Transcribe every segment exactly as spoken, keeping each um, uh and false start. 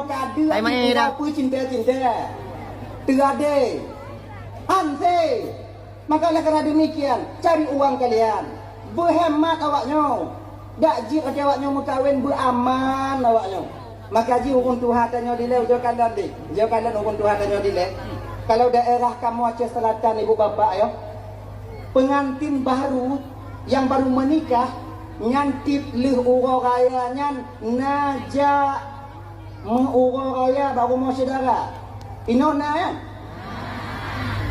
Ka deuek Hai, Mai, dah. Peucinta-cinta. Teuadé. Hanse. Maka oleh karena demikian, cari uang kalian. Beuhemat awak nyoe. Dak jeuet até awak nyoe meukawen, beuaman awak nyoe. Maka jih ureueng tuha tanyoe dilée, ujoe kalon deh. Ujoe kalon ureueng tuha tanyoe dilée. Kalau daerah kamoe Aceh Selatan, ibu bapak, ya, pengantin baru yang baru menikah, nyan tiep lheueh uroe raya nyan na jak meu-uroe raya bak rumoh syedara. Inoe na, ya?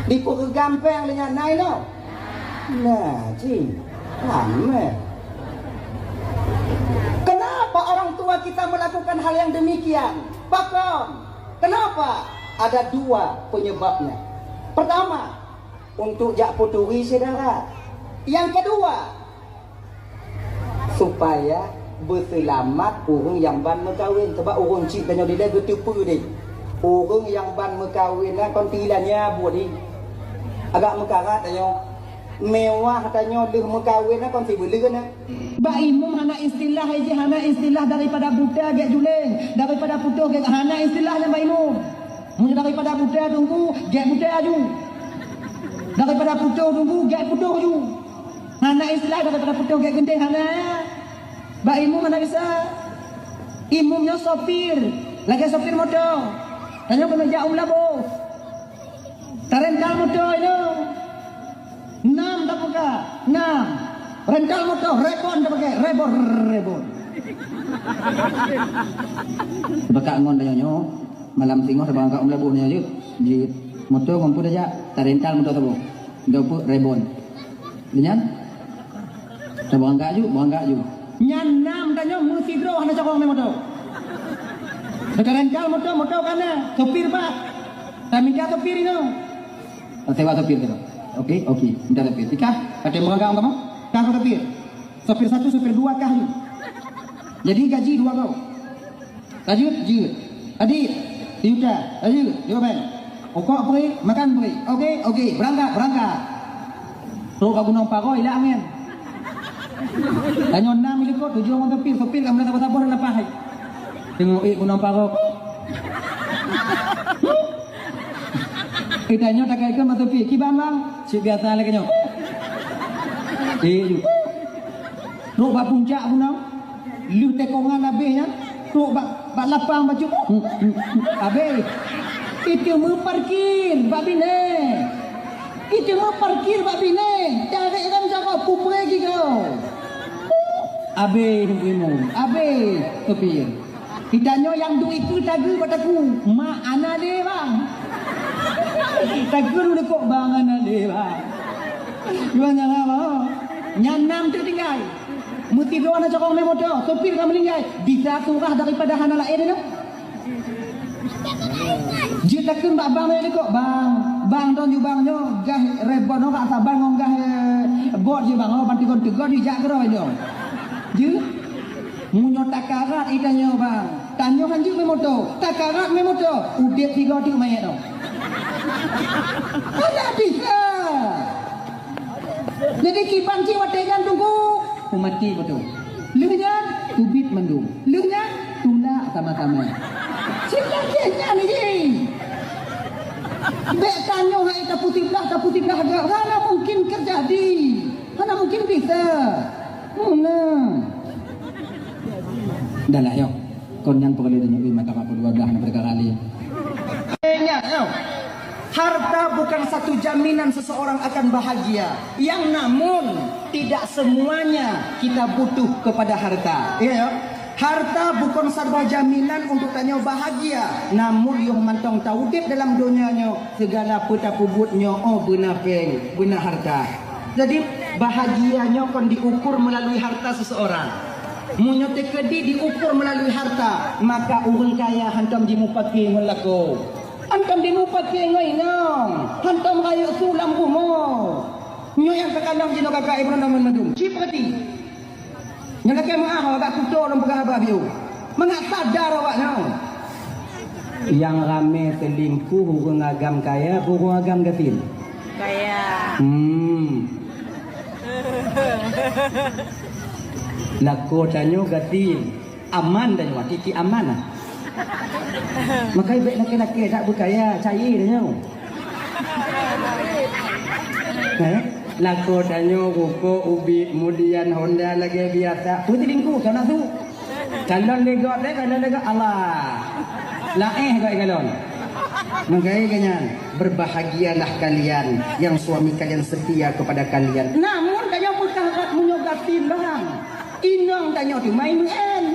Di Peureugam péng lé nyan na inoe? Na, cing. Ramé. Kenapa orang tua kita melakukan hal yang demikian? Pakon? Kenapa? Ada dua penyebabnya. Pertama, untuk jak peuturi syedara. Yang kedua, supaya beuseulamat ureueng nyang ban meukawen. Sabab ureueng chik tanyoe dilée geuteupeue deh. Ureueng nyang ban meukawen na kon teuilanya buet deh. Agak meukarat tanyoe. Mewah tanyoe lheueh meukawen na kon sibeuleueng na. Bak imum hana istilah, iji hana istilah daripada buta gét juleng, daripada putôh gét, hana istilah nyan bak imum. Meunyoe daripada buta teungku, gét buta aju. Daripada putôh teungku, gét putôh aju. Hana istilah daripada putôh gét geunteng, hana. Bak imum hana bisa. Imum nyoe sopir, lagée sopir moto. Tanyoe keuneuk jak u Meulaboh. Tarental moto inoe. Nam tabuka, nam. Rental moto, rebon tapakai, rebon, rebon. Bak ngon tanyoe nyoe, malam singoh tabang angkat u Meulaboh nyoe jeuet. Jeuet. Moto ngon peue tajak, tarental moto saboh. Dopeu rebon. Nyan? Tabeurangkat ju, beurangkat ju. Nyan nam tanyoe meusidroe hana cokong mé moto. Tarental moto, moto ka na, sopir pat. Tamita sopir inoe. Tasewa sopir tu. Oke, oke. Minta sopir. Tika, pakai beurangkat kamoe? Kah sopir. Sopir satu, sopir dua kah ni. Jadi gaji dua kau. Lanjut, jeuet. Adik, sijuta. Lanjut, dua bang. Rokok free, makan free. Oke, oke. Berangkat, berangkat. Trok ka Gunong Paro, ilak angin. Tanyoe nam ilikot, tujuan ngon sopir. Sopir ka meunan saboh-saboh leupah. Teungoh ék Gunong Paro. Geutanyoe takai keu mata pih, "Kiban, Bang?" "Cit biasa lagée nyoe." Eh, ju. Trok bak puncak gunong, lheueh tekongan habéh nyan, trok bak, bak lapang bacut. Habéh. Itu meuparkir bak binéh. Itu meuparkir bak binéh. Tarek lam jaroe pupure gigoe. Habéh, Ibu Imum. Habéh, sopir. Geutanyoe nyang duek iku tageue bak takue, "Mak, hana lé, Bang." Takue lôn ikot, "Bang, hana lé, Bang." Geutanyoe nyan, Bang. Nyan nam teuk tinggai. Meusidroe hana cokong mé moto, sopir ka meuninggai. Bisa surah daripada hana laén nyoe. Jeuet takheun bak bang nyoe ikot, "Bang, bang, droen ju bang nyoe, gah rebon nyoe ka saban ngon gah, eh, bot jih bang, oh, ban teugon-teugon dijak keudroe nyoe." Jeuet. Meunyoe takarat i tanyoe, Bang, tanyoe han jeuet mé moto, takarat mé moto, udeb sigoe teuk manyét nyoe. Hana bisa. Jadi kiban cit watée nyan tunggu, mati moto. Lheueh nyan, teubiet mandum. Lheueh nyan, tulak sama-sama. Cit lagée nyan jih. Bék tanyoe hai tapusiblah, tapusiblah gak. Hana mungkin terjadi. Hana mungkin bisa. Meunan. Dah lah, yo. Kon nyan peureulée tanyoe, eh, mata mak dua belas na peukara laén. Ingat, yo. Harta bukan satu jaminan seseorang akan bahagia. Yang namun, tidak semuanya kita butuh kepada harta. Iya, yo. Harta bukon saboh jaminan untuk tanyoe bahagia. Namun, yoh mantong taudeb dalam donya nyoe, segala peue tapeubuet nyoe, oh, beuna péng, beuna harta. Jadi, bahagia nyoe kon diukur melalui harta seseorang. Meunyoe teukeudi diukur melalui harta, maka ureuëng kaya hantom jimupake ngon lakoe. Hantom jimupake ngon inong. Hantom rayeuk su lam bumoe. Nyoe nyang teukalon jinoe kakak ibu nama mandum. Cit peurati. Nyoe lakée meuáh awak gak kuto lom peugah haba biôh. Mangat sadar awak nyoe. Nyang ramé seulingkuh ureuëng agam kaya, ureuëng agam gasien. Kaya. Hmm. Lakoe tanyoe gasien. Aman tanyoe, titi aman lah. Makanya baik laki-laki tak berkaya, cair dia nyawa. Eh? Lakoe tanyoe rukok ubit, kemudian Honda lagèe biasa. Putih lingku, sana tu. Kalon lé gob, eh, kalon lé gob. Allah. Laéh gob kalon. Makanya kan, berbahagialah kalian yang suami kalian setia kepada kalian. Namun, tanyoe peugah that meunyoe gasien barang. Inong tanyoe tu main main.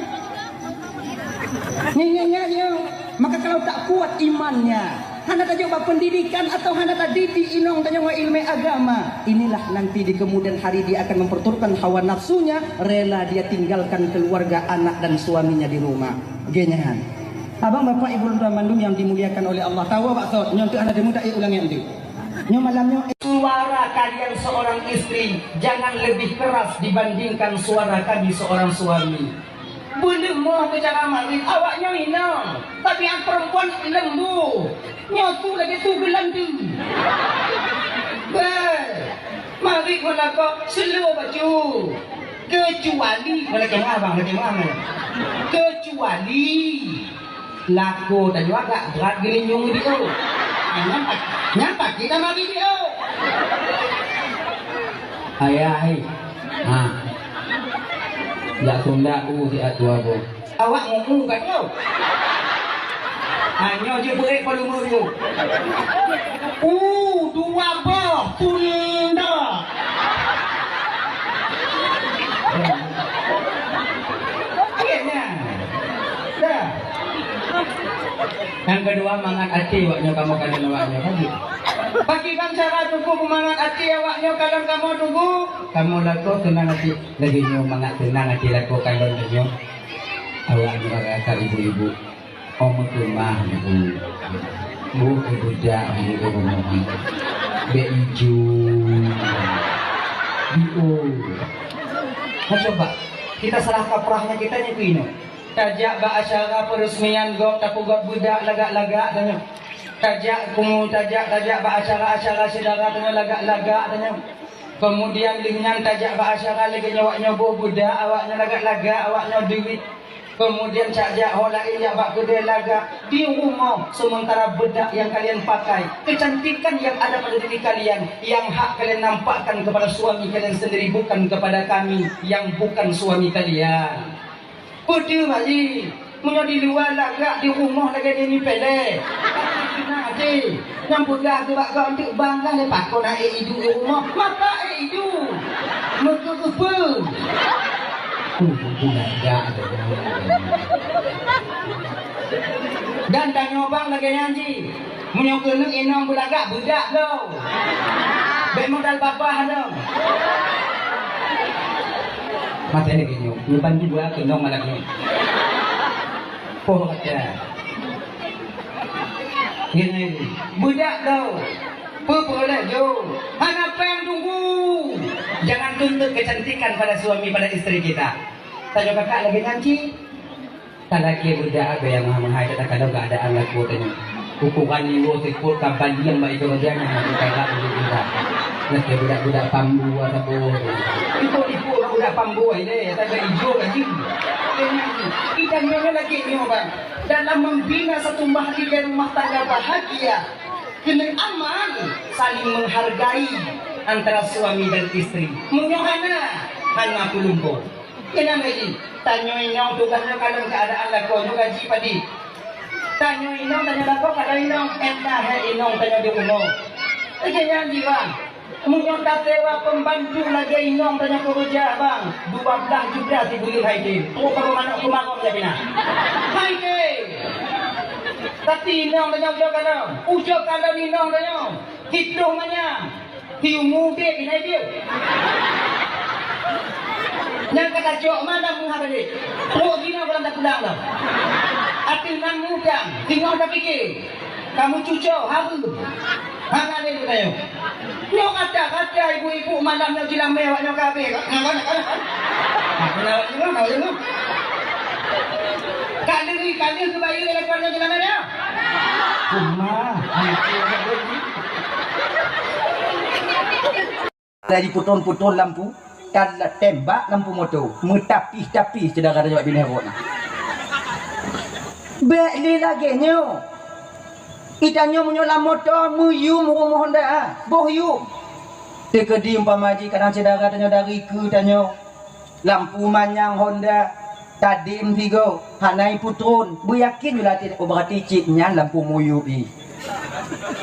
Nyan, nyan, nyan, nyan. Maka kalau tak kuat imannya, hana tajok bak pendidikan atau hana tadidik inong tanyoe ngon ilmu agama, inilah nanti di kemudian hari dia akan memperturutkan hawa nafsunya, rela dia tinggalkan keluarga, anak dan suaminya di rumah. Genyan. Abang, bapak, ibu, dan mandum yang dimuliakan oleh Allah, tawa bak sot, nyoe tu hana temu tak ulang yang tu. Nyoe malam nyoe, suara kalian seorang istri jangan lebih keras dibandingkan suara kami seorang suami. Beuleumoh keu cara marit, awak nyoe inong, tapi nyang perempuan lembu. Nyoe su lagèe su geulanti. Beh, marit ngon lakoe seuleu bacut. Keucuali, lagèe meuah bang, lagèe meuah. Keucuali lakoe tanyoe agak brat geulinyueng di o. Nyan pak, nyan paki tamari di o. Ayah, hai. Ha. Jak tunda u siat dua boh. Awak mumu ka nyoe. Ha, nyoe jeuet beuet volume dulu. U dua boh tunda. Akhirnya. Dah. Yang kedua, mangat até awak nyoe kamoe kalon awak nyoe. Pakriban cara tuku mangat até awak nyoe kalon kamoe tuku? Kamoe lakoe teunang até. Lagèe nyoe mangat teunang até lakoe kalon nyoe. Awak nyoe rata ibu-ibu. Oh, meukeumah ibu. Bu, ibu dak, ibu, ibu, ibu. Bek ijo. Ibu. Nah, coba. Kita salah kaprahnya kita nyoe keunoe. Tajak bak acara peresmian gob, tapeugot beudak lagak-lagak tanyoe. Tajak kumu, tajak, tajak bak acara-acara syedara tanyoe lagak-lagak tanyoe. Kemudian lheueh nyan tajak bak acara lagèe nyoe awak nyoe boh beudak, awak nyoe lagak-lagak, awak nyoe duit. Kemudian cak jak ho laén jak bak keudè lagak di rumoh, sementara bedak yang kalian pakai, kecantikan yang ada pada diri kalian, yang hak kalian nampakkan kepada suami kalian sendiri, bukan kepada kami yang bukan suami kalian. Peue teuh, Pak Ji? Meunyoe di luwa lagak, di rumoh lagèe nyoe pèlèe. Nah, Ji, nyang peugah keu bak gob teuk bang lah lé pakon aé idu di rumoh. Mata aé idu. Meukeu keupeue? Huh, peue lagak tu. Dan tanyoe bang lagèe nyan, Ji. Meunyoe keuneuk inong beulagak, beudak lom. Bèk modal babah lom. Maté lagèe nyoe, nyoe ban jua keunong malam nyoe. Poh kata. Nyan, beudak lom. Peue-peue laju. Hana péng tunggu. Jangan tuntut kecantikan pada suami, pada istri kita. Tanyoe kakak lagèe nyan cit. Talakèe beudak abée nyang meuhai, takalon keuadaan lakoe tanyoe. Ukuran nyoe sikot ka balieng bak igoe rajah nyang meukarat beudak. Lakèe beudak-beudak pambu saboh. Ikot-ikot bak beudak pambu ilèe, taga ijo laju. Idan nyoe lagèe nyoe, Bang. Dalam membina satu mahligai rumah tangga bahagia, keuneuk aman, saling menghargai antara suami dan istri. Meunyoe hana, hana peulumpoe. Keunan lagi, tanyoe inong tugaih nyoe kalon keuadaan lakoe nyoe gaji padit. Tanyoe inong, tanyoe lakoe kalon inong, entah hai inong tanyoe di rumoh. Lagèe nyan jih, Bang. Meunyoe tasewa pembantu lagèe inong tanyoe keureuja, Bang, dua blah juta sibuleuen hai tem. Trok kamoe manok keumarong jak pinah. Hai tem. Tapi inong tanyoe ujoe kalon, ujoe kalon inong tanyoe. Hitoh manyang. Tiumu dek inai dia. Nyang kata cok mana meuha tadi? Trok gina bulan tak pulang dah. Ateueh nan mudang, singoh tapike. Kamu cuco, haru. Hana lé tayong. Nyoe kata-kata ibu-ibu malam nyoe jilamé awak nyoe kabeh. Ngon, ngon, ngon. Nah, kenal lagi, kenal lagi. Kali ni, kali ni bayi lé lekor nyoe jilamé nyoe. Rumah. Dari putol-putol lampu, dan tembak lampu moto, meutapih-tapih saudara jawab bini rot. Bék lé lagée nyoe. Itanyoe meunyoe lam moto meuyum ureuëng meuhonda, boh yum. Teukeudi umpama jih kadang syedara tanyoe dari keu tanyoe, lampu manyang honda, tadem sigoe, hana ipeutron, beuyakin yue latih, oh, beurati cit nyan lampu muyub jih.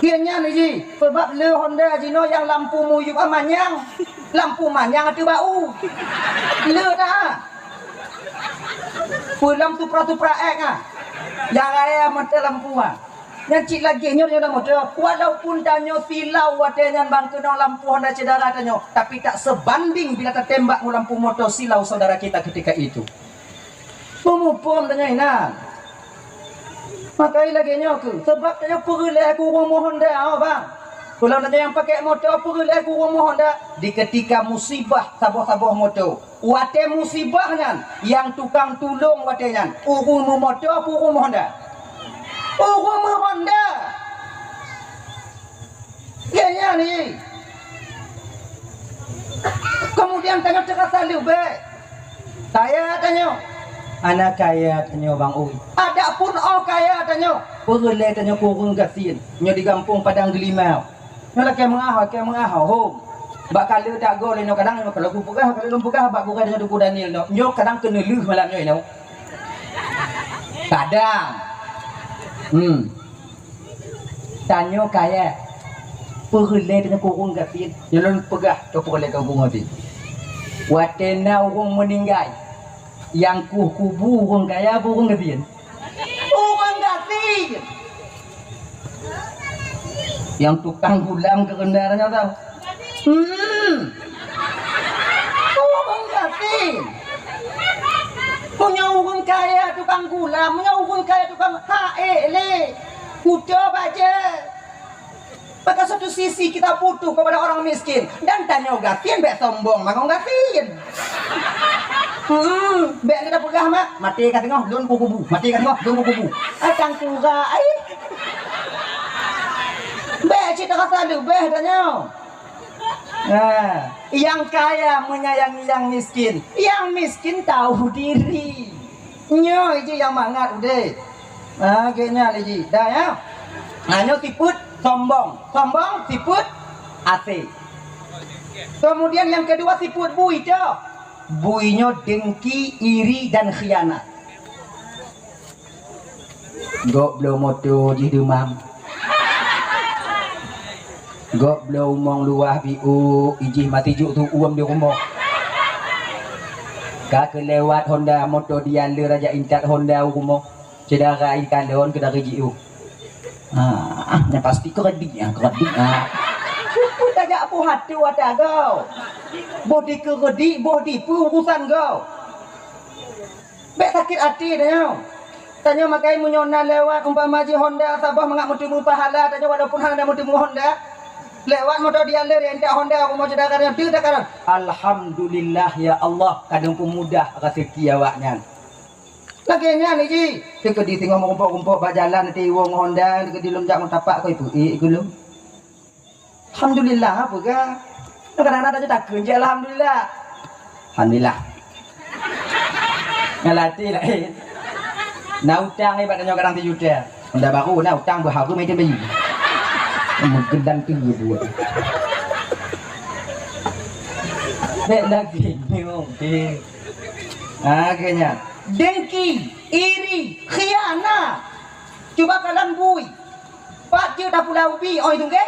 Keu nyan jih, sabab le honda jinoe nyang lampu muyub manyang, lampu manyang ateueh bak u. Le dah. Peue lam Supra-Supra X ah. Nyang raya mata lampu ah. Nyan cit lagée nyoe dalam moto. Walaupun tanyoe silau watée nyan bang keunong lampu honda syedara tanyoe, tapi tak sebanding bila tatembak ngon lampu moto silau saudara kita ketika itu. Peumuphom tanyoe inan. Makai lagée nyoe keuh, sabab tanyoe peureulée ku ureuëng meuhonda, oh bang. Kalau tanyoe nyang pakai moto peureulée ku ureuëng meuhonda, di ketika musibah saboh-saboh moto. Watée musibah nyan, nyang tukang tulông watée nyan, ureuëng meumoto apa ureuëng meuhonda? Ureuëng meuhonda. Ya, ya ni. Kemudian tanyoe teurasa leubeh. Kaya tanyoe. Anak kaya tanyoe bang ui. Adapun oh kaya tanyoe, peureulée tanyoe ku ureuëng gasien. Nyoe di gampông Padang Gelimau. Nyoe lakée meuah, lakée meuah, hom. Bak kale tagoe lé nyoe kadang nyoe kalau kupeugah, kalau lôn peugah bak gurée nyoe Teungku Daniel nyoe. Nyoe kadang keuneulheueh malam nyoe nyoe. Kadang. Hmm. Tanyoe kaya. Peureulée tanyoe ku ureuëng gasien. Nyoe lôn peugah, nyoe peureulée tanyoe ku ureuëng gasien. Watée na ureuëng meuninggai, nyang kueh kubu ureuëng kaya apa ureuëng gasien? Ureuëng gasien. Nyang tukang gulam keureuna nyoe tau. Hmm. Ureuëng gasien. Meunyoe ureuëng kaya tukang gulam, meunyoe ureuëng kaya tukang haé lé. Kuto bajée. Maka satu sisi kita butuh kepada orang miskin dan tanyoe gasien bék sombong mangat gasien. Hmm, bék lé tapeugah mak, maté ka teungoh lôn kukubu, maté ka teungoh lôn kukubu. Ai tangkura ai. Bék cit rasa leubeh tanyoe. Nah, yang kaya menyayangi yang miskin, yang miskin tahu diri. Nyoe jih nyang mangat udeb. Ha, geuhnyan jih. Dah ya. Ha, nyoe sifeuet sombong. Sombong sifeuet asé. Kemudian yang kedua sifeuet bui tu. Bui nyoe dengki, iri dan khianat. Gob bloe moto jih deumam. Gob bloe umong luwah biôk, ijih mati juk tu uem di rumoh. Ka keulewat honda moto dia le raja intat honda u rumoh. Syedara ikalon keu dari jiôh. Ah, ah, nyan pasti keuredik, ah, keuredik, ah. Peue tajak boh até watée agoe. Boh dikeureudik, boh dipeue urusan goe. Bék sakét até tanyoe. Tanyoe makai meunyoe na lewat umpama jih honda saboh mangat meuteumé pahala tanyoe walaupun hana meuteumé honda. Lewat moto dia le intat honda rumoh syedara nyoe teuh takalon. Alhamdulillah ya Allah kadang peumudah raseuki awaknyan. Lagée nyan jih, teukeudi singoh meurumpok-rumpok bak jalan teuiwong honda, teukeudi lom jak meutapak koi peuék keu lom. Alhamdulillah, peugah. Kadang-kadang tanyoe takheun jih alhamdulillah. Alhamdulillah. Ngalati laén. Na utang ibat tanyoe kadang sijuta. Honda baru na utang beuhareuem item bayi. Meugeudang tu buet. Bék lagée nyoe, deh. Ha, geuhnyan. Dengki, iri, khianat. Cuba kalon bui. Pat jeuet tapula ubi, oi tungke.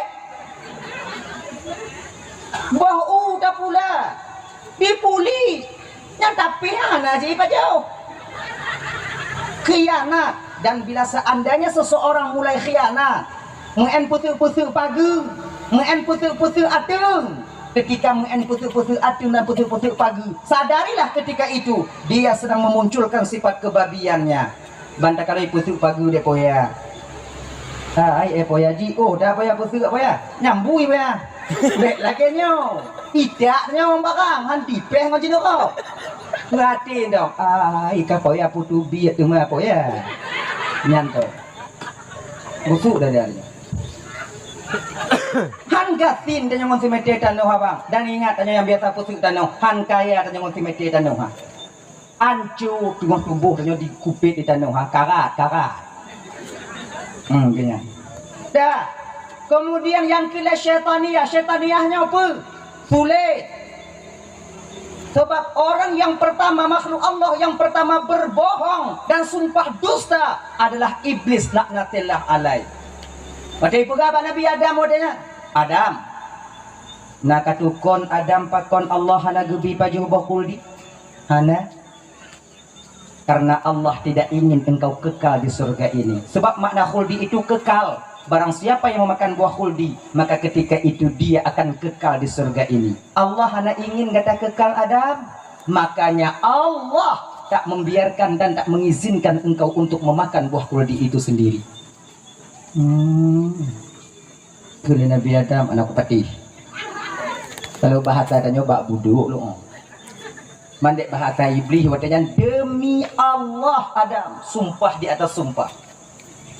Boh u tapula. Dipuli. Nyan tapi hana jipajoh. Khianat. Dan bila seandainya seseorang mulai khianat, meu'en peuteuk-peuteuk pageue, meu'en peuteuk-peuteuk ateueng. Ketika meu'en peuteuk-peuteuk ateueng dan peuteuk-peuteuk pageue, sadarilah ketika itu dia sedang memunculkan sifat kebabiannya. Ban takalon peuteuk pageue dek poya. Hai, eh, poya ji, oh, dah poya peuteuk poya. Nyambui poya. Bék lagée nyoe. Itak nyoe barang, han tipéh ngon jinurok. Peurati dong. Ai, ka poya putu biet teuma poya. Nyan tu. Busuk dah dia. Han gasien tanyoe ngon simete tanoh abang. Dan ingat tanyoe nyang biasa peuteuk tanoh. Han kaya tanyoe ngon simete tanoh ha. Anco teungoh tuboh tanyoe dikupet di tanoh ha. Karat, karat. Hmm, gini. Dah. Kemudian yang kila syaitaniyah. Syaitaniyah nyoe apa? Sulit. Sebab orang yang pertama, makhluk Allah yang pertama berbohong dan sumpah dusta adalah Iblis laknatillah alaih. Watèe peugah bak Nabi Adam, watèe nyan, "Adam, na katukon Adam pakon Allah hana geubi pajoh boh khuldi?" Hana. Karena Allah tidak ingin engkau kekal di surga ini. Sebab makna khuldi itu kekal. Barang siapa yang memakan buah khuldi, maka ketika itu dia akan kekal di surga ini. Allah hana ingin gata kekal, Adam. Makanya Allah tak membiarkan dan tak mengizinkan engkau untuk memakan buah khuldi itu sendiri. Hmm. Kheun lé Nabi Adam, aneuk kupatéh. Kalau bahasa tanyoe bak budok lôn. Mandek bahasa Iblis watèe nyan, "Demi Allah, Adam." Sumpah di atas sumpah.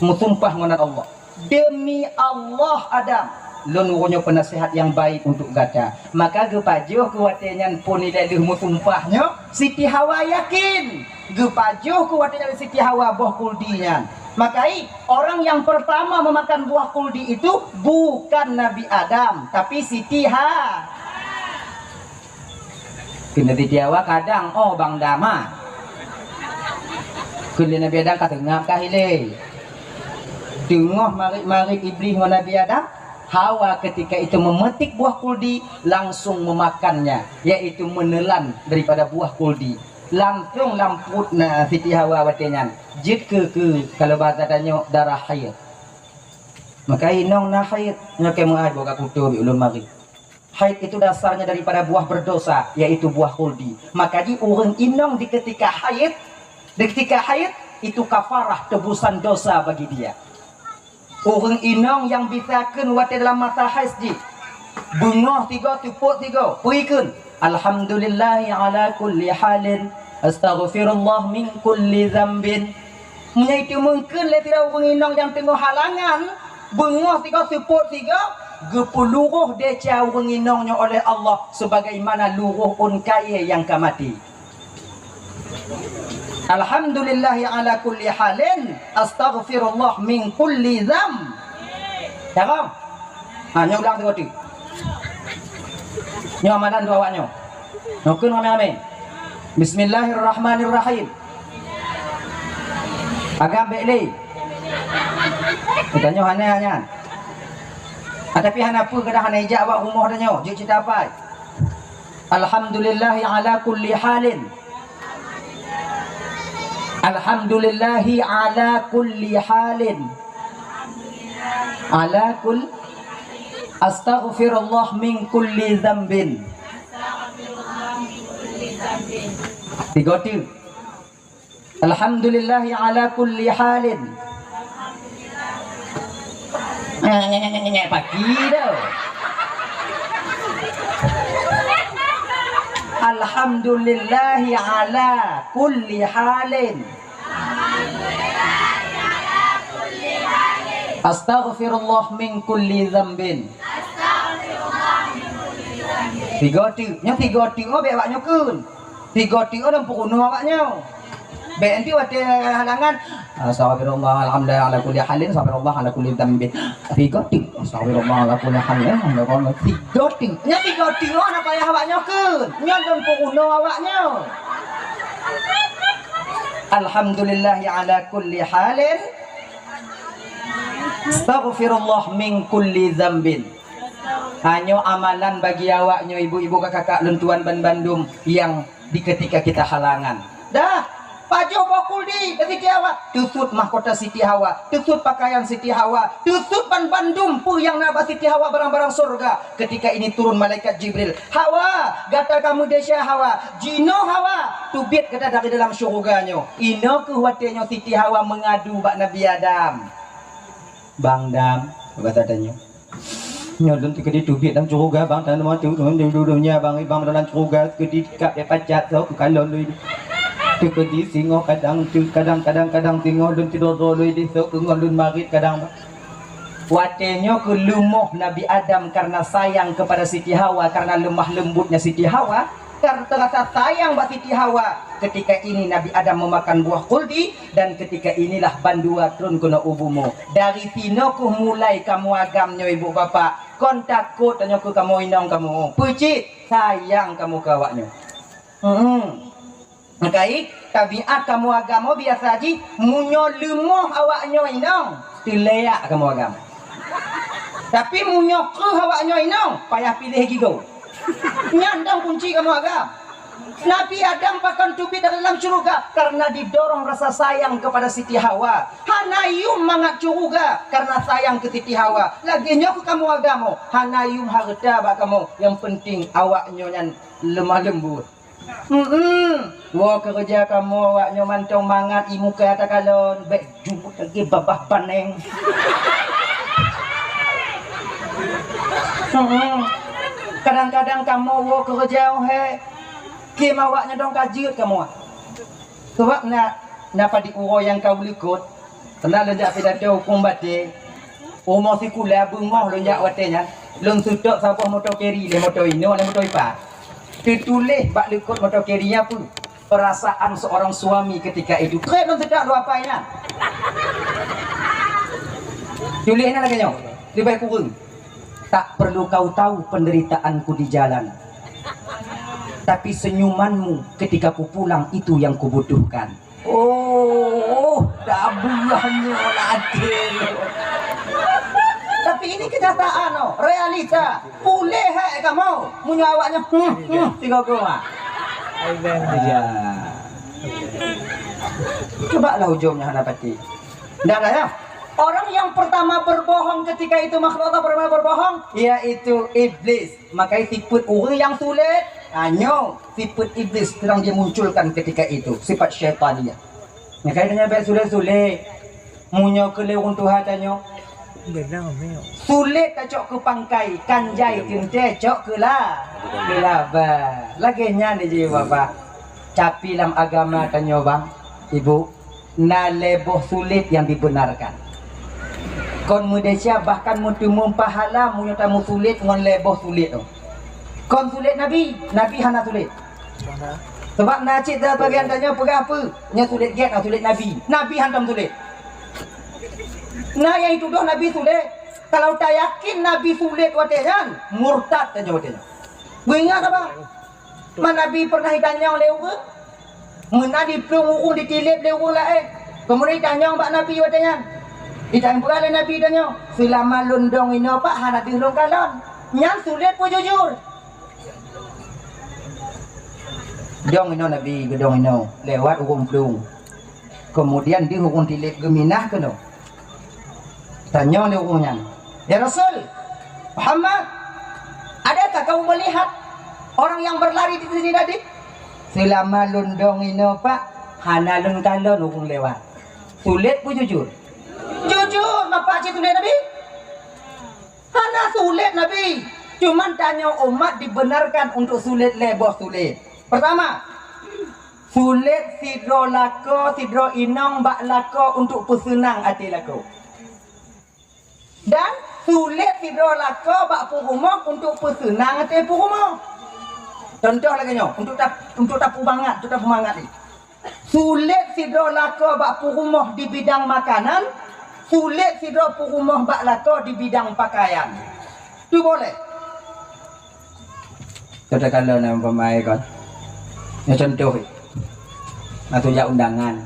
Meusumpah ngon Allah. "Demi Allah, Adam, lôn uroe nyoe peunasihat nyang baik untuk gata." Maka geupajoh keu watèe nyan phon ilèe lheueh meusumpah nyoe, Siti Hawa yakin. Geupajoh keu watèe nyan Siti Hawa boh khuldi nyan. Maka i, orang yang pertama memakan buah khuldi itu bukan Nabi Adam, tapi Siti Ha-, Kheun lé Siti Hawa, "Kadang, oh, Bang Dam, ha." Kheun lé Nabi Adam, "Ka teungab kah ilèe?" Teungoh marit-marit Iblis ngon Nabi Adam, Hawa ketika itu memetik buah khuldi, langsung memakannya, yaitu menelan daripada buah khuldi. Langsung lam pruet na Siti Hawa watèe nyan. Jeuet keu, keu, kalau bahasa tanyoe, darah haid. Maka inong na haid, nyoe keu meu'ah boh ka kuto bak ulôn marit. Haid itu dasarnya daripada buah berdosa, yaitu buah khuldi. Maka di ureueng inong di ketika haid, di ketika haid, itu kafarah tebusan dosa bagi dia. Ureueng inong nyang bisa kheun watèe dalam masa haid jih, beungoh sigoe, seupôt sigoe, peue kheun, "Alhamdulillahi ala kulli halin, astaghfirullah min kulli dzambin." Meunyoe itu mungken lé sidroe ureueng inong nyang teungoh halangan, beungoh sigoe, seupôt sigoe, geupeuluroh desya ureueng inong nyoe oleh Allah sebagaimana luroh ôn kayèe nyang ka maté. "Alhamdulillahi ala kulli halin, astaghfirullah min kulli dzamb." Cakap. Ha, nyoe ulang sigoe teuk. Nyoe amalan dua awak nyoe. Nyoe kheun ramé-ramé. Bismillahirrahmanirrahim. Agam bèk lé. Tanyoe hana nyan. Ah, tapi hana peue, kadang hana ijak bak rumoh tanyoe. Jeuet cit apai. Alhamdulillahi ala kulli halin. Alhamdulillahi ala kulli halin. Ala kul-, astaghfirullah min kulli dzambin. Tiga kali. Alhamdulillahi ala kulli halin. Nyek, nyek, nyek, nyek, nyek, pagi dah. Alhamdulillahi ala kulli halin. Astaghfirullah min kulli dzambin. Tiga teuk. Nyoe tiga teuk, oh, bèk awak nyoe kheun. Tiga teuk, oh, lom peurunoe awak nyoe. Bèk nanti watèe halangan, "Astaghfirullah, alhamdulillah, ala kulli halin, astaghfirullah, ala kulli dzambin." Tiga teuk, "Astaghfirullah, ala kulli halin, astaghfirullah." Tiga teuk. Nyan tiga teuk, oh, na payah awak nyoe kheun. Nyan lom peurunoe awak nyoe. Alhamdulillahi ala kulli halin. Astaghfirullah min kulli dzambin. Hanyoe amalan bagi awak nyoe, ibu-ibu, kakak-kakak lôn tuan banmandum nyang di ketika kita halangan. Dah, pajoh boh khuldi bak Siti Hawa, teusut mahkota Siti Hawa, teusut pakaian Siti Hawa, teusut banmandum peue nyang na bak Siti Hawa, barang-barang syurga. Ketika ini turun malaikat Jibril, "Hawa, gata ka meudesya Hawa, jinoe Hawa, teubiet gata dari dalam syurga nyoe." Inoe kheueh watèe nyoe Siti Hawa meungadu bak Nabi Adam. "Bang Dam," basa tanyoe. "Nyoe lôn teukeudi teubiet lam syurga, Bang, tanyoe tu, tu, tu, tu, dunia, Bang, Bang, dalam syurga, teukeudi kab deh pacat, so, keu kalon lôn. Teukeudi singoh kadang, tu, kadang, kadang, kadang singoh lôn tidor-dor lôn di, so, keu ngon lôn marit kadang." Watèe nyoe keuh leumoh Nabi Adam karena sayang kepada Siti Hawa, karena lemah lembutnya Siti Hawa, Karena terasa sayang bak Siti Hawa, ketika ini Nabi Adam memakan buah khuldi, dan ketika inilah bandua trön keunoe u bumoe. Dari sinoe keuh mulai kamoe agam nyoe ibu bapak. Kon takot tanyoe keu kamoe inong kamoe. Peucit sayang kamoe keu awak nyoe. Hmm. Meukai tabiat kamoe agam biasa jih, meunyoe leumoh awak nyoe inong, teuleuyak kamoe agam. Tapi meunyoe kreueh awak nyoe inong, payah piléh gigoe. Nyan dong kunci kamoe agam. Nabi Adam pakon teubiet dari dalam syeuruga karena didorong rasa sayang kepada Siti Hawa. Hana yum mangat syeuruga karena sayang keu Siti Hawa. Lagée nyoe keuh kamoe agam, hana yum hareuta bak kamoe, nyang penting awak nyoe nyan lemah lembut. Hmm, woe keureuja kamoe awak nyoe mantong mangat i muka takalon, bék jumut lagée babah paneng. Hmm, kadang-kadang kamoe woe keureuja he, kém awak nyoe dong ka jeuet kamoe. Sabab na, na padit uroe nyang ka u likot, Pernah lôn jak pidato hukôm batée, umu sikula beungoh lôn jak watée nyan, lôn seutôt saboh moto keri lé moto inoe lé moto ipat. Teutuléh bak likot moto keri nyan peue? Perasaan seorang suami ketika itu. Trép lôn seutôt dua pai nyan. Tuléh nyan lagée nyoe, leubeh kureueng. Tak perlu kau tahu penderitaanku di jalan, tapi senyumanmu ketika ku pulang itu yang kubutuhkan. Oh, dah buah nyoe lagée. Tapi ini kenyataan, oh, realita. Puléh hai kamoe, meunyoe awak nyan, hmm, hmm, tiga goma. Amen. Ah. Coba lah ujungnya hana pati. Ndak ada ya? Orang yang pertama berbohong ketika itu makhluk Allah pertama berbohong, yaitu iblis. Maka sifat ureuëng nyang sulet, ha, nyoe sifat iblis sedang dimunculkan ketika itu, sifat syaitaniyah. Maka tanyoe bék sulet-sulet. Meunyoe keu lé ureuëng tuha tanyoe, sulet tacok keu pangkai, kan jai teuntée cok keu la, keu laba. Lagée nyan jih babah. Tapi lam agama tanyoe bang, ibu, na lhée boh sulet nyang dibenarkan. Kon meudesya bahkan meuteumé pahala meunyoe tameusulet ngon lhée boh sulet nyoe. Kon sulet Nabi, Nabi hana sulet. Sabab na cit sabagian tanyoe peugah peue, nyoe sulet gét, nyoe sulet Nabi. Nabi hantom sulet. Na nyang jitudôh Nabi sulet. Kalau tayakin Nabi sulet watée nyan, murtad tanyoe watée nyan. Beuingat haba? Man Nabi pernah jitanyong lé ureuëng? Meunan jiplueng ureuëng, jitileb lé ureuëng laén. Keumudian jitanyong bak Nabi watée nyan. Jitanyong peugah lé Nabi tanyoe, "Seulama lôn dong inoe Pak hana deuh lôn kalon." Nyan sulet peue jujur? Dong inoe Nabi, geudong inoe, lewat ureuëng plueng. Keumudian deuh ureuëng tileb geuminah keunoe. Tanyong lé ureuëng nyan, "Ya Rasul Muhammad, adakah kamu melihat orang yang berlari di sini tadi?" "Seulama lôn dong inoe Pak, hana lôn kalon ureuëng lewat." Sulet peue jujur? Jujur, mapa cit sulet Nabi? Hana sulet Nabi. Cuman tanyoe umat dibenarkan untuk sulet lhée boh sulet. Pertama, sulet sidroe lakoe, sidroe inong bak lakoe untuk peuseunang até lakoe. Dan sulet sidroe lakoe bak peurumoh untuk peuseunang até peurumoh. Contoh lagée nyoe, untuk ta-, untuk tapeumangat, untuk tapeumangat ni. Sulet sidroe lakoe bak peurumoh di bidang makanan, sulet sidroe peurumoh bak lakoe di bidang pakaian. Tu boleh. Katakanlah na umpama kon. Nyoe contoh, na tujak undangan.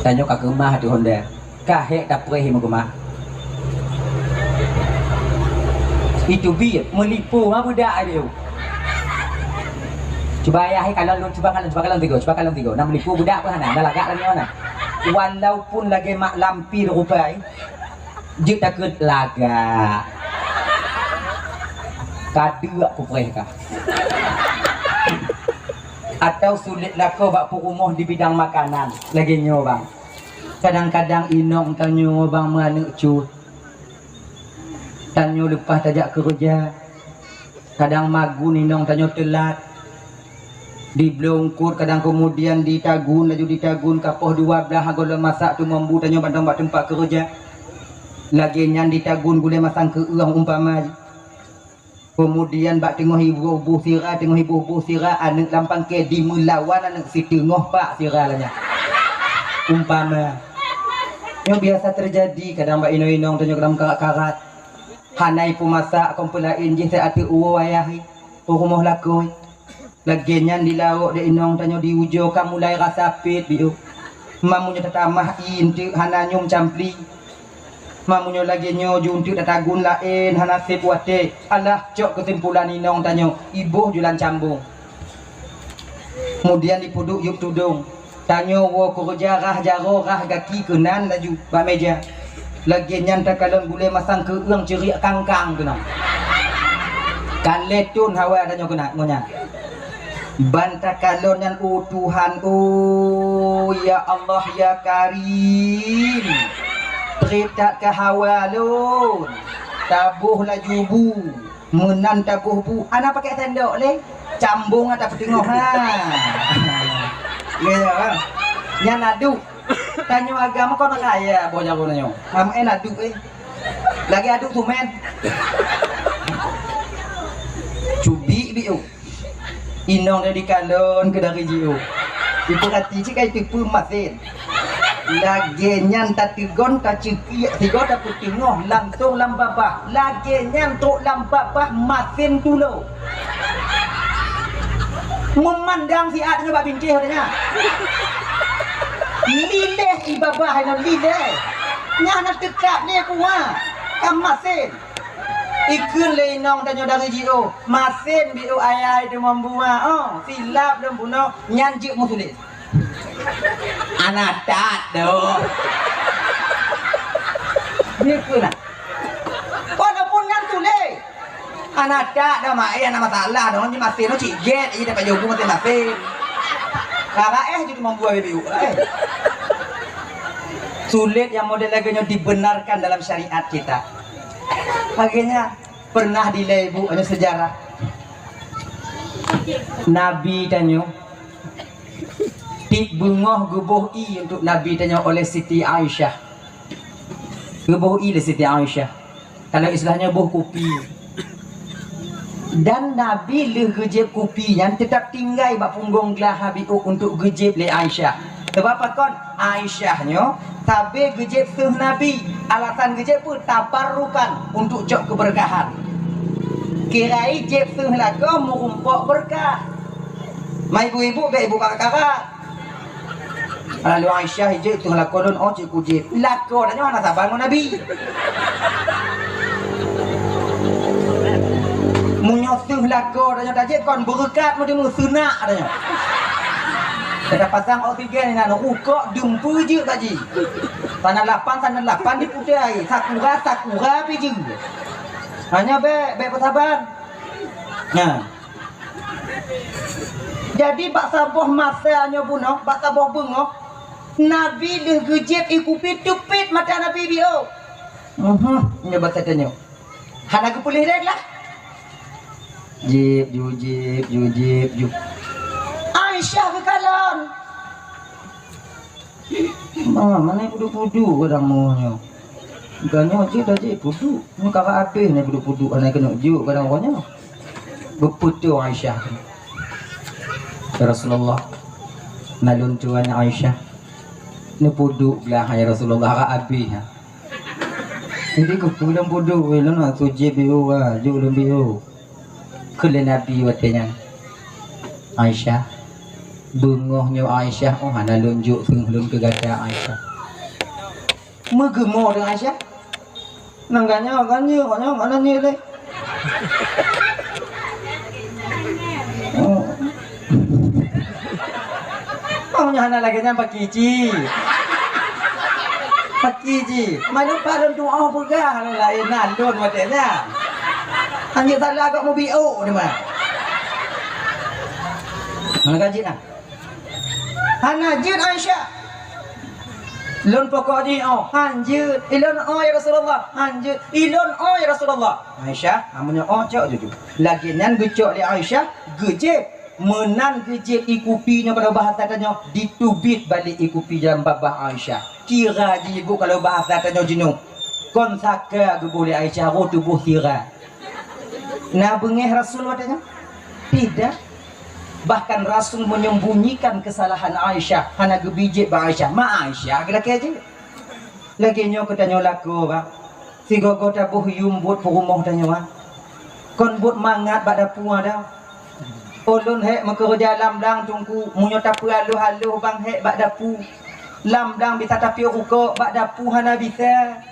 Tanyoe ka keumah tu honda. Ka hék tapreh meukeumah. Itu biet meulipô ma budak ai tu. Cuba ayah kalon lôn, cuba kalon, cuba kalon tigo, cuba kalon tigo. Na meulipô budak pun hana, na lagak lagée mana. Walaupun lagée mak lampir rupai, jeuet takheun lagak. Ka deuek kupreh ka. Atau sulet lakoe bak peurumoh di bidang makanan, lagée nyoe bang. Kadang-kadang inong tanyoe bang meuaneuk cut. Tanyoe leupah tajak keureuja, kadang magun inong tanyoe teulat. Dibloe eungkot kadang keumudian ditagun, laju ditagun kapoh dua blaih gohlom masak teumambu tanyoe bandong bak teumpat keureuja. Lagée nyan ditagun gulée masang keu ueh umpama. Keumudian bak teungoh iboh-boh sira, teungoh iboh-boh sira, aneuk lam pangke jimeulawan aneuk siteungoh pak sira lagée nyan. Umpama, nyoe biasa teujadi kadang bak inong-inong tanyoe kadang karat-karat. Hana ipeumasak kon peulaén jih, si ateueh uroe ayah i, u rumoh lakoe. Lagée nyan di laôt di inong tanyoe di ujoe ka mulai rasa pét biôh. Meunyoe tatamah ié eunteuk hana nyoe meucampli. Meunyoe lagée nyoe ju eunteuk tatagun laén hana sép watée. Alah, cok keusimpulan inong tanyoe, iboh ju lam cambong. Keumudian ipeuduek yueb tudong. Tanyoe woe keureuja rhah jaroe rhah gaki keunan laju bak méja. Lagée nyan takalon gulée masang keu-ueng ceuriek kangkang keunan. Ka lhée thon hawa tanyoe keunan ngon nyan. Ban takalon nyan, "Oh Tuhan, oh ya Allah ya Karim, trép that ka hawa lôn." Taboh laju bu. Meunan taboh bu, hana pakai sendok lé. Cambong ata peuteungoh ha. Ya, ya. Nyan aduk. Tanyoe agam kon kaya boh jaroe nyoe. Ham en aduk eh. Lagi aduk tumen. Cubi biu. Inong dari kalon ke dari jiu. Ipeurati cit kai teupeu masen. Lagée nyan tateugon taceukiek sigoe tapeuteungoh langsong lam babah. Lagée nyan trok lam babah masen tulo. Meumandang siat nyoe bak bintéh watée nyan. Lileh i babah nyoe lileh. Nyan na teutab lé kuah. Ka masen. Ikheun lé inong tanyoe dari jiôh, "Masen biôh ayai teuma buah, oh, silap lôn bunoe, nyan jeuet meusulet." Hana that doh. Dikheun na. Walaupun nyan sulet. Hana that doh, mak, eh, hana masalah doh, nyoe masen nyoe cit gét, eh, dapat jogu masen-masen. Rara eh jeuet teuma buah biôh, eh. Sulet nyang model lagée nyoe dibenarkan dalam syariat kita. Lagée nyan, pernah dilée ibu, ada sejarah. Nabi tanyoe tieb beungoh geuboh ié untuk Nabi tanyoe oleh Siti Aisyah. Geuboh ié lé Siti Aisyah. Kalau istilahnya boh kupi. Dan Nabi lheueh geujieb kupi nyan teutap tinggai bak punggong glah Nabi untuk geujieb lé Aisyah. Sabab pakon? Aisyah nyoe sabe geujieb seuh Nabi. Alasan geujieb peue? Tabarrukan, untuk cok keubeurkahan. Kira jieb seuh lakoe meurumpok beurkah. Mai ibu-ibu bèk ibu kakak-kakak. Lalu Aisyah ijeuet tu lakoe lôn, oh, cit kujieb. Lakoe tanyoe hana saban ngon Nabi. Meunyoe seuh lakoe tanyoe tajieb kon beureukat meuteumé seunak tanyoe. Kita pasang oksigen inan rukok dumpeue jeuet bak jih. Sana lapan, sana lapan diputai. Sakura, sakura pi jeuet. Hanya bèk, bèk peusaban. Nah. Jadi bak saboh masa nyoe bunoe, bak saboh beungoh, Nabi lheueh geujieb ié kupi teupit mata Nabi biôh. Uhum, nyoe basa tanyoe. Hana geupeuleueh lé lah. Jieb, ju jieb, ju jieb, ju. Aisyah geukalon. Ma, mana puduk-puduk kadang moe nyoe. Bukan nyoe cit dah cit puduk. Nyoe ka habéh ni puduk-puduk hana keuneuk jok kadang uroe nyoe. Beupeutoe Aisyah. Ya Rasulullah, nalôn tuan Aisyah. Ni puduk lah ya Rasulullah, ka habéh. Jadi keupeue lôn puduk, lôn nak sujud biu, jok lôn biu. Kheun lé Nabi watèe nyan, "Aisyah, beungoh nyoe Aisyah, oh hana lôn jok seuh lôn keu gata Aisyah." Meugeumo deungon Aisyah. Nang ganyang, ganyang, ganyang, mana nyoe lé? Oh. Oh, nyoe hana lagèe nyan paki ci. Paki ci. Manuk padum tuoh peugah hana laén nan lôn watèe nyan. Hana salah kok mubiôk ni mah. Hana ka jeuet nah. Hana jeuet Aisyah. Lôn pokok jih oh, han jeuet. Ilôn oh ya Rasulullah, han jeuet. Ilôn oh ya Rasulullah. Aisyah, amun nyoe oh cok juju. Lagèe nyan geucok lé Aisyah, geujieb. Meunan geujieb ié kupi nyoe kalau bahasa tanyoe, diteubiet balek ié kupi dalam babah Aisyah. Kira jih ibu kalau bahasa tanyoe jinoe. Kon saka geuboh lé Aisyah, roh tuboh sira. Na beungéh Rasul watée nyan? Tidak. Bahkan Rasul menyembunyikan kesalahan Aisyah, hana geubijék bak Aisyah. Ma Aisyah geulakée jeuet. Lagée nyoe keu tanyoe lakoe, bah. Sigoe-goe taboh yum buet peurumoh tanyoe, ah. Kon buet mangat bak dapu ada. Ulôn hék meukeureuja lam blang Teungku, meunyoe tapeualoh-aloh bang hék bak dapu. Lam blang bisa tapiôh rukok, bak dapu hana bisa.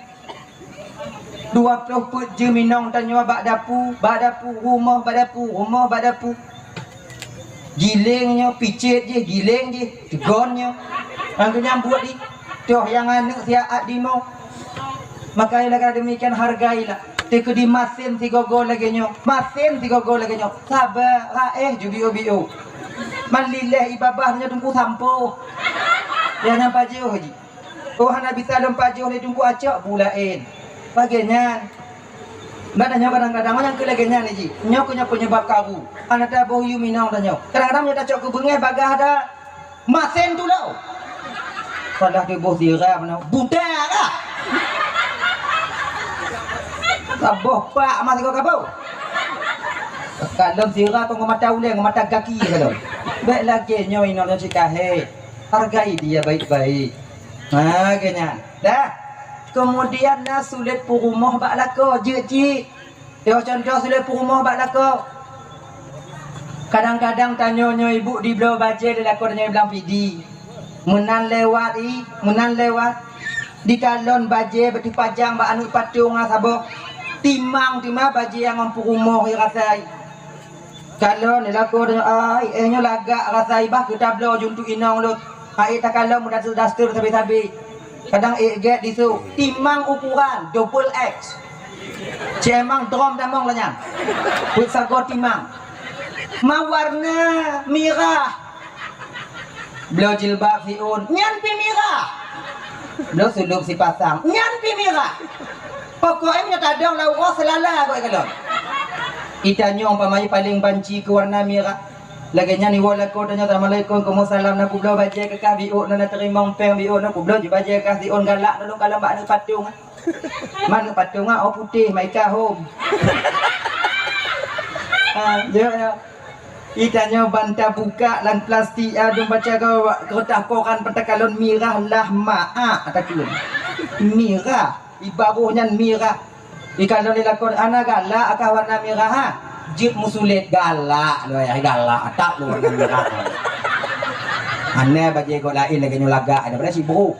Dua ploh peuet jeuem inong tanyoe bak dapu, bak dapu, rumoh bak dapu, rumoh bak dapu. Giléng nyoe, picet jih, giléng jih, teugon nyoe. Nyang keu nyang buet di, toh nyang aneuk siat dimoe. Makanya dengan demikian hargailah. Teukeudi masen sigoe-goe lagée nyoe, masen sigoe-goe lagée nyoe. Saba, raéh, ju biôh-biôh. Man lileh i babah nyoe teungku sampoh. Nyang nyan pajoh jih. Oh, hana bisa lom pajoh lé teungku acok bu laén. Lagée nyan. Ban tanyoe kadang-kadang nyang keu lagée nyan jih. Nyoe keuh nyoe penyebab karu. Hana taboh yum inong tanyoe. Kadang-kadang meunyoe tacok keu beungéh bagah ada masen tulông. Salah tuboh sira meunan buta kah? Saboh pak mah sigoe kaboh. Kalon sira kong mata uleng, mata gaki kalon. Bék lagée nyoe inong nyoe cit ka hék. Hargai dia baik-baik. Ha, lagée nyan. Dah. Kemudian na sulet peurumoh bak lakoe, jeuet cit. Yoh contoh sulet peurumoh bak lakoe. Kadang-kadang tanyoe nyoe ibu dibloe bajée lé lakoe tanyoe blang pidi. Meunan lewat i, meunan lewat. Dikalon bajée beutipajang bak aneuk patong ah saboh. Timang teuma bajée nyang ngon peurumoh i rasa i. Kalon lé lakoe tanyoe, ai, éh nyoe lagak rasa i bah keu tabloe ju untuk inong lôn. Hai takalon meudaster-daster sabe-sabe. Kadang ék gét disu, timang ukuran double X. Cemang drom damong lanyang. Peuet sagoe timang. Ma warna mirah. Bloe jilbab siôn, nyan pi mirah. Bloe sulub sipasang, nyan pi mirah. Pokok e meunyoe tadong lam uroe seulala goe kalon. Itanyong pamai paleng banci keu warna mirah. Lagée nyan iwoe lakoe tanyoe, "Assalamualaikum." "Waalaikumsalam." "Na kubloe bajée keu kah?" "Biôk na, na teurimong péng." "Biôk na." "Kubloe ju bajée kah siôn galak, nulung kalon bak aneuk patong." Manok patong ah, oh putéh, maika hom. Ah, ya, ya. Itanyoe ban tabukak lam plastik, ah, dum baca keu, keu kertas koran peuet takalon mirah lah maak takheun. Mirah, ibaroh nyan mirah. Ikalon lé lakoe, "Hana galak kah warna mirah, ha?" "Jeuet meusulet." "Galak lôn, ai galak, atak lôn warna mirah." Hana bajée gob laén lagée nyoe lagak, daripada sibuk.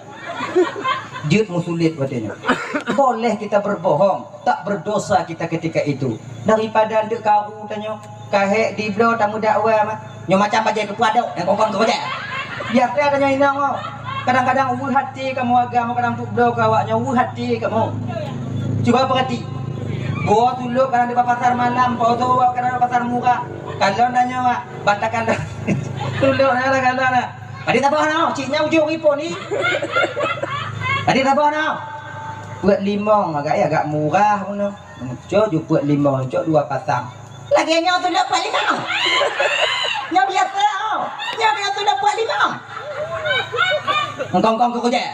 Jeuet meusulet watée nyoe. Boleh kita berbohong, tak berdosa kita ketika itu. Daripada eunteuk karu tanyoe, ka hék dibloe tameudakwa mah. Nyoe macam bajée keupadok nyang kongkon keu bajée. Biasa tanyoe inong, oh. Kadang-kadang weueh até kamoe agam, kadang tuk bloe keu awak nyoe, weueh até kamoe. Cuba peurati. Goe tulok kadang di pasar malam, poso kadang di pasar murah. Kalon tanyoe, ah, batakan tulok na, kalon na. Tadi tabah na, cik nyan ujong ipo ni. Tadi tabah na. Peuet limong agak, ya, agak murah pun. Muncul ju peuet limong, muncul dua pasang. Lagée nyoe tulok peuet limong. Nyoe biasa, oh. Nyoe biasa tulok peuet limong. Engkong-kong keu kujak.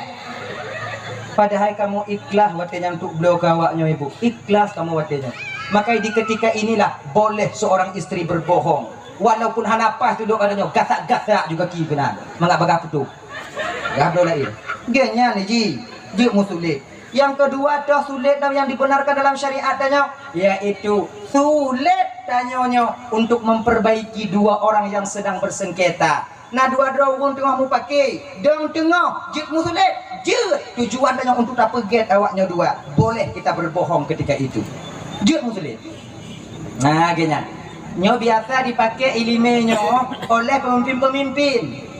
Padahai kamoe ikhlas watée nyan tuk bloe keu awak nyoe, Ibu. Ikhlas kamoe watée nyoe. Maka di ketika inilah boleh seorang istri berbohong. Walaupun hana paih tulok gata nyoe, gasak-gasak ju gaki keunan. Mangat bagah putôh. Gah bloe laén. Geuh nyan ji, jeuet meusulet. Nyang keudua toh sulet nyang dibenarkan dalam syariat tanyoe, yaitu sulet tanyoe nyoe untuk memperbaiki dua orang yang sedang bersengketa. Na dua droe ureuëng teungoh mupake, dong teungoh jeuet meusulet, jeuet tujuan tanyoe untuk tapeugét awak nyoe dua. Boleh kita berbohong ketika itu. Jeuet meusulet. Nah, geuh nyan. Nyoe biasa dipakai iéleumé nyoe oleh peumimpin-peumimpin.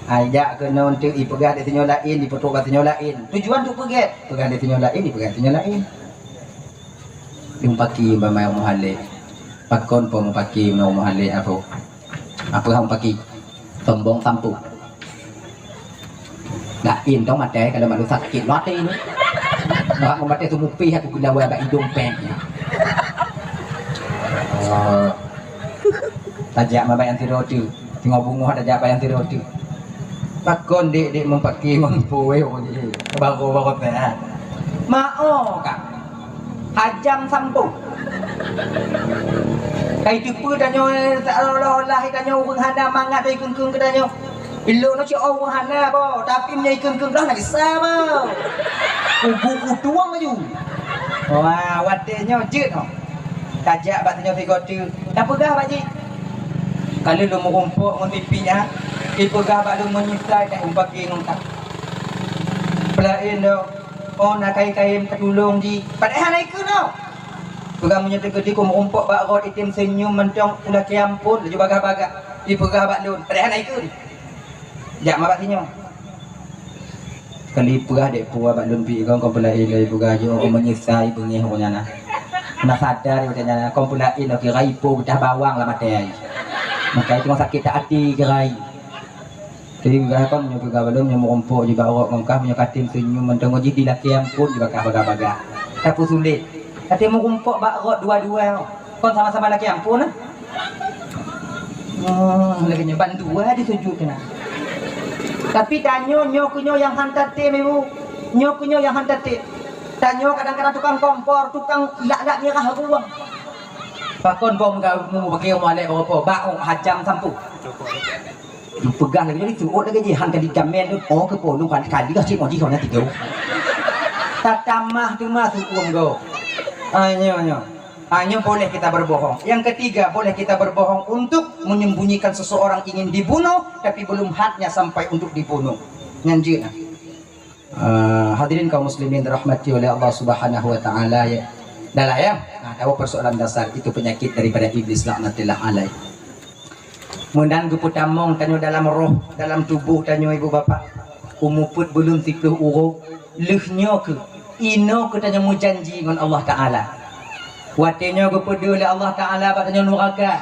Ai jak keunoe teuk ipeugah di sinyoe laén, ipeutrok bak sinyoe laén. Tujuan untuk peugét, peugah di sinyoe laén, ipeugah di sinyoe laén. Nyang paki bak Muhalik. Pakon po mupaki nyoe Muhalik apo? Apa hang paki? Sombong sampung. Laén dong maté kalau malu sakit mati ni. Bak maté tu mupih aku kena buat bak hidung pek. Oh. Tajak mabai anti roti. Tengok bungoh tajak bai anti roti. Pakon dek-dek mempaki mampu weh orang ni. Baru-baru teh. Mao kak. Hajam sampung. Kai teupeu tanyoe seolah-olah tanyoe ureuëng hana mangat dari keung-keung keu tanyoe. Ilok nyoe cok ureuëng hana boh, tapi meunyoe keung-keung dah na gisa boh. Ugu kutuang laju. Wah, watée nyoe jeuet oh. Tajak bak tanyoe sigoe teuk. Tapeugah bak jih. Kalau lôn meurumpok ngon pipi ha, ipeugah bak lôn meunyeusai tak umpaki ngon ka. Peulaén doh, oh na kai-kai meutulông jih. Padahai hana ikeu nyoe. Peugah meunyoe teukeudi ku meurumpok bak rot item seunyum mantong ulakée amphon laju bagah-bagah. Ipeugah bak lôn, padahai hana ikeu. Jak ma bak sinyoe. Kali peugah dek pue bak lôn pi kong kong peulaén lagi peugah jih oh meunyeusai beungéh ureuëng nyan. Na sadar ureuëng nyan kong peulaén lagi rai po beudah bawang lam até ai. Maka itu sakit tak hati gerai. Jadi peugah kon nyoe peugah bak lôn nyoe meurumpok jih bak rot ngon kah meunyoe katem seunyum mantong jih di lakée amphon jih bakah bagah-bagah. Tapi sulet. Katem meurumpok bak rot dua-dua. Kon sama-sama lakée amphon nah. Oh, lagée nyoe bandua disujut keunan. Tapi tanyoe nyoe keu nyoe nyang han tatem ibu. Nyoe keu nyoe nyang han tatem. Tanyoe kadang-kadang tukang kompor, tukang lak-lak mirah ruang. Pakon bom gamu bagi malek apa bak hajam sampu. Peugah lagi jadi tuot lagi jihan kali jamel tu oh ke polu kan kali dah cik moji kau nanti jauh. Tatamah tu mah tu uang go. Anyo nyo. Hanya boleh kita berbohong. Yang ketiga, boleh kita berbohong untuk menyembunyikan seseorang ingin dibunuh, tapi belum hadnya sampai untuk dibunuh. Nyan jeuet nah. Uh, hadirin kaum muslimin dirahmati oleh Allah Subhanahu wa taala ya. Dah lah ya. Nah, tahu persoalan dasar itu penyakit daripada iblis laknatillah alaih. Meunan geupeutamong tanyoe dalam roh, dalam tuboh tanyoe ibu bapak. Umu peuet buleuen siplôh uroe, lheueh nyoe keuh, inoe keuh tanyoe meujanji ngon Allah Taala. Watée nyoe geupeudeuh lé Allah Taala bak tanyoe nuraka.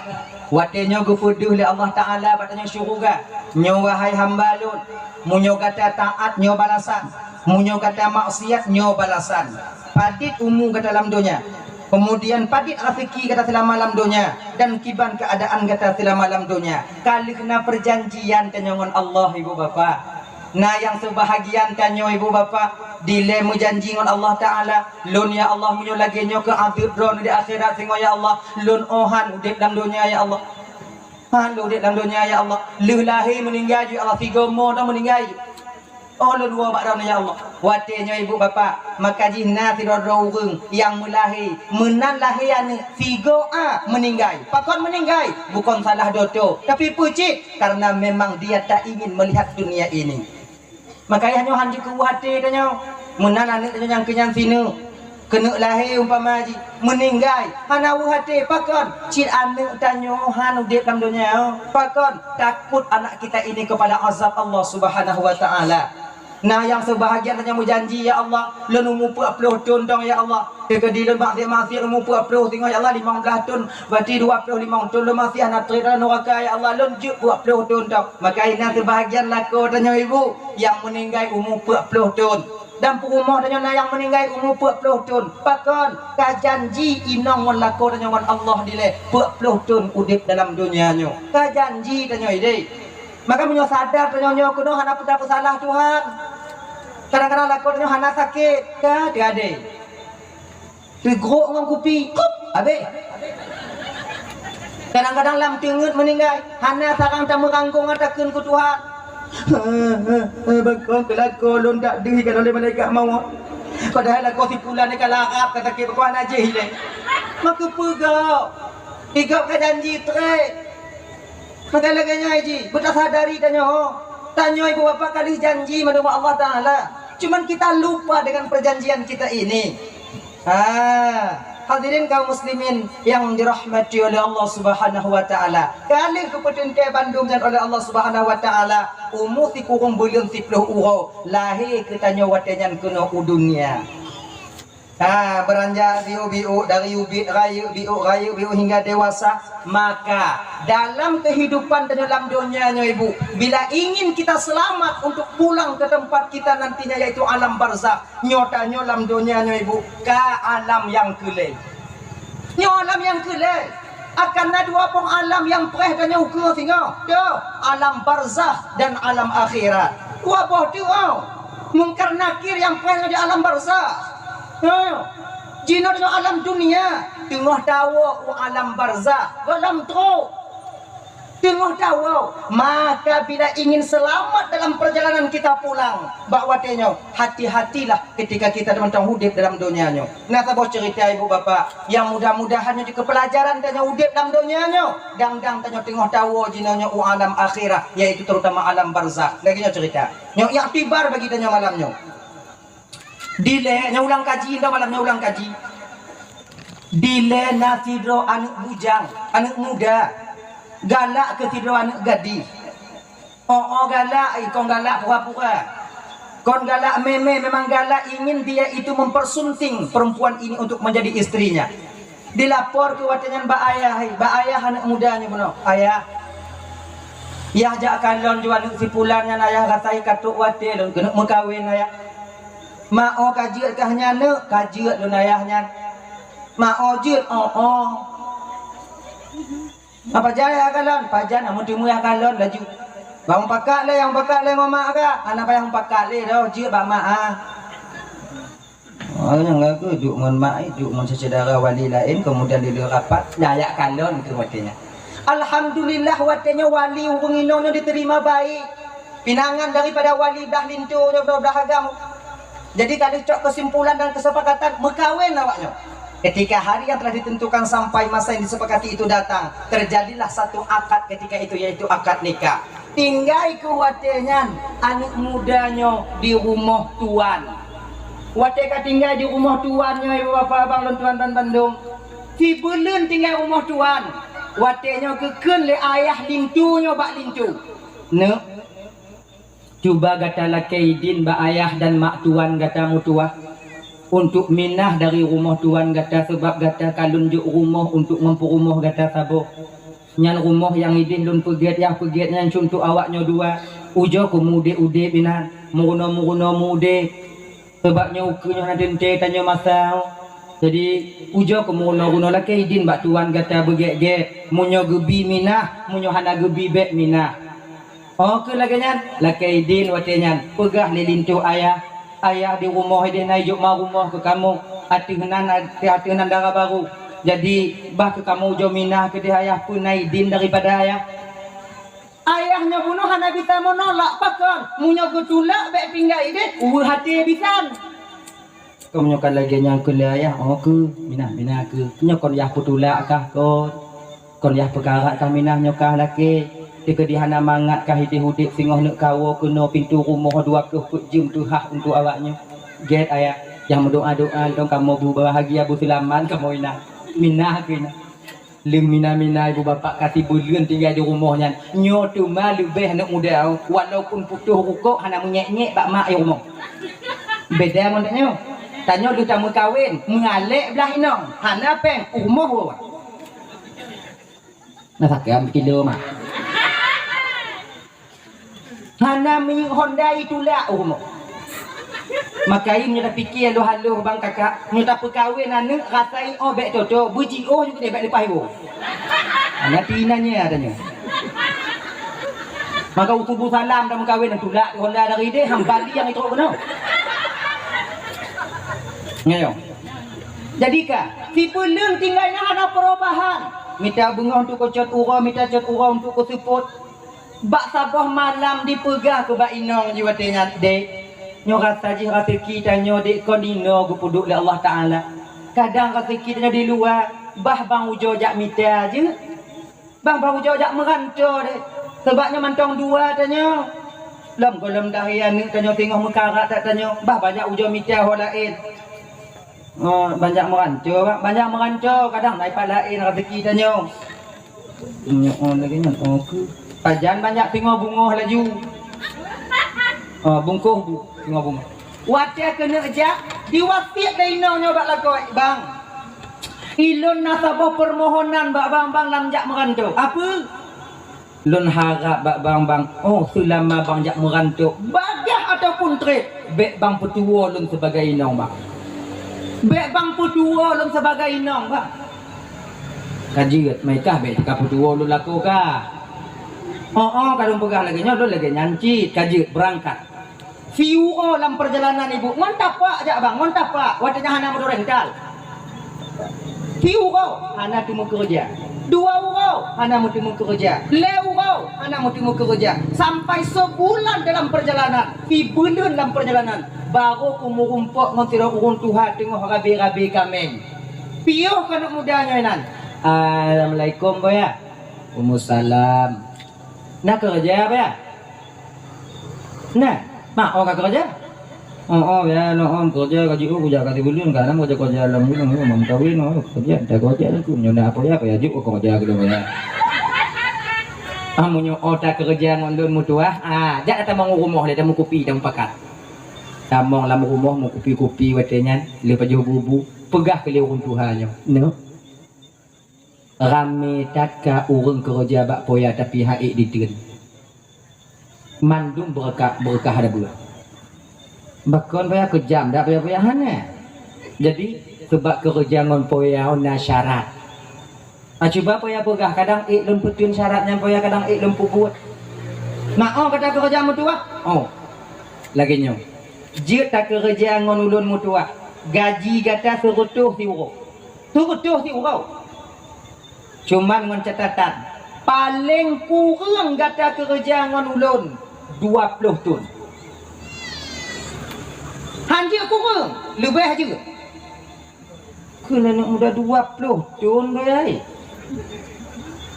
Watée nyoe geupeudeuh lé Allah Taala bak tanyoe syeuruga. Nyoe wahai hamba Lôn, meunyoe gata taát nyoe balasan, meunyoe gata maksiat nyoe balasan. Padit umu gata lam donya, kemudian padit raseuki gata seulama lam donya, dan kiban keuadaan gata seulama lam donya. Ka lheueh na peujanjian tanyoe ngon Allah, ibu bapak. Na nyang seubahagian tanyoe, ibu bapak, dilée meujanji ngon Allah Taala, "Lôn, ya Allah, meunyoe lagée nyoe keuh azeub droeneuh di akhirat singoh, ya Allah, lôn 'oh han udeb lam donya, ya Allah. Han lôn udeb lam donya, ya Allah. Lheueh lahé meuninggai ju, ya Allah, sigoe mo dong meuninggai ju. 'Oh lôn woe bak droeneuh, ya Allah." Watée nyoe, ibu bapak, maka jih na sidroe-droe ureuëng nyang meulahé, meunan lahé aneuëk, sigoe a meuninggai. Pakon meuninggai? Bukon salah doto, tapi peue cit? Karena memang dia tak ingin melihat dunia ini. Maka ayah nyoe han jikeuweuh até tanyoe. Meunan aneuëk tanyoe nyang keunyan sineuk, keuneuk lahé umpama jih, meuninggai, hana weuh até. Pakon? Cit aneuëk tanyoe han udeb lam donya. Pakon? Takut anak kita ini kepada azab Allah Subhanahu wa Taala. Na nyang seubahagian tanyoe meujanji, "Ya Allah, lôn umu peuet ploh thon dong, ya Allah. Teukeudi lôn maksiat-maksiat umu peuet ploh singoh, ya Allah, limong blaih thon, berarti dua ploh limong thon lôn maksiat hana trép dalam nuraka, ya Allah, lôn jeuet peuet ploh thon dong." Maka inan seubahagian lakoe tanyoe ibu nyang meuninggai umu peuet ploh thon. Dan peurumoh tanyoe na nyang meuninggai umu peuet ploh thon. Pakon? Ka janji inong ngon lakoe tanyoe ngon Allah dilée peuet ploh thon udeb dalam donya nyoe. Ka janji tanyoe ideh. Maka meunyoe sadar tanyoe nyoe keunoe hana peue tapeusalah Tuhan. Kadang-kadang lakoe tanyoe hana sakét, ka teuadée. Teugrok ngon kupi, kup, habéh. Kadang-kadang lam teungeut meuninggai, hana sarang tameuranggong takheun keu Tuhan. Bakon keu lakoe lôn dak deuh ka lé malaikat mawöt. Padahai lakoe si pulan ka larab ka sakét bakon hana jéh ilée. Maka peugah, igab ka janji trép. Maka lagée nyan jih, beutasadari tanyoe. Tanyoe ibu bapak ka lheueh janji mandum Allah Taala. Cuman kita lupa dengan perjanjian kita ini. Ha, hadirin kaum muslimin yang dirahmati oleh Allah Subhanahu wa Taala. Ka lheueh geupeuteuntée bandum nyan oleh Allah Subhanahu wa Taala, umu sikureueng buleuen siplôh uroe, lahé keu tanyoe watée nyan keunoe u dunia. Ha, beuranjak biôk-biôk dari ubit rayeuk, biôk rayeuk, biôk hingga dewasa. Maka dalam kehidupan tanyoe lam donya nyoe ibu, bila ingin kita selamat untuk pulang ke tempat kita nantinya yaitu alam barzakh, nyoe tanyoe lam donya nyoe ibu ka alam nyang keu lhée. Nyoe alam nyang keu lhée. Akan na dua boh alam nyang preh tanyoe ukeue singoh. Dua, alam barzakh dan alam akhirat. Dua boh tu, oh. Mungkar Nakir nyang preh di alam barzakh. Ha. Jinoe di alam dunia. teungoh tawoe u alam barzakh, gohlom trok. Teungoh tawoe, maka bila ingin selamat dalam perjalanan kita pulang, bak watée nyoe, hati-hatilah ketika kita mantong udeb dalam donya nyoe. Na saboh cerita ibu bapak, yang mudah-mudahan nyoe jeuet keu pelajaran tanyoe udeb dalam donya nyoe. Dang-dang tanyoe teungoh tawoe jinoe nyoe u alam akhirat, yaitu terutama alam barzakh. Lagée nyoe cerita. Nyoe iktibar bagi tanyoe malam nyoe. Dilée, nyoe ulang kaji, nyoe malam nyoe ulang kaji. Dilée na sidroe aneuëk bujang, aneuëk muda, galak keu sidroe aneuëk gadih. Oh, oh galak, eh, kon galak pura-pura. Kon galak meme, memang galak ingin dia itu mempersunting perempuan ini untuk menjadi istrinya. Dilapor keu watée nyan bak ayah, eh, bak ayah aneuëk muda nyoe bunoe. "Ayah, yah jak kalon ju aneuëk si pulan nyan ayah, rasa ka trok watée lôn keuneuk meukawen ayah." "Mak, oh ka jeuet kah nyan neuk?" "Ka jeuet lôn ayah nyan." "Mak, oh jeuet?" "Oh, oh." "Apa jai ayah kalon?" "Pajan, amun teumé ayah kalon laju. Bang pakak lé, yang pakak lé ngon mak ka. Hana payah pakak lé dah, jeuet bak mak ah." Oh, nyang lagu duek ngon mak, eh, duek ngon syedara wali laén, kemudian di luar rapat, nyan jak kalon keu watée nyan. Alhamdulillah, watée nyoe wali ureuëng inong nyoe diterima baik. Pinangan daripada wali blah linto nyoe, blah agam. Jadi, ka lheueh cok kesimpulan dan kesepakatan meukawen awak nyoe. Ketika hari yang telah ditentukan sampai masa yang disepakati itu datang, terjadilah satu akad ketika itu, yaitu akad nikah. Tinggai keu watée nyan aneuëk muda nyoe di rumoh tuan. Watée ka tinggai di rumoh tuan nyoe, ibu bapak abang lôn tuan dan bandum, sibuleuen tinggai rumoh tuan, watée nyoe geukheun lé ayah linto nyoe bak linto, "Neuk, cuba gata lakée idin bak ayah dan mak tuan gata meutuwah, untuk minah dari rumoh tuan gata, sabab gata ka lôn jok rumoh untuk ngon peurumoh gata saboh. Nyan rumoh nyang idin lôn peugét, nyang peugét nyan cuntoh awak nyoe dua. Ujoe keuh meu-udeb-udeb inan, meurunoe-meurunoe meu-udeb. Sabab nyoe ukeue nyoe hana teuntée tanyoe masa." Jadi, ujoe keuh meurunoe-runoe, lakée idin bak tuan gata beugét-gét. Meunyoe geubi minah, meunyoe hana geubi bék minah. Oh, keu lagée nyan, lakée idin watée nyan, peugah lé linto ayah, "Ayah, di rumoh ideh na ijok ma rumoh keu kamoe, ateueh nan, ateueh nan dara barô. Jadi, bah keu kamoe ujoe minah keudeh ayah, peue na idin daripada ayah." Ayah nyoe bunoe hana bisa meunolak, pakon? Meunyoe geutulak bék tinggai ideh, ueh até bisan. Keu meunyoe ka lagée nyan keu lé ayah, oh keu, minah, minah keu. Nyoe kon yah peutulak kah kon? Kon yah peukarat kah minah nyoe kah lakée? Teukeudi hana mangat kah ideh udeb singoh neuk kawoe keunoe pintoe rumoh dua keuh peuet jeuem teuhah untuk awak nyoe. Gét ayah, nyang meudoá-doá lom kamoe beubahagia beuseulamat kamoe inah. Minah keu inah. Leueng mina-mina ibu bapak ka sibuleuen tinggai di rumoh nyan. Nyoe teuma leubeh aneuk muda, walaupun putôh rukok hana meunyék-nyék bak mak i rumoh. Beda ngon tanyoe. Tanyoe lheueh tameukawen, meualek blah inong, hana péng, u rumoh woe. Na sakém kilo mak. Hana minyeuk Honda itulak u rumoh. Maka i meunyoe tapiké haloh-haloh bang kakak, meunyoe tapeukawen aneuk rasa i oh bék toto, beujiôh ju keudeh bék leupah iwoe. Hana pi inan nyan tanyoe. Maka u suboh salam tameukawen, tulak Honda dari ideh, ham bali nyang itrok keunoe. Nyoe. Jadi ka, sibuleuen tinggai na hana perubahan. Mita beungoh untuk keu cot uroe, mita cot uroe untuk keu seupôt. Bak saboh malam dipeugah keu bak inong jih watée nyan, "Dek, nyoe rasa jih raseuki tanyoe dek kon inoe geupeuduek lé Allah Taala. Kadang raseuki tanyoe di luwa, bah bang ujoe jak mita jeuet. Bang, bang ujoe jak meuranto dek. Sabab nyoe mantong dua tanyoe. Lom gohlom dahé aneuk tanyoe singoh meukarat that tanyoe. Bah banyak ujoe mita ho laén." Oh, banyak meuranto, Bang. Banyak meuranto, kadang na ipat laén raseuki tanyoe. Nyoe, oh, lagée nyan, oh, keu. Pajan banyak singoh bungoh laju. Oh, bungkôh bu-, singoh bungoh. Watée keuneuk jak, diwasiet lé inong nyoe bak lakoe, "Bang, ilôn na saboh peumohonan bak bang, bang lam jak meuranto." "Apeue?" "Lôn harab bak bang, bang, oh, seulama bang jak meuranto, bagaih ataupun treb, bék bang peutuwoe lôn sibagai inong, bang. Bék bang peutuwoe lôn sibagai inong, bang." "Ka jeuet, meukah bék ka peutuwoe lôn lakoe kah?" "Oh, oh, ka lôn peugah lagée nyoe, lôn lagée nyan cit, ka jeuet, beurangkat." Siuroe lam peurjalanan ibu, ngon tapak jak bang, ngon tapak, watée nyan hana moto rental. Siuroe hana teumeukeureuja. Dua uroe hana meuteumeukeureuja. Lhée uroe hana meuteumeukeureuja. Sampai sebulan dalam perjalanan, sibuleuen lam perjalanan, barô kumeurumpok ngon sidroe ureuëng tuha teungoh rabe-rabe kaméng. Piôh keuneuk muda nyoe nan. "Assalamualaikum, Boya." "Waalaikumsalam." "Na keureuja, Boya?" "Na, ma oh ka keureuja?" "Oh, oh, ya, no, oh, keureuja gaji, oh, kujak ka sibuleuen, ka na keureuja-keureuja lam buleuen, oh, mam kawin, oh, keureuja, ta keureuja lom ku, nyoe na apa ya, apa ya, juk keureuja keudroe ya." "Ah, meunyoe oh ta keureuja ngon lôn meutuwah, ah, jak tamong u rumoh lé, tamong kupi, tamong pakat." Tamong lam rumoh meukupi-kupi watée nyan, lheueh pajoh bu-bu, peugah keu lé ureuëng tuha nyoe, "Nyoe, ramé that ka ureuëng keureuja bak poya, tapi han ék diteun. Mandum beureukat, beureukat hana beue." "Bakon poya keujam dak poya-poya?" "Hana. Jadi, seubab keureuja ngon poya na syarat." "Ah, cuba poya peugah, kadang ék lôn peuteun syarat nyan poya, kadang ék lôn peubuet." "Ma oh gata keureuja meutuwah?" "Oh. Lagée nyoe. Jeuet takeureuja ngon ulôn meutuwah. Gaji gata seureutôh siuroe." "Seureutôh siuroe?" "Cuman ngon catatan, paleng kureueng gata keureuja ngon ulôn dua ploh thon." "Han jeuet kureueng, leubeh jeuet." "Keuneuk muda dua ploh thon, Boya, eh?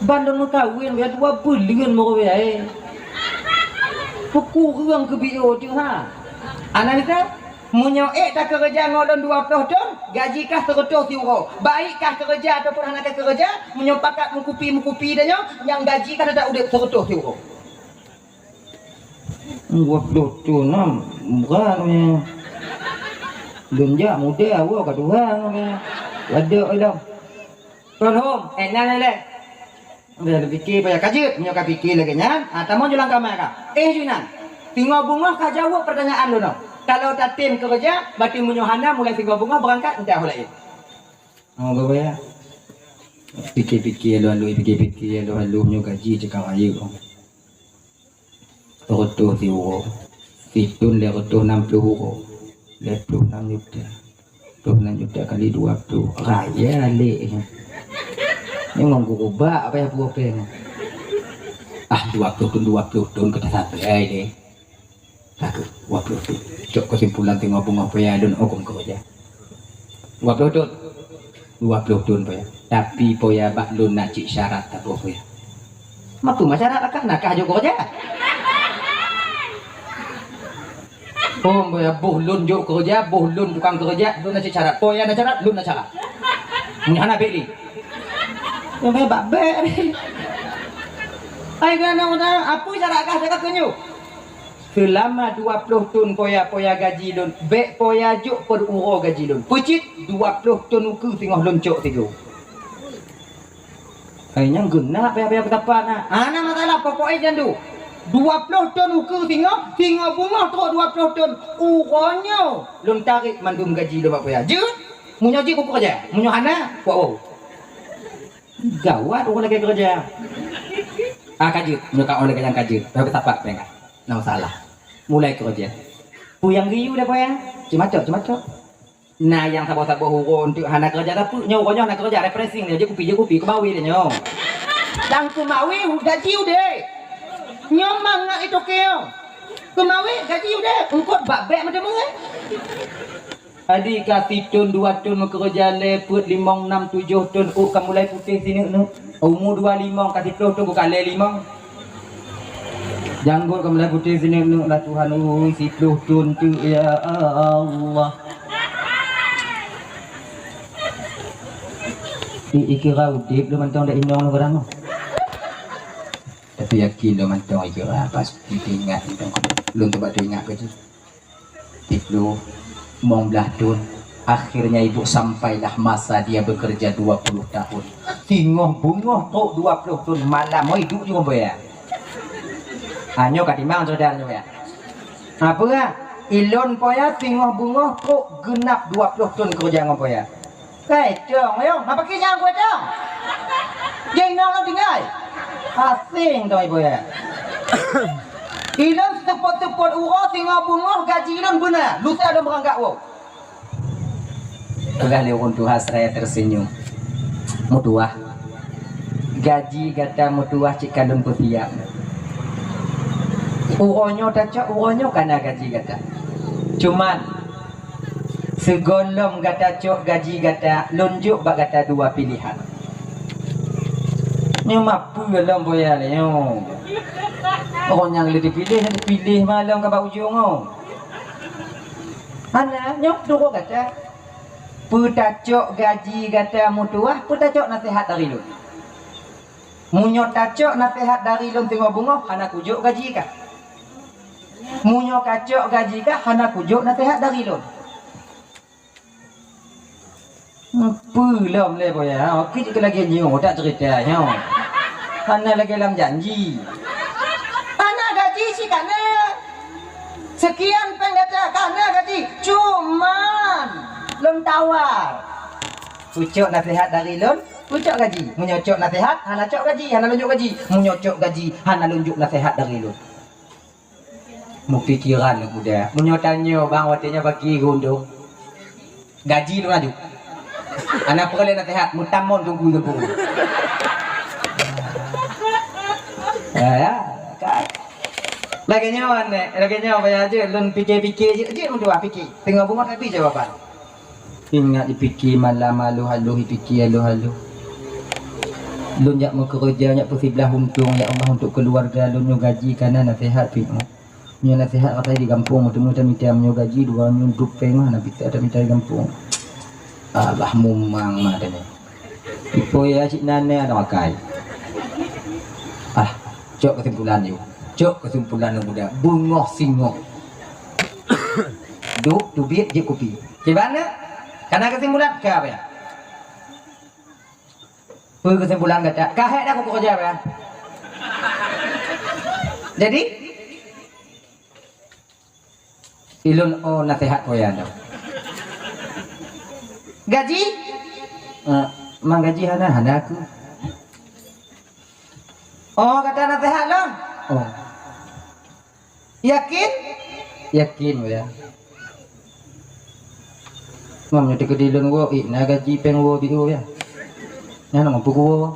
Ban lôn meukawen, Boya, dua buleuen baru, Boya, eh. Peukureueng keu B O teuh, ha?" Ana mita, "Meunyoe ék takeureuja ngon lôn dua ploh thon, gaji kah seureutôh siuroe. Baik kah keureuja ataupun hana kah keureuja, meunyoe pakat meukupi-meukupi tanyoe, nyang gaji kah teutap udeb seureutôh siuroe." "Dua ploh thon na, brat nyoe. Lôn jak muda, awak ka tuha nyoe. Wadok ilong." "Kon hom, ék nyan lé." Udah, pike payah ka jeuet, meunyoe ka pike lagée nyan, ah, tamong ju lam kama ka. Eh, ju inan. Singoh beungoh ka jaweueb peurtanyaan lôn nyoe. Kalau tatem keureuja, berarti meunyoe hana, mulai singoh beungoh beurangkat, entah ho laén. Oh, Boya. Pike-pike alu-alu, pike-pike alu-alu, nyoe gaji cekang rayeuk. Seureutôh siuroe. Sithon lhée reutôh nam ploh uroe. Lhée ploh nam juta. Ploh nam juta kali dua ploh. Raya lé. Nyoe ngon gurubak apa ya buah peng. Ah, dua ploh thon, dua ploh thon ka tasabai lé. Ka keuh, dua ploh thon. Cok keusimpulan teungoh beungoh poya lôn hukôm keureuja. Dua ploh thon. Dua ploh thon poya. Tapi poya bak lôn na cit syarat saboh poya. Mapeue ma syarat, akah na kah jok keureuja? Oh, poya boh lôn jok keureuja, boh lôn tukang keureuja, lôn na cit syarat. Poya na syarat, lôn na syarat. Meunyoe hana bek lé. Nyoe bak bek. Ai kana na, apeue syarat kah cakap keu nyoe? Seulama dua ploh thon poya-poya gaji lôn, bék poya jok peuet uroe gaji lôn. Peucit dua ploh thon ukeue singoh lôn cok sigoe. Hai nyang geunap poya-poya peutapat na. Hana masalah, pokok e nyan dum. Dua ploh thon ukeue singoh, singoh beungoh trok dua ploh thon. Uroe nyoe lôn tarek mandum gaji lôn bak poya. Jeuet? Meunyoe jeuet, kukeureuja. Meunyoe hana, kuwoe. Gawat ureueng lagèe keureuja. Ah, ka jeuet. Meunyoe ka ureueng lagèe nyan ka jeuet, bèk sapat péng ka. Na masalah. Mulai keureuja. Peue nyang geuyue lé poya? Cuma cok, cuma cok. Na nyang saboh-saboh uroe eunteuk hana keureuja, tapi nyoe uroe nyoe hana keureuja, refreshing nyoe, jeuet kupi, jeuet kupi, keumawe lé nyoe. Dan keumawe gaji udép. Nyoe mangat itoke nyoe. Keumawe gaji udép, eungkot bak bèk meuteumé. Adi ka sithon, dua thon meukeureuja, lhèe, peuet, limong, nam, tujoh thon, ôk ka mulai putéh sineuk-neuk. Umu dua limong, ka siploh thon, ka lhèe limong. Janggot ka mulai putéh sineuk-neuk lah Tuhan, ui, siploh thon teuk, ya Allah. I, ikira udép lôn mantong dak inong lôn barang. Tapi yakin lôn mantong ikira, pasti teuingat mantong. Lôn teuba teuingat keu tu. Siploh, limong blah thon. Akhirnya ibu sampailah masa dia bekerja dua puluh tahun. Singoh beungoh trok dua ploh thon malam, oi, duek jih ngon poya. Ha, nyoe ka timang syedara nyoe ya. Ha, peue? Ilôn poya singoh beungoh trok geunap dua ploh thon keureuja ngon poya. Kai, cong, ayo, ngapa ki nyang kuat, cong? Jeng nong nong tinggai. Asing dong ibu ya. Ilôn seupôt-seupôt uroe singoh beungoh gaji ilôn beuna. Lusa lôn beurangkat woe. Peugah lé ureueng tuha seraya tersenyum. Meutuah. Gaji gata meutuah cit ka lôn peusiap. Uroe nyoe tacok, uroe nyoe ka na gaji gata. Cuman, sigohlom gata cok gaji gata, lôn jok bak gata dua pilihan. Nyoe mapeue lom boya lé nyoe. Uroe nyang lé dipiléh, dipiléh malom ka bak ujong nyoe. Hana, nyoe turoe gata. Peutacok gaji gata meutuah, peutacok naseuhat dari lôn. Meunyoe tacok naseuhat dari lôn singoh beungoh, hana kujok gaji kah. Meunyoe kacok gaji kah, hana kujok naseuhat dari lôn. Peue lom lé boya, oke jeuet lagèe nyoe, tak cerita nyoe. Hana lagèe lam janji. Hana gaji cit ka na. Sekian péng gata ka na gaji. Cuman lôn tawar. Peucok naseuhat dari lôn, peucok gaji. Meunyoe cok naseuhat, hana cok gaji, hana lôn jok gaji. Meunyoe cok gaji, hana lôn jok naseuhat dari lôn. Meupikiran muda. Meunyoe tanyoe bang watèe nyoe bagi geuntông. Gaji lôn aju. Hana peureulèe naseuhat, meutamong teungku teungku. Ya, ya, kan. Lagèe nyoe, lagèe nyoe, payah jeuet lôn pike-pike jeuet, jeuet meutuah pike. Teungoh beungoh tapi jawaban. Ingat jipike malam aloh-aloh, jipike aloh-aloh. Lôn jak meukeureuja, jak peusiblah untông, ya Allah, untuk keuluwarga lôn nyoe gaji ka na naseuhat pih. Nyoe naseuhat asai di gampông, meuteumé tamita meunyoe gaji dua nyoe dua péng mah, na pita tamita di gampông. Alah mumang mah tanya. Ipo ya cit nane ada makai. Ah, cok kesimpulan yuk. Cok kesimpulan yang muda. Beungoh singoh. Duek teubiet jeuet kupi. Kiban na? Kana kesimpulan ka apa ya? Peue kesimpulan gata? Ka hék dah kukeureuja apa ya? Jadi, ilôn oh naseuhat koyan dah. Gaji? Eh, mang gaji hana, hana aku. Oh, gata naseuhat lôn? Oh. Yakin? Yakin, ya. Mam nyoe teukeudi lôn woe, ih, na gaji péng woe biôh, ya. Nyan mampu kuwoe.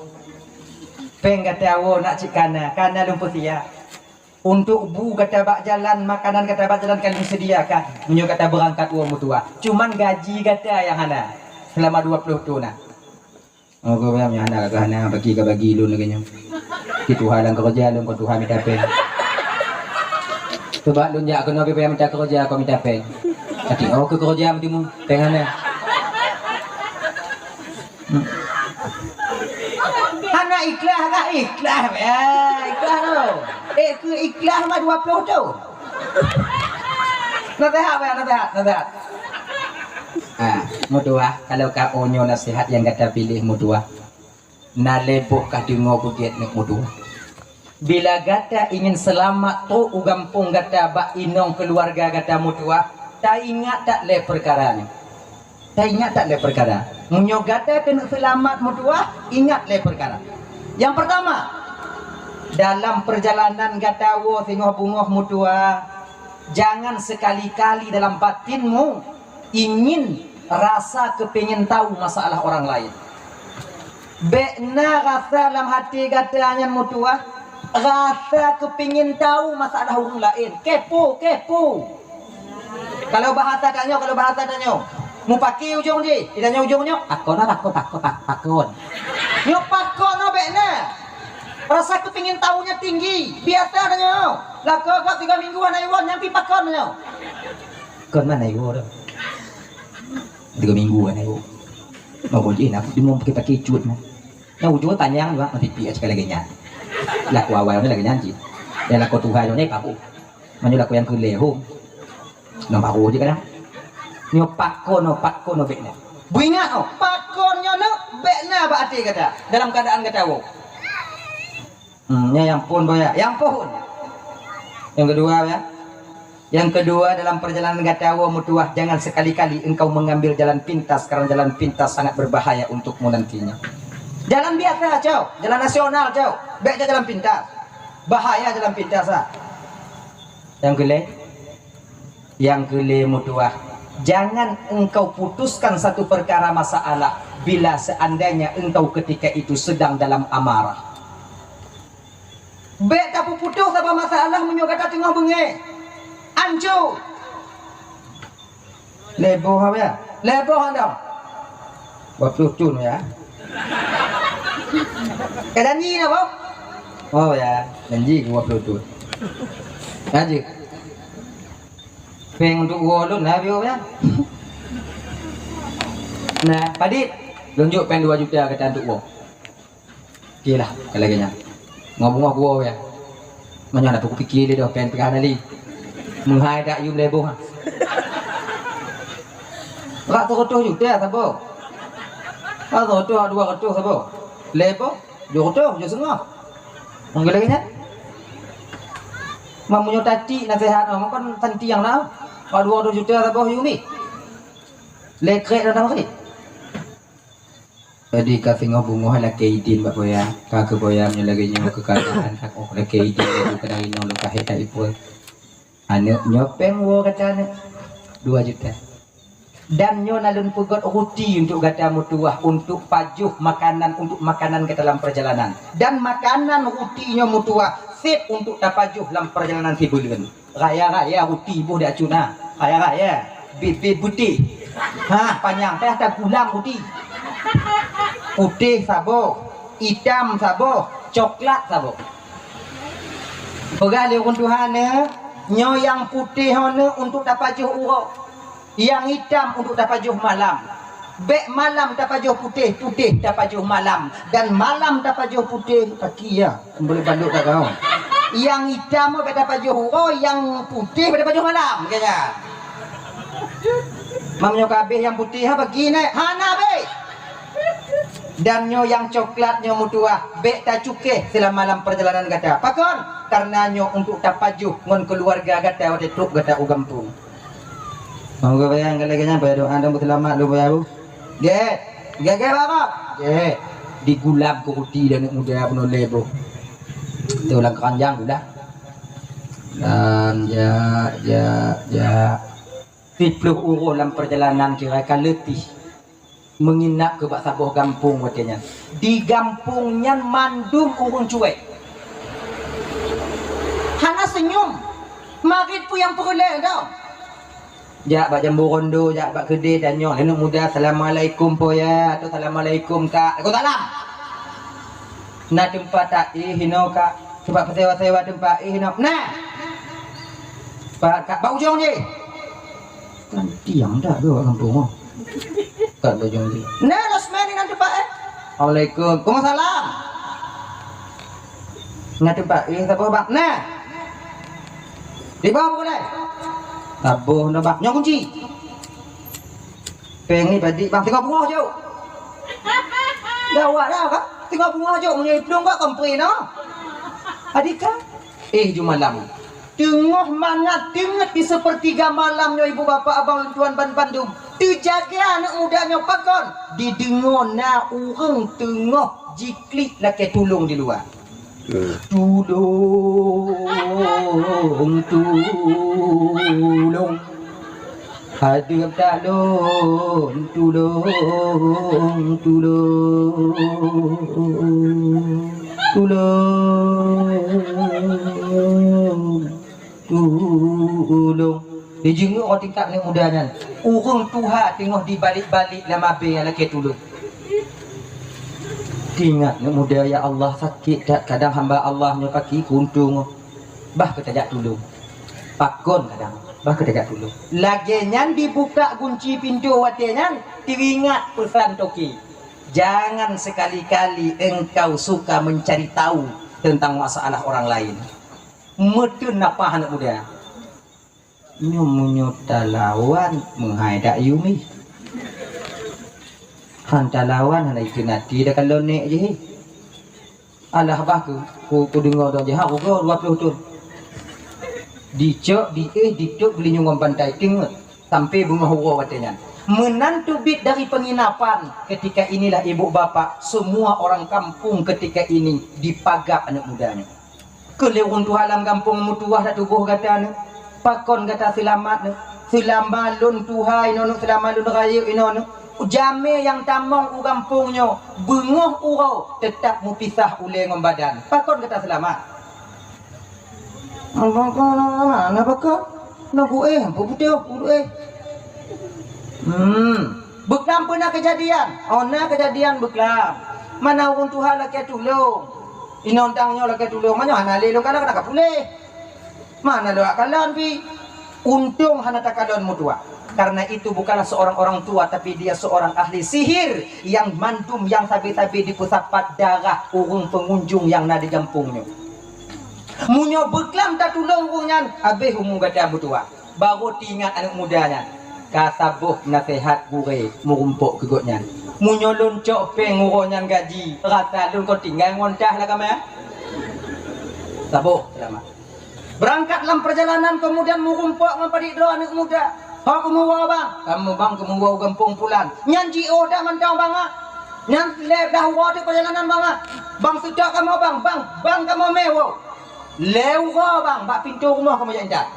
Péng gata woe nak cit kana, kana lôn peusiap. Untuk bu gata bak jalan, makanan gata bak jalan ka lôn sediakan. Meunyoe gata beurangkat woe meutuah. Cuman gaji gata nyang hana selama dua ploh thon na. Oh, kau bilang nyang hana, kau hana bagi, kau bagi lôn lagèe nyoe. Di tuha lam keureuja lôn, kau tuha mita péng. Coba lôn jak keunoe pih payah mita keureuja, kau mita péng. Tapi oh, keu keureuja meuti mu, péng hana. Hmm. Hana ikhlas kah? Ikhlas, ya. Ikhlas tu. Eh, keu ikhlas mah dua ploh tu. Naseuhat, ya, naseuhat, naseuhat. Ha, meutuah, kalau ka oh nyoe naseuhat nyang gata piléh meutuah. Na lé boh ka deungoe beugét neuk meutuah. Bila gata ingin seulamat trok u gampông gata bak inong keuluwarga gata meutuah, taingat that lé peukara nyoe. Taingat that lé peukara. Meunyoe gata keuneuk seulamat meutuah, ingat lé peukara. Nyang peurtama, dalam peurjalanan gata woe singoh beungoh meutuah, jangan sekali-kali dalam batinmu ingin rasa kepingin tahu masalah orang lain. Bék na rasa lam até gata nyan meutuah, rasa kepingin tahu masalah ureueng laén. Kepo, kepo. Kalau bahasa tanyoe, kalau bahasa tanyoe, mupaki ujong jih, di tanyoe ujong nyoe, pakon, pakon, pakon, pakon, pakon. Nyoe pakon nyoe bék na. Rasa kepingin tahunya tinggi. Biasa tanyoe. Lakoe kok tiga minggu hana iwoe, nyang pi pakon nyoe. Kon mana iwoe tu? Tiga minggu kan aku. Mau boleh nak cuma pakai pakai cut mah. Yang ujung panjang juga masih pihak sekali lagi nyan. Laku awal ni lagi nyan cit. Dan laku Tuhan ni paku. Mana laku yang kelihum. Nampak aku je kadang. Nyo pakon, nyo pakon, nyo bekna. Buingat oh, pakon nyo nak bekna bak hati kata. Dalam keadaan kata aku. Hmm, nyan nyang phôn boh ya. Nyang phôn. Yang kedua ya. Yang kedua, dalam perjalanan gata woe meutuah, jangan sekali-kali engkau mengambil jalan pintas, karena jalan pintas sangat berbahaya untukmu nantinya. Jalan biasa, cok. Jalan nasional, cok. Bék jalan pintas. Bahaya jalan pintas, ah. Yang keulhèe, yang keulhèe meutuah, jangan engkau putuskan satu perkara masalah Bila seandainya engkau ketika itu sedang dalam amarah. Bék tapeuputoh saboh masalah meunyoe gata teungoh beungéh. Anco. Lhèe boh apa ya? Lhèe boh anda. Dua puluh thôn ya. Ka janji na, boh? Oh ya, janji dua puluh thôn. Lanjut. Péng untuk uroe lôn na, boh ya. Nah, padit. Lôn jok péng dua juta kata untuk uroe. Oke lah, kalau lagèe nyan. Ngom-ngom gua ya. Meunyoe na pike lé doh péng peugah tadi. Meuhai dak yum lhèe boh. Rak seratus juta saboh. Rak seratus, rak dua ratus saboh. Lhèe boh, tujuh ratus, tujuh setengah. Ngom lagèe nyan. Meunyoe tati naseuhat, oh, kan santiang na. Rak dua ratus juta saboh yum mi. Lhèe krek dah dah. Jadi ka singoh beungoh lakèe idin bak boya. Ka keu boya meunyoe lagèe nyoe keukaadaan hak oh lakèe idin laju keunan inoe lôn ka hé that ipuih. Aneuk nyoe péng woe gata aneuk dua juta. Dan nyoe na lôn peugöt ruti untuk gata meutuwah, untuk pajoh makanan, untuk makanan gata lam perjalanan. Dan makanan ruti nyoe meutuwah sép untuk tapajoh lam perjalanan sibuleuen. Raya-raya ruti boh di acu na. Raya-raya. Bit-bit putih. Ha, panyang payah tagulam ruti. Putih saboh, itam saboh, coklat saboh. Peugah lé ureueng tuha neuh, nyoe nyang putih ho neuh untuk tapajoh uroe. Nyang itam untuk tapajoh malam. Bèk malam tapajoh putih, putih tapajoh malam. Dan malam tapajoh putih, paki ya. Boleh banduk tak kau? Nyang itam bèk tapajoh uroe, nyang putih bèk tapajoh malam, kaya. Mam nyoe kabeh nyang putih ha pagi neh, hana bèk. Dan nyoe nyang coklat nyoe meutuwah, bèk tacukéh seulama lam perjalanan gata. Pakon? Karena nyoe untuk tapajoh ngon keuluwarga gata watèe trok gata u gampông. Monggo bayang ka lagèe nyan, payah doa dan beuseulamat lôn bayang bu. Gèt. Gèt, gèt, Bang. Gèt. Digulam keu ruti dan aneuk muda bunoe lhèe boh. Tu lam keuranjang gulam. Dan jak, jak, jak. Siplôh uroe lam perjalanan kira ka leutih. Meunginap keu bak saboh gampông watèe nyan. Di gampông nyan mandum ureueng cuek. Hana seunyum. Marit peue nyang peureulèe dong. Jak bak jambu rondo, jak bak keudè, tanyong lé aneuk muda, "Assalamualaikum po ya?" Atau, "Assalamualaikum kak." "Waalaikumsalam." "Na teumpat taéh inoe kak? Teumpat peusewa-sewa teumpat éh inoe?" "Na." "Pat kak?" "Bak ujong jih." Kan tiang dak dua gampông oh. Kat bajong jih. "Na losmen inan teumpat éh." "Assalamualaikum." "Waalaikumsalam." "Na teumpat éh saboh bang?" "Na." "Di bawah pukul eh?" "Saboh na bang." "Nyoe kunci." "Péng ni badi bang." "Singoh beungoh jok." "Gawat dah kak. Singoh beungoh jok meunyoe iplueng bak kompre noh." Adika. Éh ju malam. Teungoh mangat teungeut di seupeurtiga malam nyoe ibu bapak abang lôn tuan ban bandum. Teujaga aneuk muda nyoe pakon? Dideungoe na ureueng teungoh jiklik lakèe tulông di luwa. Tulông, tulông. Hadeueng that lôn, tulông, tulông, tulông, tulông. Dijeungeuk tingkat aneuk muda nyan. Ureueng tuha teungoh dibalek-balek lam abèe lakèe tulông. Teuingat aneuk muda, ya Allah, sakét that kadang hamba Allah nyoe paki keuuntông. Bah keutajak tulông. Pakon kadang, bah keutajak tulông. Lagèe nyan dibuka gunci pintoe watèe nyan, teuingat peusan toke. Jangan sekali-kali engkau suka mencari tahu tentang masalah orang lain. Meuteun nafah aneuk muda. Nyoe meunyoe talawan meuhai dak yumi. Han talawan hana iteun até dak kalon nèk jih. Alah bah ku, ku, kudeungö dong jih, ha, ugoe dua ploh thon. Dicok, diéh, ditôp geulinyueng ngon bantai teungeut, sampoe beungoh uroe watèe nyan. Meunan teubiet dari penginapan, ketika inilah ibu bapak, semua orang kampung ketika ini dipagab aneuk muda nyoe. Keu lé ureueng tuha lam gampông meutuwah dak tuboh gata nyoe, pakon gata seulamat nyoe? Seulama lôn tuha inoe nyoe, seulama lôn rayeuk inoe nyoe, Jamé nyang tamong u gampông nyoe, beungoh uroe teutap mupisah ulée ngon badan. Pakon gata seulamat? Hana pakon. Na ku éh, ampôn beutôi, ku éh. Hmm. Beuklam peue na keujadian? Oh, na keujadian beuklam. Mana ureuëng tuha lakée tulông. Inong tang nyoe lakée tulông, meunyoe hana lé lôn kana, kana ka puléh. Mana lôn kalon pih? Untông hana takalon meutuah. Karena itu bukanlah seorang orang tua, tapi dia seorang ahli sihir yang mandum nyang sabe-sabe jipeusapat darah ureuëng pengunjung nyang na di gampông nyoe. Meunyoe beuklam tatulông ureuëng nyan, habéh umu gata meutuah. Barô teuingat aneuëk muda nyan. Ka saboh naseuhat gurée meurumpok keu gobnyan. Meunyoe lôn cok péng uroe nyan gaji, rasa lôn kon tinggai ngon tah lam kama. Saboh seulamat. Beurangkat lam peurjalanan, keumudian meurumpok ngon padit droe aneuëk muda. "Ho keumeuwoe, Bang?" "Kamoe, Bang, keumeuwoe u gampông pulan." "Nyan jiôh dah mantong, Bang, ah? Nyan lhée blah uroe teuk peurjalanan, Bang, ah? Bang seutôt kamoe, Bang, Bang, Bang kamoe mé woe." "Lhée uroe, Bang, bak pintoe rumoh kamoe jak intat."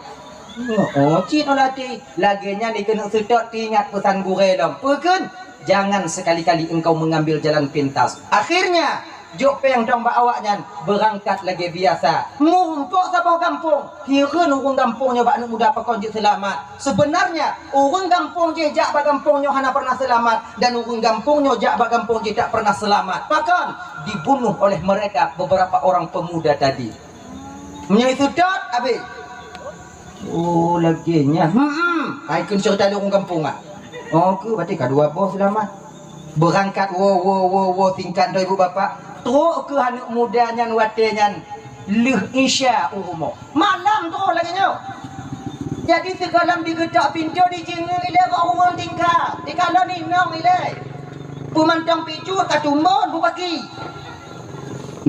Oh, cit olah ti. Lagée nyan dikeuneuk seutôt teuingat peusan gurée lom. Peue kheun? Jangan sekali-kali engkau mengambil jalan pintas. Akhirnya, jok péng dong bak awaknyan, beurangkat lagée biasa. Meurumpok saboh gampông, hireuen ureuëng gampông nyoe bak aneuëk muda pakon jeuet seulamat. Seubeunarnya, ureuëng gampông jih jak bak gampông nyoe hana pernah seulamat, dan ureuëng gampông nyoe jak bak gampông jih tak pernah seulamat. Pakon? Dibunuh oleh mereka beberapa orang pemuda tadi. Meunyoe seutôt, habéh. Oh, lagée nyan. Hmm, hmm. Hai kheun ceurita lé ureuëng gampông, ah. Oh, keu berarti ka dua boh seulamat. Beurangkat woe, woe, woe, woe, singkat droe ibu bapak. Trok keu aneuëk muda nyan watée nyan lheueh Isya u rumoh. Malam trok lagée nyoe. Jadi sigohlom digeutok pintoe, dijeungeuk ilée bak ureuëng tingkat. Dikalon inong ilée. Peumantong picut ka tumbon bupaki.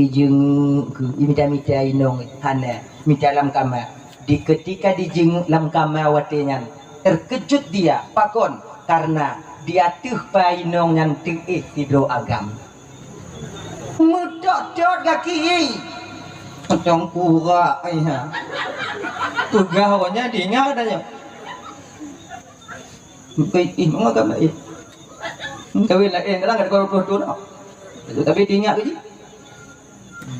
Ijeungeuk keu, imita-mita inong hana, mita lam kama. Di keutika dijeungeuk lam kama watée nyan, teukeujot dia. Pakon? Karena di ateueh pa inong nyan teuéh sidroe agam. Meutot-tot gaki, "Ih, mantong kura, ai ha." Peugah awaknyan, diingat dah nyoe. Ih, ih, meuagam, ih. Kawin laén, kadang ada dua puluh tahun tau. Tapi diingat lagi.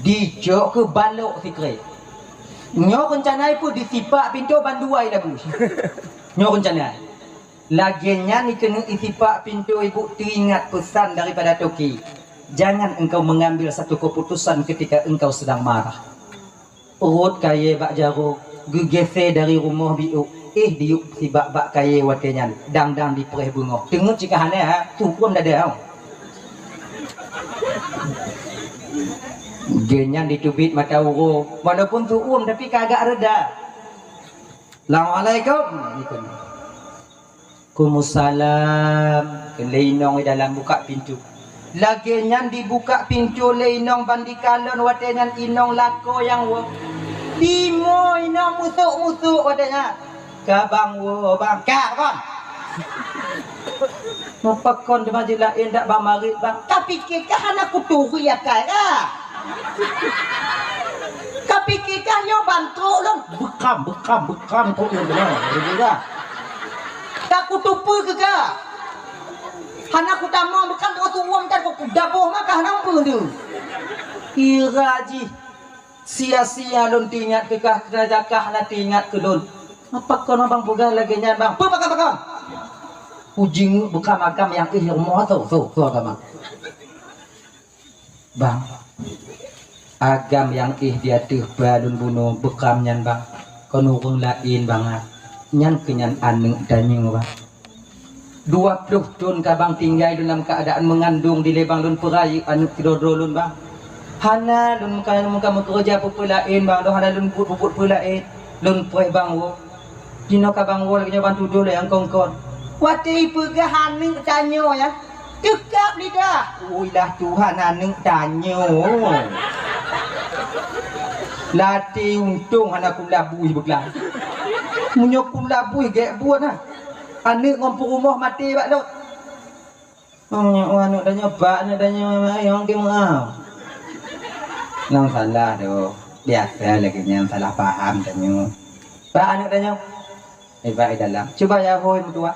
Dicok keu balok sikrek. Nyoe rencana ipeue disipak pintoe bandua labu. Nyoe rencana. Lagée nyan dikeuneuk isipak pintoe ibu teuingat pesan daripada toke. Jangan engkau mengambil satu keputusan ketika engkau sedang marah. Rot kayée bak jaroe, geugisé dari rumoh biôk, éh diyueb sibak bak kayée watée nyan, dang-dang dipreh beungoh. Teungeut cit ka hana, ha, tuuem dada. Geuh nyan diteubiet mata uroe, walaupun tuuem tapi ka agak reda. Assalamualaikum. Waalaikumsalam. Kheun lé inong di dalam, buka pintoe. Lagée nyan dibuka pintoe lé inong ban dikalon watée nyan inong lakoe nyang woe. Timoh inong musok-musok watée nyan. "Ka bang woe, bang." "Ka kon." "Meupakon teuma jih laén dak bang marit, bang?" "Ka pike kah hana kuturi akai kah? Ka pike kah nyoe ban trok lôn?" "Beukam, beukam, beukam trok lôn beuna." "Ka kutupeue keu kah? Hana kutamong beukam trok tuuem tan, ku daboh maka hana peue tu." Kira jih. Sia-sia lôn teuingat keu kah, keu raja kah hana teuingat keu lôn. Pakon abang peugah lagée nyan, bang? Peue pakon-pakon? Kujingeuk beukam agam nyang éh rumoh tho, tho, tho agam. Bang, agam nyang éh di ateueh ba lôn bunoe beukam nyan, bang. Kon ureuëng laén, bang, ah. Nyan keuh nyan aneuëk tanyoe, bang. Dua ploh thon ka bang tinggai lôn lam keuadaan meungandong dilée bang lôn peurayeuk aneuëk sidroe-droe lôn bang. Hana lôn muka, muka meukeureuja peue-peue laén bang, lôn hana lôn buet, buet peue laén. Lôn preh bang woe. Jinoe ka bang woe lagée nyoe bang tudoh lé nyang kon-kon. Watée ipeugah aneuëk tanyoe nyan, teukab lidah. Uilah Tuhan aneuëk tanyoe. Latée untông hana kulabui beuklam. Meunyoe kulabui gét buet na. Aneuëk ngon peurumoh maté bak lôn. Oh, nyoe aneuëk tanyoe, bak aneuëk tanyoe, ayong keu meu'ah. Nyang salah tu, biasa lagée nyan salah paham tanyoe. Bak aneuëk tanyoe, eh, bak di dalam. Cuba ya hôi meutuah.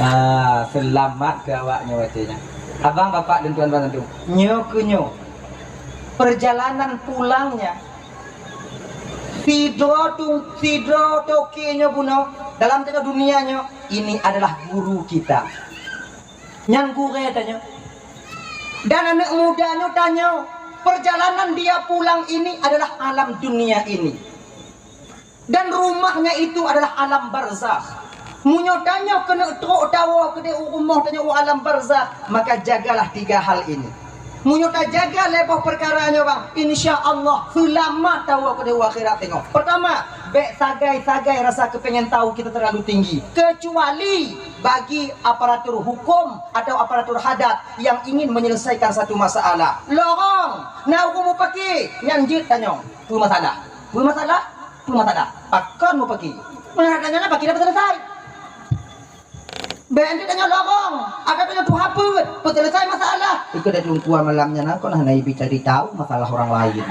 Ah, seulamat keu awak nyoe watée nyan. Abang, bapak, dan tuan-tuan, nyoe keu nyoe, perjalanan pulangnya sidroe tu, sidroe toke nyoe bunoe dalam teuka dunia nyoe, ini adalah guru kita. Nyan gurée tanyoe. Dan aneuk muda nyoe tanyoe, perjalanan dia pulang ini adalah alam dunia ini. Dan rumahnya itu adalah alam barzakh. Meunyoe tanyoe keuneuk trok tawoe keudeh u rumoh tanyoe u alam barzakh, maka jagalah tiga hal ini. Meunyoe tajaga lhée boh peukara nyoe bang, insya Allah seulamat tawoe keudeh u akhirat teungoh. Pertama, bék sagai-sagai rasa keupengen tahu kita terlalu tinggi. Kecuali bagi aparatur hukum atau aparatur hadat yang ingin menyelesaikan satu masalah. Lorong, na ureuëng mupaki, nyan jeuet tanyong. Peue masalah? Peue masalah? Peue masalah? Pakon mupaki? Meuhadap nyan paki dah selesai. Bék nanti tanyong lorong, ada tanyong tuha peuet, peue selesai masalah. Ikut dah jungkua malam nyan, aku nah nabi cari tahu masalah orang lain.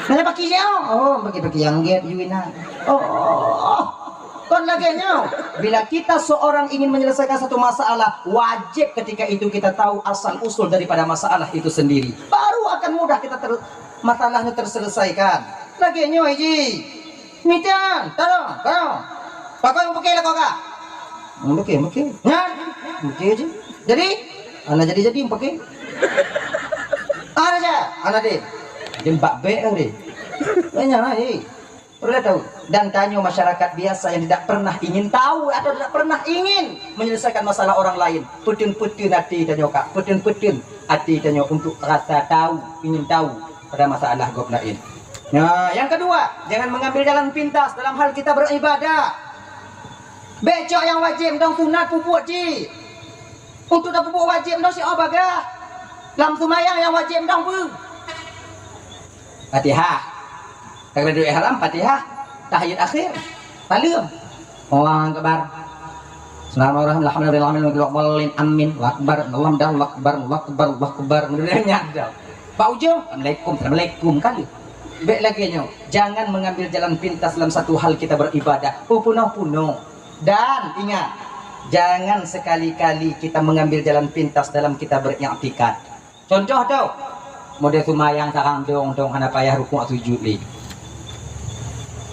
Nanya paki siapa? Oh, paki-paki yang get, you inang. Oh, kon lagée nyoe. Bila kita seorang ingin menyelesaikan satu masalah, wajib ketika itu kita tahu asal usul daripada masalah itu sendiri. Baru akan mudah kita ter- masalahnya terselesaikan. Lagée nyoe ji. Mita, tolong, tolong. Pakon mupaki lakoe kah? Mupaki, mupaki. Nyan? Mupaki ji. Jadi, ana jadi-jadi mupaki. Ana ja, ana deh. Jem bak bék kan deh. Banyak lah, eh. Perlu tahu. Dan tanyoe masyarakat biasa yang tidak pernah ingin tahu atau tidak pernah ingin menyelesaikan masalah orang lain. Peuteueng-peuteueng até tanyoe kak. Peuteueng-peuteueng até tanyoe untuk rasa tahu, ingin tahu pada masalah gob laén. Nah, yang kedua, jangan mengambil jalan pintas dalam hal kita beribadah. Bék cok nyang wajéb dong sunat peubuet cit. Untuk tapeubuet wajéb dong siat bagah. Lam seumayang nyang wajéb dong peue? Fatihah. Takbiratul ihram, Fatihah, tahiyat akhir. Saleuem. Allahu akbar. Bismillahirrahmanirrahim. Alhamdulillahirabbil alamin. Amin. Allahu akbar. Allahu akbar. Allahu akbar. Allahu akbar. Nyan dah. Bak ujong, assalamualaikum, assalamualaikum kali. Bék lagée nyoe. Jangan mengambil jalan pintas dalam satu hal kita beribadah. Oh, punoh-punoh. Dan ingat, jangan sekali-kali kita mengambil jalan pintas dalam kita beriktikad. Contoh tu, model seumayang sarang dong-dong hana payah rukuk sujud lé.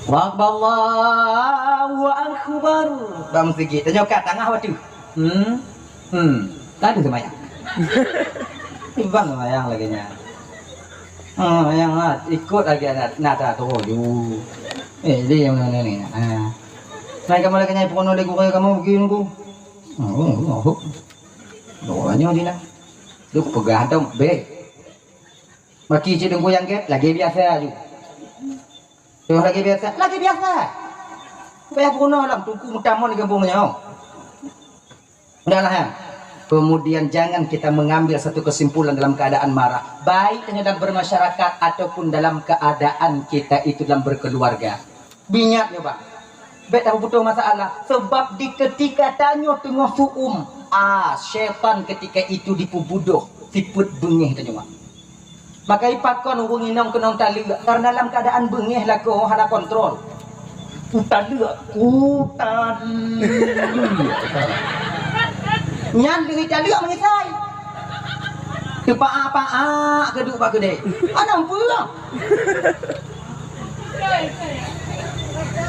Allahu akbar, Allahu akbar. Bang sigi, tanyoe ka tangah waktu. Hmm. Hmm. Tadi seumayang. Ibang seumayang lagée nyan. Hmm, yang na ikut lagi na, na ta tu ju. Eh, dia yang mana ni? Ha. Mai kamu lagi nyai peurunoe lé gurèe kamu begini ku. Oh, oh, oh. Doanya dina. Lu peugah dong, be. Maki cit dengku yang get, lagi biasa aju. Tuh lagi biasa, lagi biasa. Payah peurunoe lam tuku meutamon di kampung nyoe. Udahlah, ya. Kemudian jangan kita mengambil satu kesimpulan dalam keadaan marah, baik hanya dalam bermasyarakat ataupun dalam keadaan kita itu dalam berkeluarga. Bingat nyoe, Bang. Bèk tapeubutoh masalah, sebab di ketika tanyoe teungoh su'um, ah, syaitan ketika itu dipeubudoh sifeuet beungéh tanyoe. Maka ipakon ureueng inong keunong taleuek, karena lam keadaan beungéh lakoe hana kontrol. Utaleuek, utaleuek. Nyan leueh taleuek meungisai. Teupaak-paak keuduek bak keudè. Hana peue.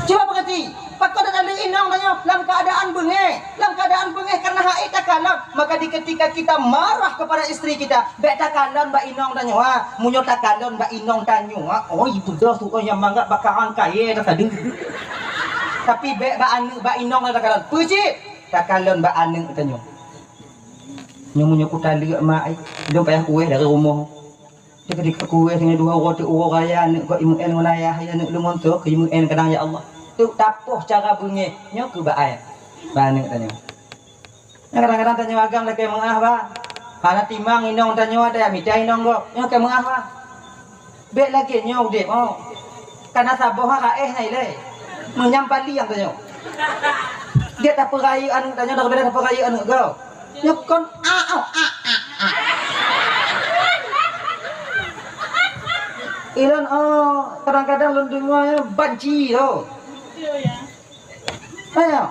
Cuba peugati, pakon tataleuek inong tanyoe lam keadaan beungéh. Lam keadaan beungéh karena hana takalon. Maka di ketika kita marah kepada istri kita, bèk takalon bak inong tanyoe, ha. Meunyoe takalon bak inong tanyoe, ha, oh, ipeugah su nyang mangat bak karang kayèe tasadeueng. Tapi bèk bak aneuk, bak inong takalon. Peue cit? Takalon bak aneuk tanyoe. Nyoe meunyoe kutaleuek mak ai, lôn payah kueh dari rumoh. Di keudéh kueh singoh dua uroe teuk uroe raya aneuk kok imeu'en ngon ayah, ya aneuk lôn montok keu imeu'en kadang, ya Allah. Teuk tapoh cara beungéh, nyoe keuh bak ai. Bak aneuk tanyoe. Nah, kadang-kadang tanyoe agam lakèe meu'ah, bah. Hana timang inong tanyoe ada mita inong gob. Nyoe kèe meu'ah, bah. Bèk lagèe nyoe udép, oh. Kana saboh ha raéh na ilèe. Meunyampali nyang tanyoe. Gèt tapeurayeuk aneuk tanyoe daripada tapeurayeuk aneuk gob. Nyoe kon a, oh, a, a, a. Ilôn, oh, kadang-kadang lôn deungoe banci tu. Ayo.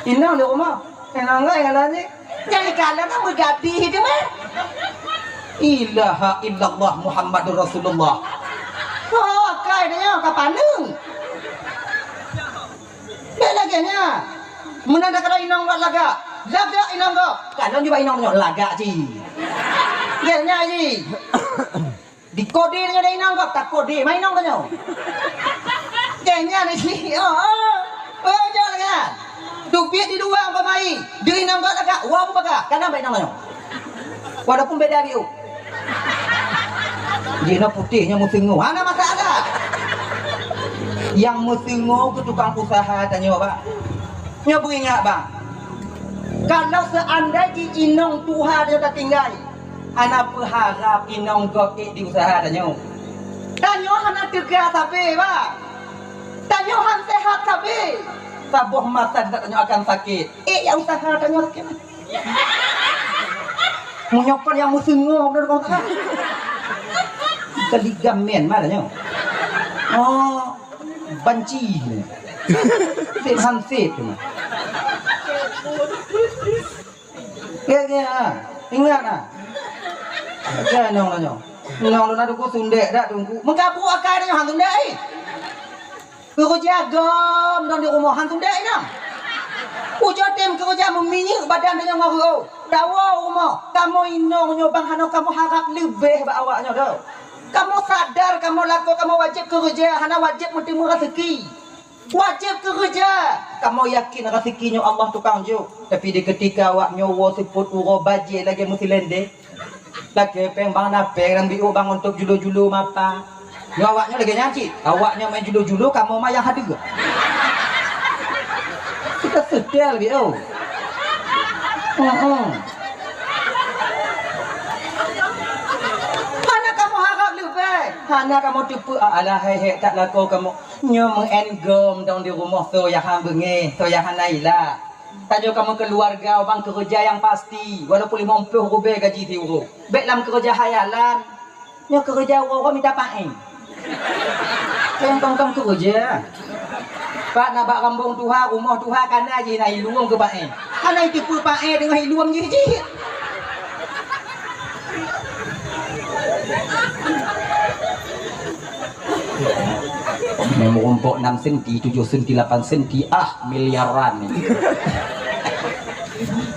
Inong di rumoh. Inong ngai ngalan ni. Jadi kalau nak bergadi itu mah. Ilaha illallah Muhammadur Rasulullah. Oh, kai dia ka paneung. Bèk lagèe nyan. Meunan dah kata inong buat lagak. Lagak inong kau. Kalau juga inong nyoe lagak ji. Ya nya ji. Dikode nyoe deh inong gob, takode ma inong tanyoe. Jangan ni, oh, oh. Oh, jangan kan. Tupiet di luwa pamai, di inong gob lagak, wa buka, kana ma inong tanyoe. Walaupun beda biu. Jinoe putéh nyoe meuteungoh, hana masalah. Nyang meuteungoh keu tukang usaha tanyoe, Bang. Nyoe beuingat, Bang. Kalau seandai jih inong tuha nyoe tatinggai, hana peuharab inong gob ék di usaha tanyoe. Tanyoe hana teuga sabe, Bang. Tanyoe han sehat sabe. Saboh masa tanyoe akan sakét. Ék ya usaha tanyoe sakét. Meunyoe kon nyang meuteungoh beudôh kong ka. Keu ligamen ma tanyoe. Oh, banci. Sép han sép tu. Ya, ya, ha. Ingat, ha. Ya, nong, nong. Nong, nong, nong, sundek dak, tunggu. Meukabu akai nyoe, han sundek, eh. Keureuja gom dong di rumoh, han sundek inong. Ujoe tem keureuja meuminyeuk badan tanyoe ngon reuôh. Dawa rumoh, kamoe inong nyoe bang hana kamoe harab leubeh bak awak nyoe doh. Kamoe sadar kamoe lakoe kamoe wajéb keureuja, hana wajéb meuteumé raseuki. Wajéb keureuja. Kamoe yakin raseuki nyoe Allah tukang jok. Tapi di keutika awak nyoe woe seupôt uroe bajée lagée meusilendé, lakée péng bang na péng, nyang biôh bang untuk julu-julu mapa. Nyoe awak nyoe lagée nyan cit. Awak nyoe main julu-julu, kamoe mah nyang hadeue. Kita setel biôh. Heeh. Hana kamoe harab leubeh. Hana kamoe teupeu, alah, hai hék that lakoe kamoe. Nyoe meu'en gom dong di rumoh, soe nyang han beungéh, soe nyang hana ila. Tanyoe kamoe keuluwarga ubang keureuja nyang pasti, walaupun limong ploh rubée gaji siuroe. Bék lam keureuja hayalan. Nyoe keureuja uroe-uroe mita paéh. Nyang tong-tong keureuja. Pat na bak rambong tuha, rumoh tuha, kana jih na iluem keu paéh. Hana jiteupeu paéh deungon iluem jih-jih. Nyang meurumpok enam senti, tujoh senti, lapan senti, ah, miliaran.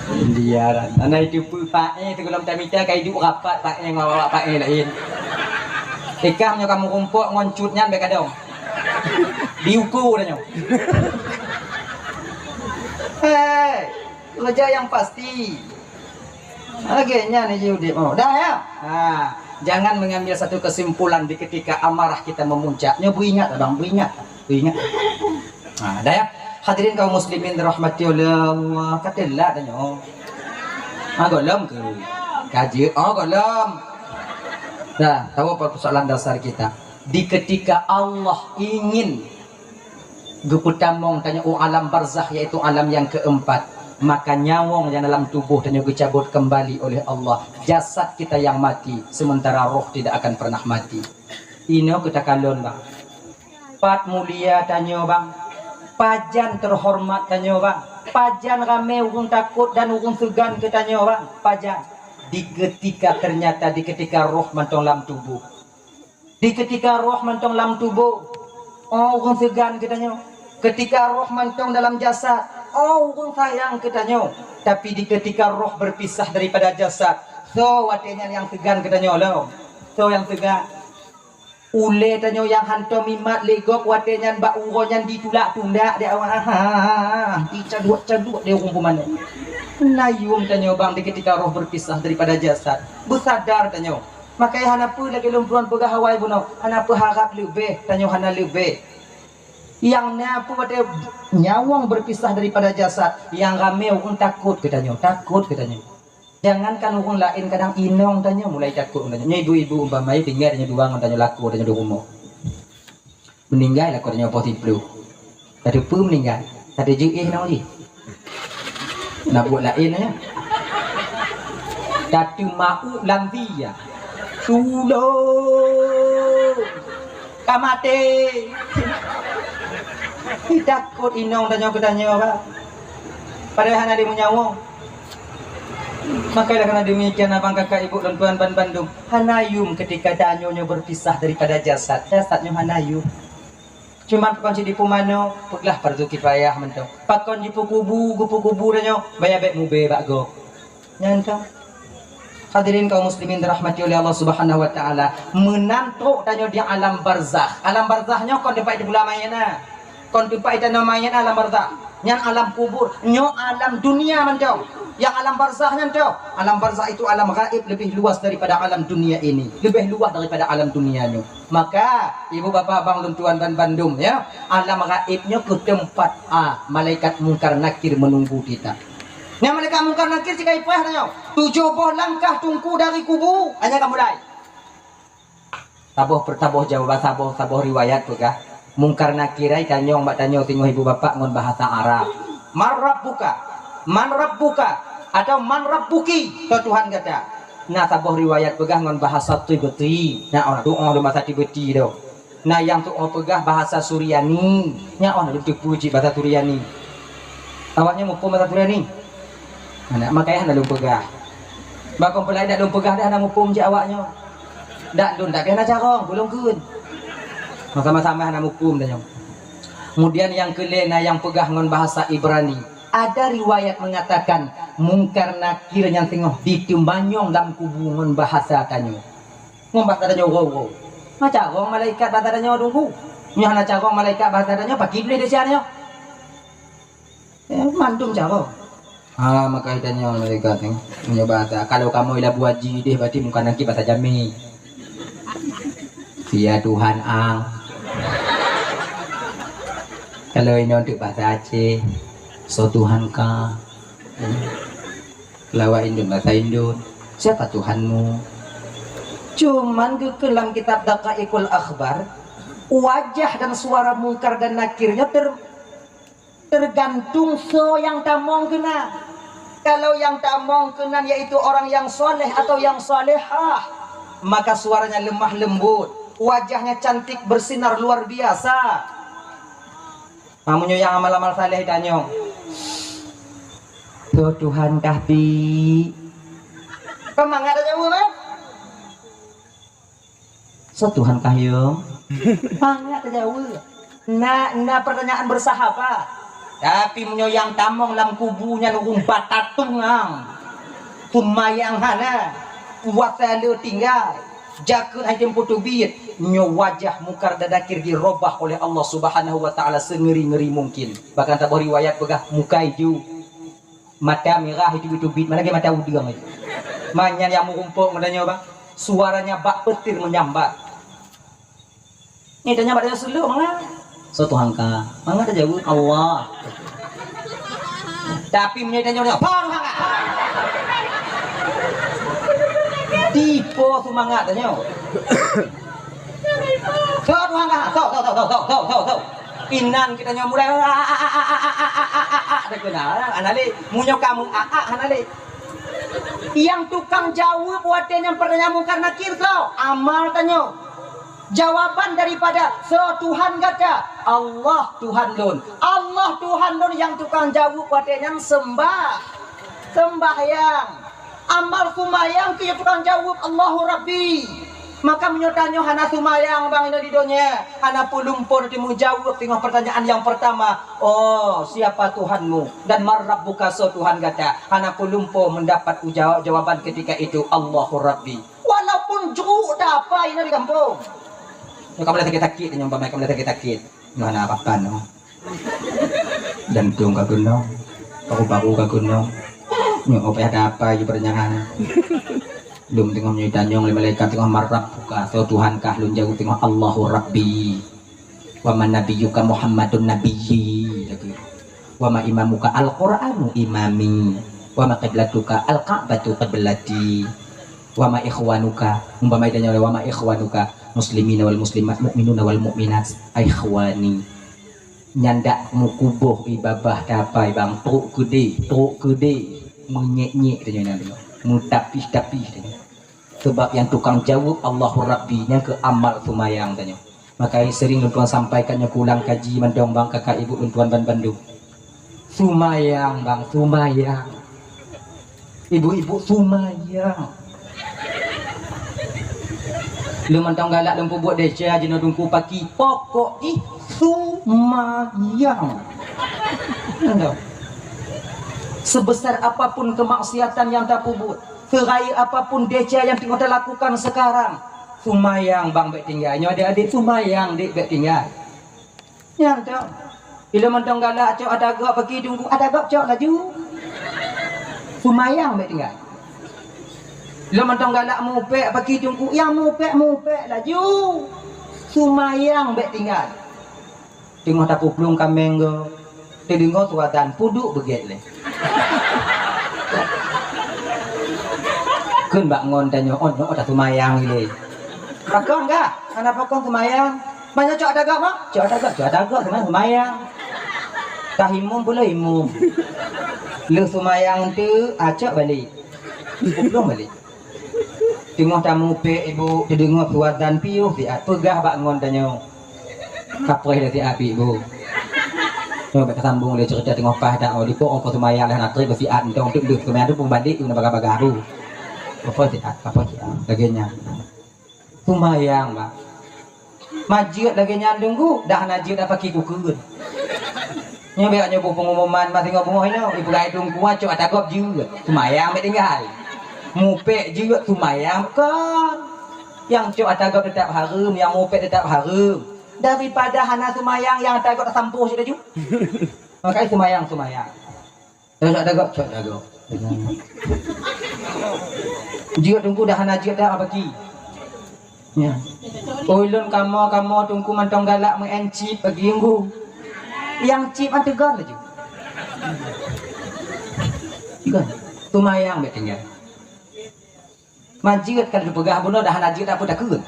Miliaran. Hana jiteupeu paéh, sigohlom tamita ka iduek rapat paéh ngon awak paéh laén. Ikah nyoe ka meurumpok ngon cut nyan bék kadong. Diukur dah nyoe. Hei, kerja yang pasti. Lagèe nyan ji udép. Oh, dah ya. Ha, jangan mengambil satu kesimpulan di ketika amarah kita memuncak. Nyoe beuingat abang, beuingat. Beuingat. Ha, dah ya. Hadirin kaum muslimin dirahmati oleh Allah. Katelak dah nyoe. Ha, gohlom ke? Kajeut. Oh, gohlom. Dah, tahu apa persoalan dasar kita? Di ketika Allah ingin geupeutamong tanyoe u alam barzakh, yaitu alam yang keempat, maka nyawong nyang dalam tuboh tanyoe geucabot kembali oleh Allah. Jasad kita yang mati, sementara roh tidak akan pernah mati. Inoe keu takalon, bang. Pat mulia tanyoe, bang. Pajan terhormat tanyoe, bang. Pajan ramé ureuëng takot dan ureuëng seugan keu tanyoe, bang. Pajan. Di ketika ternyata, di ketika roh mantong lam tuboh. Di ketika roh mantong lam tuboh, oh, ureuëng seugan keu tanyoe. Ketika roh mantong dalam jasad, oh, ureuëng sayang keu tanyoe. Tapi di ketika roh berpisah daripada jasad, soe watée nyan nyang seugan keu tanyoe lom? Soe nyang seugan? Ulée tanyoe nyang hantom imat lé gob watée nyan bak uroe nyan ditulak-tulak di awak, ha, dicaduek-caduek di ureuëng peumané. Nayum tanyoe bang di ketika roh berpisah daripada jasad. Beusadar tanyoe. Makanya hana peue lagée lôn tuan peugah awai bunoe, hana peuharab leubeh, tanyoe hana leubeh. Nyang na peue watée nyawong berpisah daripada jasad, nyang ramé ureuëng takot keu tanyoe, takot keu tanyoe. Jangankan ureuëng laén, kadang inong tanyoe mulai takot ngon tanyoe. Nyoe ibu-ibu umpama tinggai tanyoe dua ngon tanyoe lakoe tanyoe di rumoh. Meuninggai lakoe tanyoe poh siplôh. Ka teupeu meuninggai, ka teujeuet eh nyoe jih. Na buet laén nyan. Ka teumawöt lam dia. Tulông! Ka maté! Takot inong tanyoe keu tanyoe, Pak. Padahai hana dimeunyawöng. Maka oleh karena demikian, abang kakak ibu lôn tuan ban bandum, hana yum ketika tanyoe nyoe berpisah daripada jasad. Jasad nyoe hana yum. Cuman pakon cit dipeumanoe, peuglah fardu kifayah mantong. Pakon jipeukubu, geupeukubu tanyoe, baya bék mubée bak gob. Nyan kan? Hadirin kaum muslimin dirahmati oleh Allah Subhanahu wa taala, meunan trok tanyoe di alam barzakh. Alam barzakh nyoe kon teumpat iteupeula mayét na. Kon teumpat itanoe mayét na alam barzakh. Nyan alam kubur, nyoe alam dunia mantong. Nyang alam barzakh nyan toh. Alam barzakh itu alam gaib lebih luas daripada alam dunia ini. Lebih luas daripada alam dunia nyoe. Maka, ibu bapak bang lôn tuan ban bandum, ya, alam gaib nyoe keu teumpat, ah, malaikat Mungkar Nakir menunggu kita. Nyan malaikat Mungkar Nakir sikai preh tanyoe. Tujoh boh langkah teungku dari kubu, hanya ka mulai. Saboh per-, saboh jawaban, saboh, saboh riwayat peugah, Mungkar Nakir ai tanyong bak tanyoe singoh ibu bapak ngon bahasa Arab. "Man rabbuka?" "Man rabbuka?" Atau "Man rabbuki?" Soe Tuhan gata? Na saboh riwayat peugah ngon bahasa Qibti. Na oh, tuoh lom bahasa Qibti tu. Na nyang tuoh peugah bahasa Suryani. Nya oh, lôn teupeue cit bahasa Suryani. Awaknyan muphom bahasa Suryani? Hana, makanya hana lôn peugah. Bak kon peulai dak lôn peugah dah hana muphom cit awaknyoe. Dak lôn dak hana carông, ulôn kheun. Sama-sama hana muphom dah nyoe. Kemudian nyang keulhèe na nyang peugah ngon bahasa Ibrani. Ada riwayat mengatakan Mungkar Nakir nyang teungoh diteumanyong lam kubu ngon bahasa tanyoe. Ngon bahasa tanyoe, "Wo, wo." Hana carông malaikat bahasa tanyoe, Teungku. Nyoe hana carông malaikat bahasa tanyoe, pakri Iblih desya nyoe. Eh, mandum carông. Ha, maka tanyoe malaikat nyoe. Meunyoe bahasa, kalau kamoe i Labuhan Bajo deh, berarti Mungkar Nakir bahasa Jamé. "Sia Tuhan ang." Kalau inoe teuk bahasa Aceh, "Soe Tuhan ka?" Kalau awak Indon bahasa Indon, "Siapa Tuhanmu?" Cuman geukheun lam kitab Daqaiqul Akhbar, wajah dan suara Mungkar dan Nakir nyoe ter-, tergantung soe nyang tamong keunan. Kalau nyang tamong keunan yaitu orang yang soleh atau yang solehah, maka suaranya lemah lembut, wajahnya cantik bersinar luar biasa. Meunyoe nyang amal-amal saleh tanyong, "Soe Tuhan kah, Bi?" Kan mangat tajaweueb, eh? "Soe Tuhan kah, Yong?" Mangat tajaweueb. Na, na pertanyaan bersahabat. Tapi meunyoe nyang tamong lam kubu nyan ureueng batatung ang, seumayang hana, puasa le tinggai, Jakeuet hai teumpo teubiet, nyoe wajah Mungkar dan Nakir dirobah oleh Allah Subhanahu wa Ta'ala seungeri-ngeri mungkin. Bahkan saboh riwayat peugah mukai ju, mata mirah itu teubiet, mana lagèe mata udeueng itu. Manyan nyang meurumpok ngon tanyoe, bang. Suaranya bak petir menyambar. Nyan tanyoe bak tanyoe seuleuek mangat. Soe Tuhan kah? Mangat tajaweueb, Allah. Tapi meunyoe tanyoe, "Soe Tuhan kah?" Tipe seumangat tanyoe. "Soe Tuhan kah? Soe, soe, soe." Inan geutanyoe mulai, "A, a, a, a, a, a, a, a, a, a, a, a." Dah keunan, hana lé. Meunyoe kamoe a, a, hana lé. Nyang tukang jaweueb watèe nyan peurtanyaan Mungkar Nakir soe? Amal tanyoe. Jawaban daripada soe Tuhan gata? Allah Tuhan lôn. Allah Tuhan lôn nyang tukang jaweueb watèe nyan seumbah-, seumbahyang. Amal seumayang keu tukang jaweueb, Allahu Rabbi. Maka meunyoe tanyoe hana seumayang bang inoe di donya, hana peulumpo teumeujaweueb teungoh peurtanyaan nyang peurtama, "Oh, siapa Tuhanmu?" Dan "Man Rabbuka?", soe Tuhan gata? Hana peulumpo meudapat ujawa-, jawaban ketika itu, "Allahu Rabbi." Walaupun jruk dah apa inoe di gampông. Nyoe ka mulai sakét-sakét nyoe, umpama ka mulai sakét-sakét. Nyoe hana apa-apa nyoe. Jantông ka keunong, paru-paru ka keunong. Nyoe payah dah apa ju peurtanyaan. Lom teungoh nyoe tanyong lé malaikat teungoh, "Man Rabbuka?" Soe Tuhan kah? Lôn jaweueb teungoh, "Allahu Rabbi." "Wa ma nabiyyuka Muhammadun nabiyyi," lagèe. "Wa ma imamuka Al-Qur'anu imami. Wa ma qiblatuka Al-Ka'batu qiblati. Wa ma ikhwanuka," umpama tanyoe, "Wa ma ikhwanuka muslimina wal muslimat, mu'minuna wal mu'minat, ikhwani." Nyan dak meukuboh ié babah dapai bang, trok keudeh, trok keudeh, meunyék-nyék tanyoe nyan, meutapih-tapih tanyoe. Sabab nyang tukang jaweueb Allahu Rabbi, nyang keu amal seumayang tanyoe. Maka sering lôn tuan sampaikan nyoe keu ulang kaji mantong bang, kakak ibu lôn tuan ban bandum. Seumayang bang, seumayang. Ibu-ibu seumayang. Lôn mantong galak lôn peubuet desya jinoe Teungku paki, pokok jih seumayang. Nyan. Sebesar apapun kemaksiatan yang tapeubuet, Seurayeuk apapun desya nyang teungoh talakukan seukarang, seumayang bang bèk tinggai. Nyoe adék-adék seumayang dék bèk tinggai. Nyan toh. Ilôn mantong galak cok ata gob paki Teungku, ata gob cok laju. Seumayang bèk tinggai. Ilôn mantong galak mupèk paki Teungku, nyang mupèk-mupèk laju. Seumayang bèk tinggai. Teungoh tapeuplông kaméng gob, teudeungö suara dan peuduek beugèt lé. Kheun bak ngon tanyoe, "Oh, nyoe taseumayang ilée." Pakon kah? Hana pakon seumayang. Meunyoe cok ata gob, ha? Cok ata gob, cok ata gob, seumayang, seumayang. Tah imum pula imum. Lheueh seumayang teuk, ah, cok balek. Peuplông balek. Teungoh tamupèk ibu, teudeungö suara dan piôh siat peugah bak ngon tanyoe. Kapreh lé siat pih ibu. Nyoe bèk tasambông lé ceurita teungoh paih dak, oh, dipo oh, seumayang lé hana trép siat mantong teuk lheueh seumayang tu peubalek guna bagah-bagah tu. Kapreh siat, kapreh siat. Lagèe nyan. Seumayang, bang. Ma jeuet lagèe nyan Teungku, dah hana jeuet dah paki kukheun. Nyoe bèk nyoe boh pengumuman, ma singoh beungoh inoe, ipeugah Teungku cok ata gob jeuet, seumayang bèk tinggai. Mupèk jeuet, seumayang kon. Nyang cok ata gob teutap hareuem, nyang mupèk teutap hareuem. Daripada hana seumayang, nyang ata gob tasampôh cit laju. Makajih seumayang, seumayang. Cok ata gob, cok ata gob. Jeuet Teungku dah hana jeuet dah paki. Ya. Ulôn kamoe-kamoe Teungku mantong galak meu'en chip pagi Teungku. Nyang chip nyan teugon laju. Teugon. Seumayang bèk tinggai. Ma jeuet ka lheueh peugah bunoe dah hana jeuet dah peue takheun.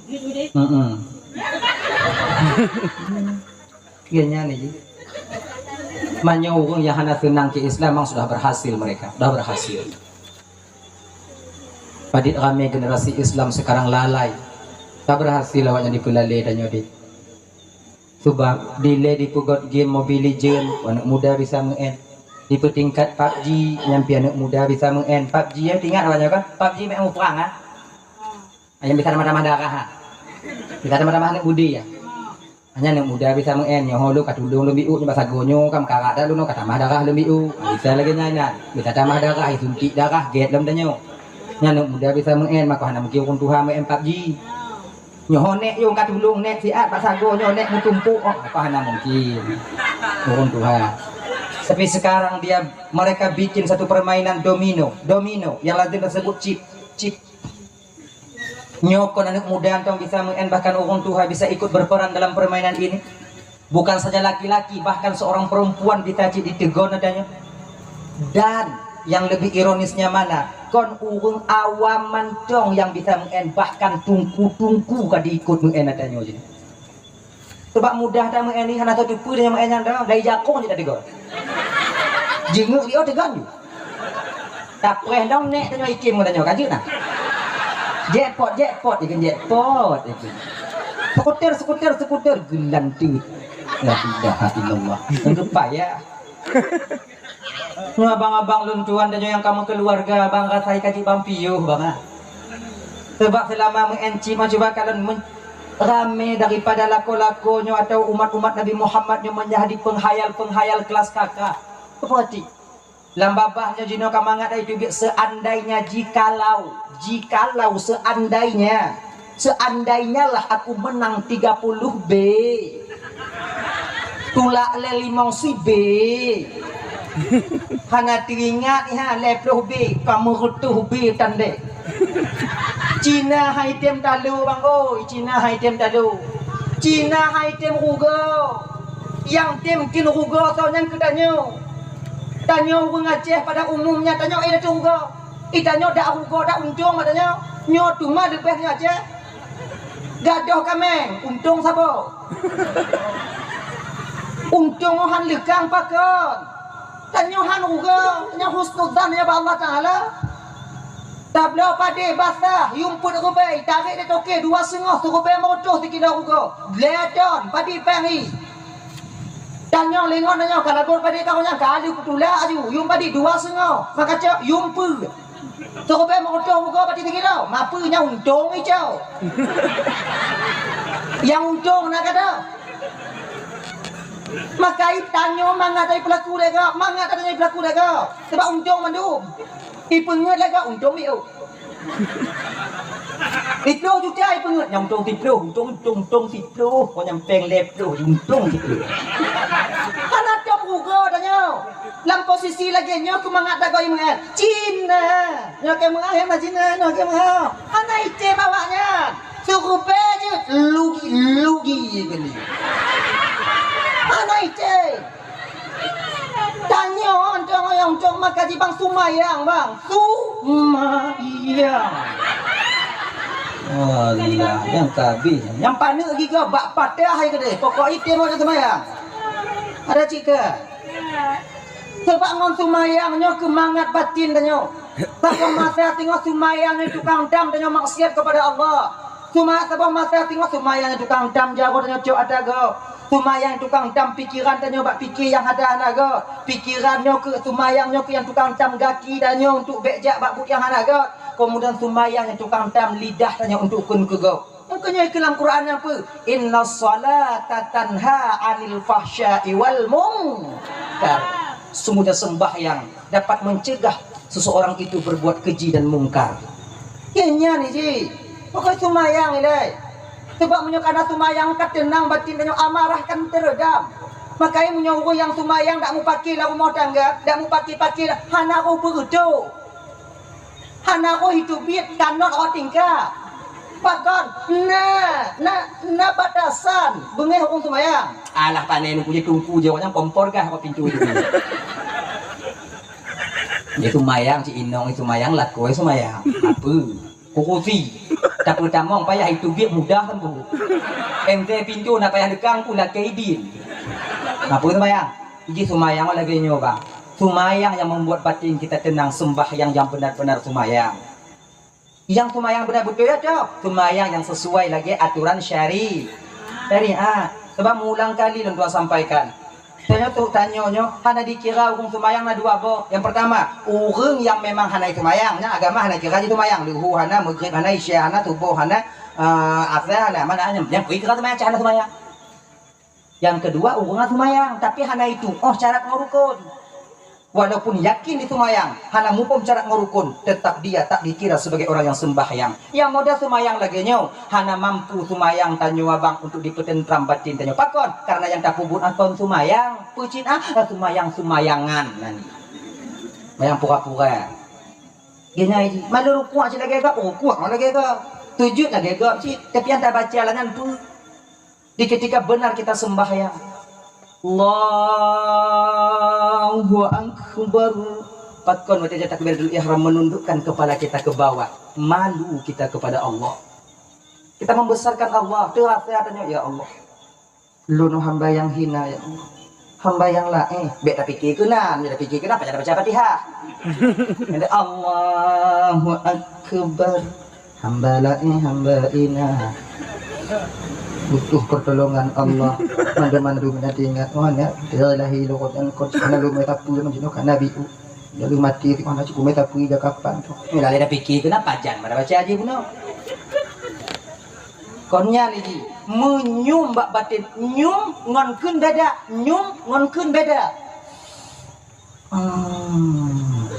Heeh. Iya nyan lagi. Meunyoe ureueng nyang hana seunang keu Islam memang sudah berhasil mereka, sudah berhasil. Padit ramé generasi Islam sekarang lalai. Ka berhasil awaknyan dipeulalé tanyoe dit. Sabab dilèe dipeugöt game Mobile Legend, aneuk muda bisa meu'en. Dipeutingkat PUBG, nyan pih aneuk muda bisa meu'en. PUBG nyan ingat awaknyan kan? PUBG meu'en muprang, ha? Nyang bisa tamah-tamah darah, ha? Bisa tamah-tamah aneuk budi, ya? Hanya aneuk muda bisa meu'en, nyoe ho lôn ka tulông lôn bi'uk, nyoe bak sagoe nyoe ka meukarat dah lôn, ka tamah darah lôn bi'uk. Ha, bisa lagèe nyan, nyan. Bisa tamah darah, suntik darah, gèt lom tanyoe. Nyan aneuk muda bisa meu'en, maka hana mungkin ureueng tuha meu'en pabji. Nyoe ho nek yong ka tulông nek siat bak sagoe nyoe nek meutumpôk, oh, maka hana mungkin. Ureueng tuha. Tapi sekarang dia, mereka bikin satu permainan domino, domino yang lazim tersebut chip, chip. Nyoe kon aneuk muda tong bisa meu'en, bahkan ureueng tuha bisa ikut berperan dalam permainan ini. Bukan saja laki-laki, bahkan seorang perempuan bisa cit ditegon adanya. Dan yang lebih ironisnya mana? Kon ureueng awam mantong yang bisa meu'en, bahkan tungku-tungku ka diikut meu'en adanya jih. Sebab mudah dah meu'en ni, hana teupeue dah meu'en nyan dah, dari jakong je dah tegon. Jinguk dia tegon je. Tapreh dong nek tanyoe ikim ngon tanyoe, ka jeuet nah. Jackpot, jackpot, ikin jackpot, ikin. Skuter, skuter, skuter, geulantut. La ilaha illallah. Yang kepayah. Nyoe abang-abang lôn tuan tanyoe nyang ka meukeuluwarga, abang rasai ka jibang piôh, bang, ah. Sebab seulama meu'en cit mah cuba kalon men-, ramé daripada lakoe-lakoe nyoe atau umat-umat Nabi Muhammad nyoe menjadi penghayal-penghayal kelas kakak. Apa arti? Lam babah nyoe jinoe ka mangat ai teubiet, seandainya, jikalau, jikalau, seandainya, seandainya lah aku menang tiga puluh B, tulak lé limong si B, hana teuingat, ha, lhèe ploh B, ka meureutôh B tandéh. Cina hai tem talo, bang oi, Cina hai tem talo. Cina hai tem rugoe. Nyang tem keu rugoe soe nyan keu tanyoe. Tanyoe ureueng Aceh pada umumnya, tanyoe eh, dak rugoe. Eh, tanyoe dak rugoe, dak untông bak tanyoe. Nyoe teuma leubeh nyoe Aceh. Gadôh kaméng, untông saboh. Untông han leukang pakon. Tanyoe han rugoe, tanyoe husnuzan ya bak Allah Taala. Tabloe padé basah, yum peuet rubée, tarek di toke dua seungoh, sirubée meureutôh sikilo rugoe. Lhèe ton, padé péng hi. Tanyoe lingon tanyoe, ka lagot padé ka nyan, ka aju kutulak aju, yum padé dua seungoh, maka cok yum peuet. Sirubée meureutôh rugoe padé sikilo, mapeue nyang untông icau. Nyang untông na gata. Maka tanyoe mangat dari pelaku lé gob, mangat dari pelaku lé gob. Sebab untông mandum. Ipeungeut lagak untông miôh. Siploh juta ipeungeut, nyang untông siploh, untông, untông, untông siploh, kon nyang péng lhèe ploh, untông siploh. Hana tom rugoe tanyoe. Lam posisi lagèe nyoe keumangat dagoe meu'en. Cina. Nyoe keu meu'en, hana Cina, nyoe keu meu'en. Hana item awak nyan. Sirubée jeuet, lugi, lugi kali. Hana item. Tanyoe, untông, untông maka jibang sumayang, bang. Sumayang. Alah, nyang ka abéh. Nyang paneuk gigoe bak patah hai keudeh. Pokok item ada sumayang. Ada cit keu? Sebab ngon sumayang nyoe keumangat batin tanyoe. Saboh masa teungoh sumayang nyoe tukang dam tanyoe maksiat kepada Allah. Suma-, saboh masa teungoh sumayang nyoe tukang dam jaroe tanyoe cok ata gob. Sumayang tukang dam pikeran tanyoe bak pike nyang hana-hana gob. Pikeran nyoe keu sumayang nyoe keu nyang tukang dam gaki tanyoe untuk bèk jak bak buet nyang hana gob. Kemudian sumayang nyoe tukang dam lidah tanyoe untuk kheun keu gob. Makanya ke dalam Quran apa? Inna salata tanha anil fahsya'i wal munkar. Sungguhnya sembahyang dapat mencegah seseorang itu berbuat keji dan mungkar. Ya, nyan ji. Pokok sumayang ilai. Sebab meunyoe kana sumayang ka tenang batin dan amarah kan teredam. Makanya meunyoe ureueng nyang sumayang dak mupakè lam rumoh tangga, dak mupakè-pakè, hana roh beureuto. Hana roh itu biet kanot awak tingkah. Pakon? Na, na, na batasan beungéh ureueng seumayang. Alah, pane nungku je tungku je, awaknyan kompor gah awak pintu itu. Dia seumayang, cik inong seumayang, lakoe seumayang. Apa? Kurusi. Tapi tamong payah itu biet mudah kan tu. Ente pintu na payah dekang pun lakei idin. Apa seumayang? Iji seumayang lagèe nyoe, bang. Seumayang yang membuat batin kita tenang, sembahyang yang benar-benar seumayang. Yang seumayang benar beutôi ya, cok. Seumayang yang sesuai lagèe aturan syari-, syariat. Sebab meulang kali lôn tuan sampaikan. Tanyoe tu, tanyoe nyoe hana dikira ureueng seumayang na dua boh. Yang pertama, ureueng yang memang hana seumayang, nyan agama hana kira jih seumayang. Luhu hana, Maghrib hana, Isya hana, Suboh hana, eh, Asar hana, mana hana. Yang kira seumayang cak hana seumayang. Yang kedua, ureueng seumayang, tapi hana itu, oh, syarat ngon rukun. Walaupun yakin di seumayang, hana muphom syarat ngon rukun, tetap dia tak dikira sebagai orang yang sembahyang. Nyang modal seumayang lagée nyoe, hana mampu seumayang tanyoe abang untuk dipeuteuntram batin tanyoe. Pakon? Karena nyang tapeubuet akon seumayang, peucit ah, seumayang-seumayangan nan. Seumayang pura-pura. Geunyai jih, malu rukuk cit lagée gob, rukuk ngon lagée gob. Sujud lagée gob cit, tapi nyang tabaca lah nyan peue? Di ketika benar kita sembahyang, Allahu Akbar. Pakon watée takbiratul ihram menundukkan kepala kita ke bawah, malu kita kepada Allah. Kita membesarkan Allah, terasa adanya, "Ya Allah, lôn hamba yang hina, ya Allah. Hamba yang laéh." Bék tapike keunan, bék tapike keunan, pajan baca Fatihah. Allahu Akbar. Hamba laén, hamba hina. Butuh pertolongan Allah. Mandum-mandum na teuingat. Oh, nyak, dia lahé lôn kot, nyan kot. Kana lôn mita peue, nyan jinoe kana biu. Lalu mati, oh, nyak, cukup mita peue, ija kapan tu. Ni lalée tapike, kenapa jan pada baca aja bunoe? Kon nyan lagi. Meunyoe bak batin, nyoe ngon kheun beda. Nyoe ngon kheun beda. Hmm.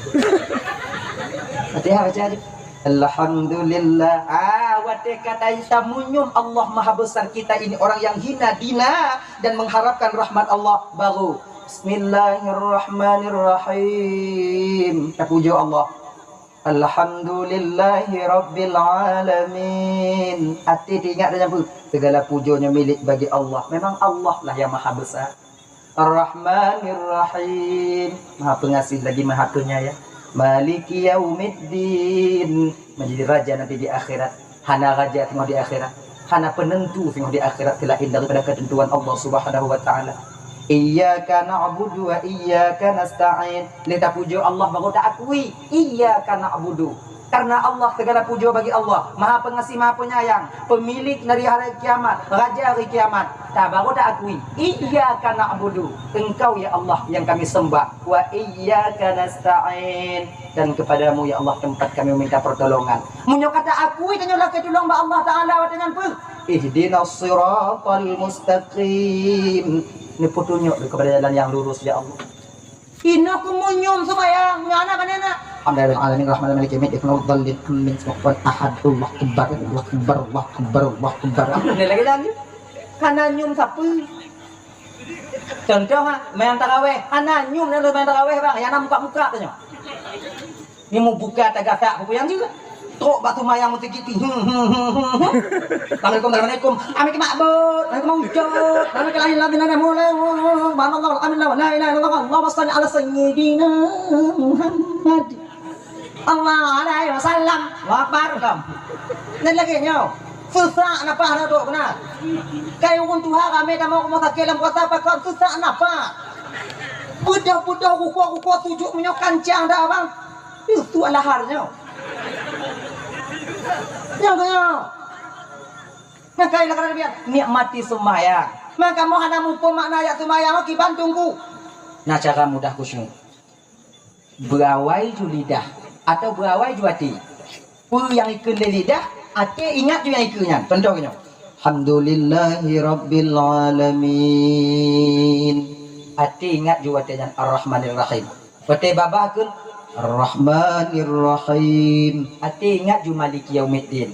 Fatihah baca aja. Alhamdulillah. Ah, watée kata tamunyum Allah Maha Besar, kita ini orang yang hina dina dan mengharapkan rahmat Allah, baru Bismillahirrahmanirrahim. Tapujoe Allah. Alhamdulillahi Rabbil Alamin. Até teuingat dan nyampu. Segala pujoe nyoe milék bagi Allah. Memang Allah lah yang Maha Besar. Ar-Rahmanir Rahim, Maha Pengasih lagi Maha Penyayang. Maliki Yaumiddin, menjadi raja nanti di akhirat. Hana raja singoh di akhirat, hana penentu singoh di akhirat selain daripada ketentuan Allah Subhanahu wa Taala. Iyyaka na'budu wa iyyaka nasta'in. Lé tapujoe Allah baru taakui, iyyaka na'budu. Karena Allah, segala pujoe bagi Allah, Maha Pengasih, Maha Penyayang, pemilik dari hari kiamat, Raja hari kiamat. Ta baru taakui, iyyaka na'budu, Engkau ya Allah yang kami sembah, wa iyyaka nasta'in, dan kepadamu ya Allah tempat kami meminta pertolongan. Meunyoe ka taakui, tanyoe lakée tulông bak Allah Taala watée nyan peue? Ihdinas siratal mustaqim. Neupeutunyok kepada jalan yang lurus ya Allah. Inoe kumunyum sumbayang, nyoe aneuk bak nenek. Alhamdulillahirabbil alamin, arrahmanirrahim, maliki yaumiddin, iyyaka na'budu wa iyyaka nasta'in, ihdinas siratal mustaqim. Allahu akbar, Allahu akbar, Allahu akbar. Ni lagi dah ni. Kana nyum sapeue? Contoh ha, main taraweh, hana nyum na main taraweh bang, nyang na muka-muka tu nyoe. Ni mubuka tagasak peue nyang jeuet. Trok bak sumbayang meusiget pih. Hmm, hmm, hmm, hmm, hmm. Assalamualaikum, assalamualaikum. Amin ke makbut, amin ke maujud, amin ke lahir, amin ke mulai. Subhanallah, alhamdulillah, la ilaha illallah, Allahumma shalli ala sayyidina Muhammad. Allah alaihi wasallam. Allahu Akbar, kam. Dan lagi nyoe. Susah nafah dah tu, benar. Kai ureueng tuha ramé tamong rumah sakit lam kota pakon susah nafah. Beudôh-beudôh, rukuk-rukuk, sujud meunyoe kancang dah, bang. Ih, tu lahar nyoe. Nyang keu nyoe. Nyang kai lakar biar nikmati sumbayang. Maka kamoe hana muphom makna ayat sumbayang, kiban tunggu. Nah, cara mudah khusyuk. Beuawai ju lidah atau beuawai ju até. Peue nyang ikheun lé lidah, até ingat ju nyang ikheun nyan. Contoh nyoe. Alhamdulillahi rabbil alamin. Até ingat ju watée nyan Ar-Rahmanir Rahim. Watée babah kheun Ar-Rahmanir Rahim. Até ingat ju Maliki Yaumiddin.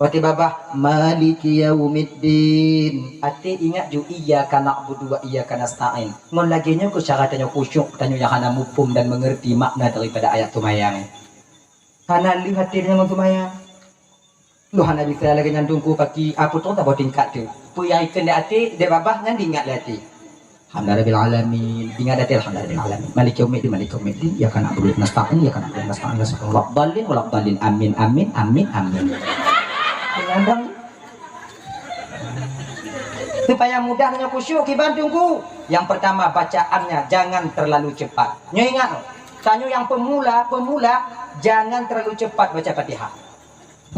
Watée babah Maliki Yaumiddin. Até ingat ju Iyyaka na'budu wa iyyaka nasta'in. Ngon lagée nyoe keuh cara tanyoe khusyuk, tanyoe nyang hana muphom dan mengerti makna daripada ayat sumbayang. Hana lheueh até tanyoe ngon sumbayang. Lôn hana bisa lagée nyan tungku paki, apa tu saboh tingkat tu. Peue nyang ikheun di até, di babah nyan diingat lé até. Alhamdulillahirabbil alamin. Ingat até alhamdulillahirabbil alamin. Maliki yaumiddin, maliki yaumiddin. Iyyaka na'budu wa iyyaka nasta'in, iyyaka na'budu wa iyyaka nasta'in. Ihdinas siratal mustaqim. Waladdallin, waladdallin. Amin, amin, amin. Abang. Supaya mudah tanyoe khusyuk kiban tungku. Yang pertama, bacaannya jangan terlalu cepat. Nyoe ingat, tanyoe nyang pemula, pemula, jangan terlalu cepat baca Fatihah.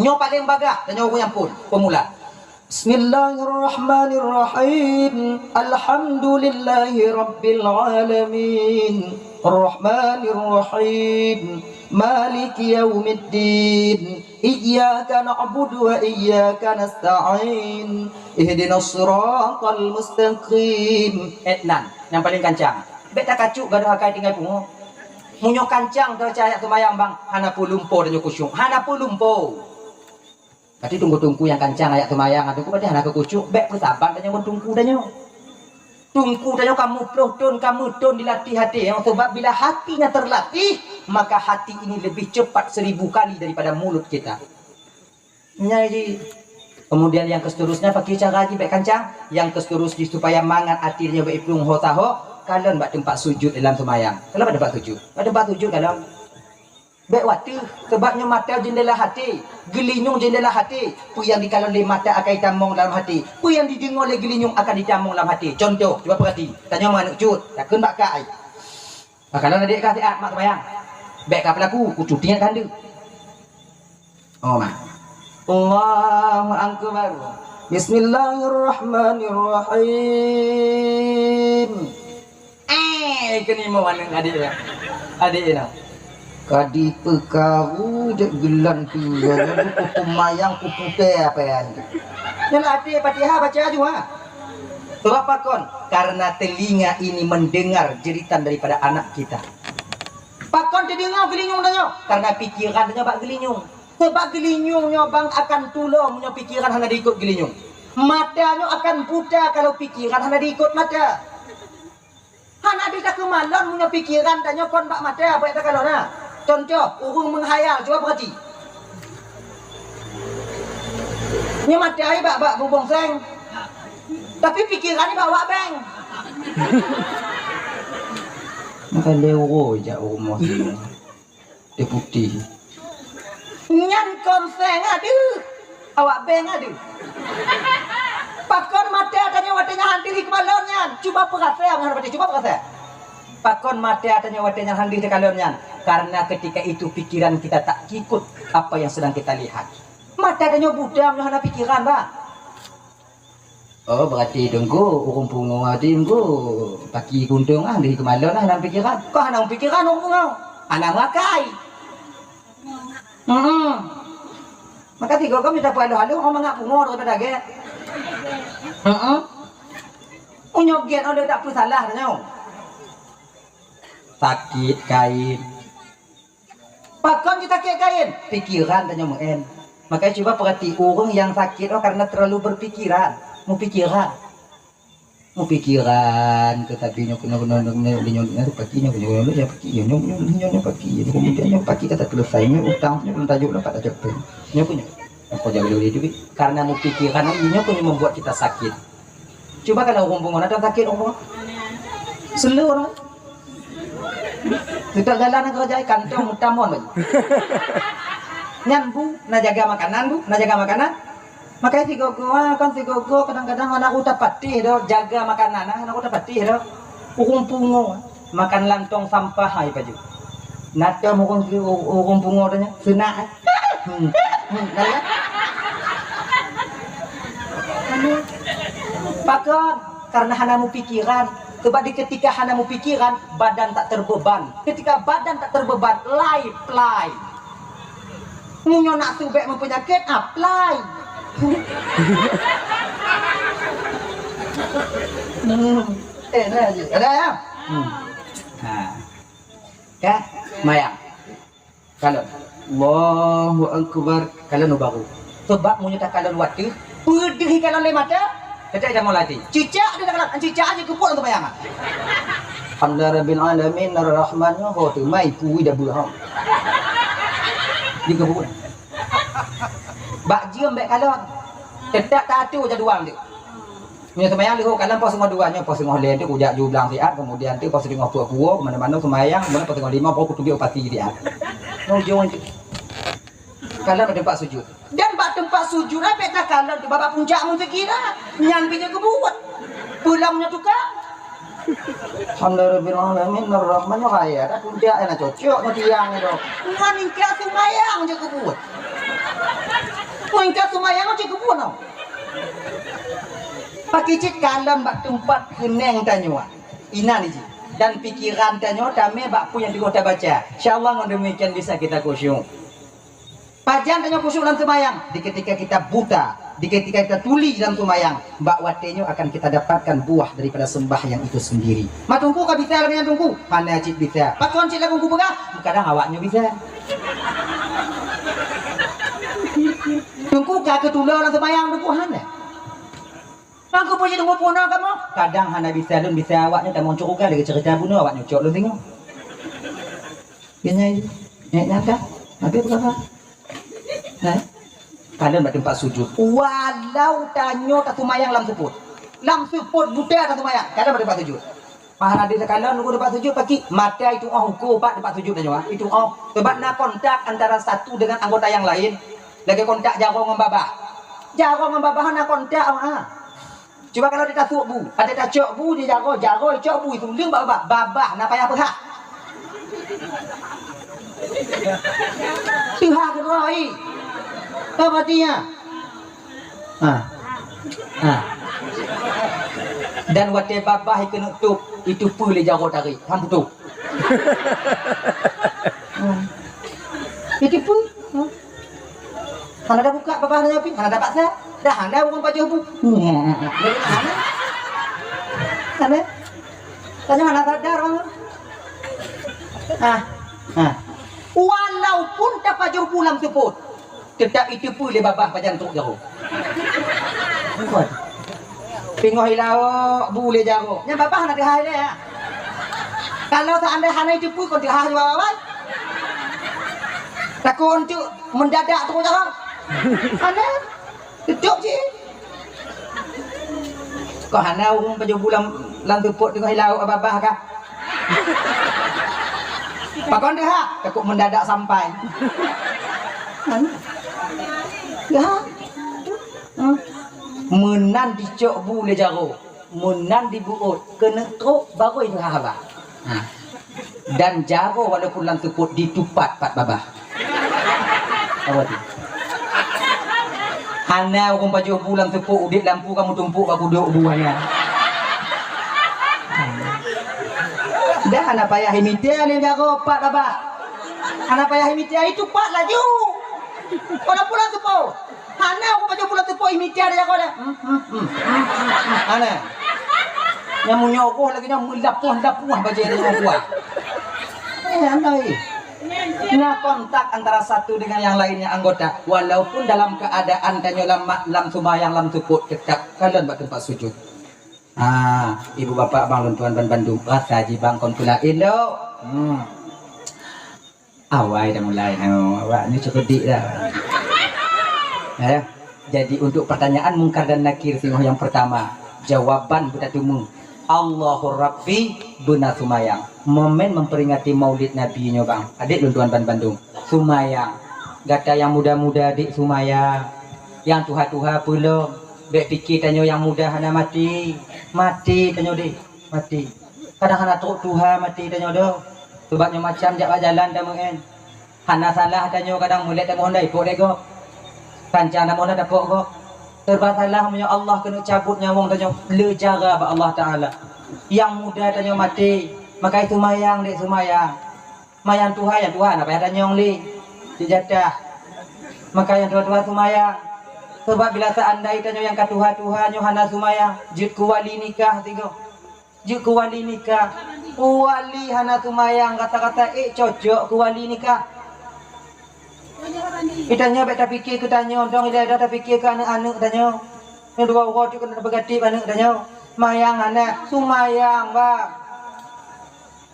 Nyoe paleng bagah, tanyoe ureueng nyang phon, pemula. Bismillahirrahmanirrahim. Alhamdulillahi rabbil alamin. Rahmanirrahim. Maliki yaumiddin. Iyyaka na'budu wa iyyaka nasta'in. Ihdinas siratal mustaqim. Eh, nan, nyang paleng kancang. Bék takacuk gadoh akai tinggai pungo. Meunyoe kancang teubaca ayat seumayang bang, hana peue lumpo tanyoe khusyuk, hana peue lumpo. Berarti teungku-teungku nyang kancang ayat seumayang, teungku berarti hana keu khusyuk, bèk peusaban tanyoe ngon teungku tanyoe. Teungku tanyoe ka meuploh thon, ka meuthon dilatih até nyoe, sebab bila hati nyang terlatih, maka hati ini lebih cepat seribu kali daripada mulut kita. Nyan jih. Kemudian nyang keuseterusnya, pakri cara jih bèk kancang. Nyang keuseterus jih supaya mangat até nyoe bèk iplueng ho taho, kalon bak teumpat sujud dalam seumayang. Kalon bak teumpat sujud. Bak teumpat sujud kalon. Bèk watèe, sebab nyoe mata jeundela até, geulinyueng jeundela até. Peue nyang jikalon lé mata akan jitamong lam até. Peue nyang jideungoe lé geulinyueng akan jitamong lam até. Contoh, cuba peurati. Tanyoe meuaneuk cut, takheun bak kai. Maka lôn adék ka siat mak seumayang. Bèk ka peulaku, kucuti nyan ka handeuh. Oh, mak. Allahu Akbar. Bismillahirrahmanirrahim. Eh, keuneuk mo aneuk adék ya. Adék ya. Ka dipeukaru dek geulan tu, ya, lalu kutum mayang kuputeh apa ya. Nyan até Fatihah baca aju, ha. Sebab pakon? Karena telinga ini mendengar jeritan daripada anak kita. Pakon teudeungoe geulinyueng tanyoe? Karena pikiran tanyoe bak geulinyueng. Sebab geulinyueng nyoe bang akan tulo meunyoe pikiran hana diikot geulinyueng. Mata nyoe akan buta kalau pikiran hana diikot mata. Hana bisa keumalon meunyoe pikiran tanyoe kon bak mata, bak takalon na. Contoh, ureueng meuhayal, cuba peurati. Nyoe mata ai bak, bak bubong seng. Tapi pikiran ai bak, bak beng. Maka lé uroe jak rumoh sinoe. Deputi. Nyan kon seng adeuh. Awak beng adeuh. Pakon mata tanyoe watèe nyan handeuh ikalon nyan? Cuba peurasa ngon hati, cuba peurasa. Pakon mata tanyoe watèe nyan handeuh takalon nyan? Karena ketika itu pikiran kita tak ikut apa yang sedang kita lihat. Mata tanyoe buta meunyoe hana pikiran, bah. Oh, berarti teungku, ureueng pungo, berarti teungku paki kuntung ah, di keumalon ah, hana pikiran. Kok hana pikiran ureueng pungo? Hana makai. Hmm. Maka tiga kami tak perlu halu, orang mangat pungo daripada gét. Heeh. Unyok gét, oh, dia tak pernah salah, tanya. Sakit kain. Pakon jisakét kain? Pikiran tanyoe meu'en. Makanya cuba perhati, ureueng nyang sakét oh karena terlalu berpikiran, mupikiran. Mupikiran, tetapi nyoe keunoe, keunoe, keunoe, nyoe, nyoe, nyoe, paki, nyoe, nyoe, nyoe, nyoe, paki, nyoe, nyoe, nyoe, nyoe, nyoe, paki, nyoe, kemudian nyoe paki ka teuselesai, nyoe utang, nyoe belum tajuk dapat tajuk pen. Nyoe pun nyoe. Aku jaga dulu duit. Karena mupikiran, nyoe pun membuat kita sakit. Cuba kalau ureueng pungo, na sakét ureueng pungo? Seuleu ureueng. Kita jalan ke kerja kantong utamon lagi. Nyan bu, na jaga makanan bu, na jaga makanan. Makai sigogo, ah, kan sigogo kadang-kadang aneuk utak patih do jaga makanan, ah, aneuk utak patih do. Ureueng pungo, makan lam tong sampah hai paju. Nata ureueng, ureueng pungo tanya, senak, eh. Hmm. Hmm, nah, ya. Pakon? Karena hana mupikiran. Sebab di ketika hana mupikiran, badan tak terbeban. Ketika badan tak terbeban, lai plai. Meunyoe nak subek meupenyakit, apply. Hmm. Eh, nah, ada ya? Hmm. Ha. Ka? Mayang. Kalon. Allahu Akbar. Kalon baru. Sebab meunyoe takalon watèe, peudeuh kalon lé mata, teutap ida mulai. Cicak dia takalon, cicak aja keupuet untuk bayang. Alhamdulillah Rabbil Alamin, Ar-Rahman, ho teumai kui dah beuhom. Di keupuet. Bak jeuem bèk kalon. Teutap taatur jadual dia. Meunyoe seumayang leuhô kalon poh singoh dua, nyoe poh singoh lhèe tu kujak ju blang siat, kemudian tu poh singoh peuet kuwoe, keumanö-manö seumayang, kemudian poh singoh limong poh kutubiet u pasi siat. Ngon ujong tu. Kalon bak teumpat sujud. Dan bak teumpat sujud, bèk takalon tu bak puncak meusikira. Nyan pih jeuet keubuet. Pulang nyoe tukang. Alhamdulillahirabbil alamin, arrahmanirrahim. Ada puncak, ada cocok, ada tiang tu. Ngon ingka seumayang jeuet keubuet. Ngon ingka seumayang jeuet keubuet, no. Pakri cit kalon bak teumpat keunong tanyoe. Inan jih. Dan pikiran tanyoe tamè bak peue nyang teungoh tabaca. Insya Allah ngon demikian bisa kita khusyuk. Pajan tanyoe khusyuk lam seumayang? Di ketika kita buta. Di ketika kita tuli dalam seumayang, bak watée nyoe akan kita dapatkan buah daripada sembahyang itu sendiri. Mak Teungku ka bisa lagée nyan Teungku? Hana cit bisa. Pakon cit lagu kupeugah? Kadang awak nyoe bisa. Teungku ka keutulo lam seumayang Teungku hana. Teungku puji Teungku puna kamoe? Kadang hana bisa lôn bisa awak nyoe tamong syeuruga lagée cerita bunoe awak nyoe cok lôn deungoe. Keunyai, eh, nyan ka? Habéh peugah. Eh? Kalon bak teumpat sujud. Walau tanyoe taseumayang lam seupôt. Lam seupôt buta taseumayang, kalon bak teumpat sujud. Pahala di kalon nunggu teumpat sujud paki, mata itu oh uku bak teumpat sujud tanyoe, ah. Itu oh. Sebab na kontak antara satu dengan anggota yang lain. Lagée kontak jaroe ngon babah. Jaroe ngon babah na kontak, ah. Cuba kalau di tasuk bu, ada tacok bu di jaroe, jaroe cok bu itu leueng bak babah, babah na payah peugah. Tuha keudroe. Apa artinya? Ha. Ha. Dan watée babah ikeuneuk tôp, itu peue lé jaroe tarék, han putôh. Hmm. Itu peue? Hmm. Hana tabuka babah nyoe pih, hana tapaksa. Dah hana ureuëng pajoh bu. Hana. Hana. Tanyoe hana sadar ureuëng. Ah. Ah. Walaupun tapajoh bu lam seupôt, teutap iteupeue lé babah pajan trok jaroe. Bukan. Pingoh ilaok bu lé jaroe. Nyan babah na teuhah ilée, ya. Kalau seandai hana iteupeue kon teuhah jaweueb awai. Takon tu mendadak tu cakap. Hana. Tutup je. Kok hana ureuëng pajoh bu lam, lam seupôt teungoh ilaok babah kah? Pakon teuhah? Takut mendadak sampai. Hana. Ya. Hmm. Meunan dicok bu lé jaroe, meunan dibuot, keuneuk trok baru itu haba. Ha. Dan jaroe walaupun lam seupôt ditupat pat babah. Apa tu? Hana ureuëng pajoh bu lam seupôt udeb lampu kamu tumpuk bak kudok bu hana. Dah hana payah imita ni jaroe pat babah. Hana payah imita itu pat laju. Walaupun lam seupôt. Hana ureuëng pajoh bu lam seupôt imita dia jaroe dah. Hmm, hmm, hmm, hmm, hmm, hmm. Hana. Nyang meunyoe roh lagée nyan meulapoh-lapoh bajée dia nyoe kuah. Eh, hana, eh. Na kontak antara satu dengan yang lainnya anggota, walaupun dalam keadaan tanyoe lam ma-, lam seumayang lam seupôt teutap kalon bak teumpat sujud. Ah, ibu bapak bang lôn tuan ban bandum, rasa jih bang kon peulaén dok. Hmm. Awai dah mulai, ha, awak ni cukup dik dah. Ya. Jadi untuk pertanyaan Mungkar dan Nakir singoh yang pertama, jawaban beutateumeung, Allahur Rabbi beuna seumayang. Momen memperingati Maulid Nabi nyoe bang, adek lôn tuan ban bandum, seumayang. Gata nyang muda-muda dek seumayang, nyang tuha-tuha peulom. Bek pike tanyoe nyang muda hana maté, maté tanyoe dek, maté. Kadang hana trok tuha maté tanyoe doh. Sabab nyoe macam jak bak jalan tameu'en. Hana salah tanyoe kadang mulét tamoh hana ipok lé gob. Kanca tamoh hana tapok gob. Serba salah meunyoe Allah keuneuk cabot nyawöng tanyoe le jara bak Allah Taala. Nyang muda tanyoe maté, makai seumayang dek seumayang. Mayang tuha, nyang tuha hana payah tanyong lé. Cit jatah. Makai nyang tuha-tuha seumayang. Sabab bila seandai tanyoe nyang ka tuha-tuha nyoe hana seumayang, jeuet keu wali nikah sigoe. Jeuet keu wali nikah. Wali hana seumayang kata-kata, eh, cocok keu wali nikah. Geutanyoe bèk tapike keu tanyoe, dong ilèe dah tapike keu aneuk-aneuk tanyoe. Nyoe dua uroe teuk keuneuk tapeugah tiep aneuk tanyoe. Seumayang hana, seumayang, bah.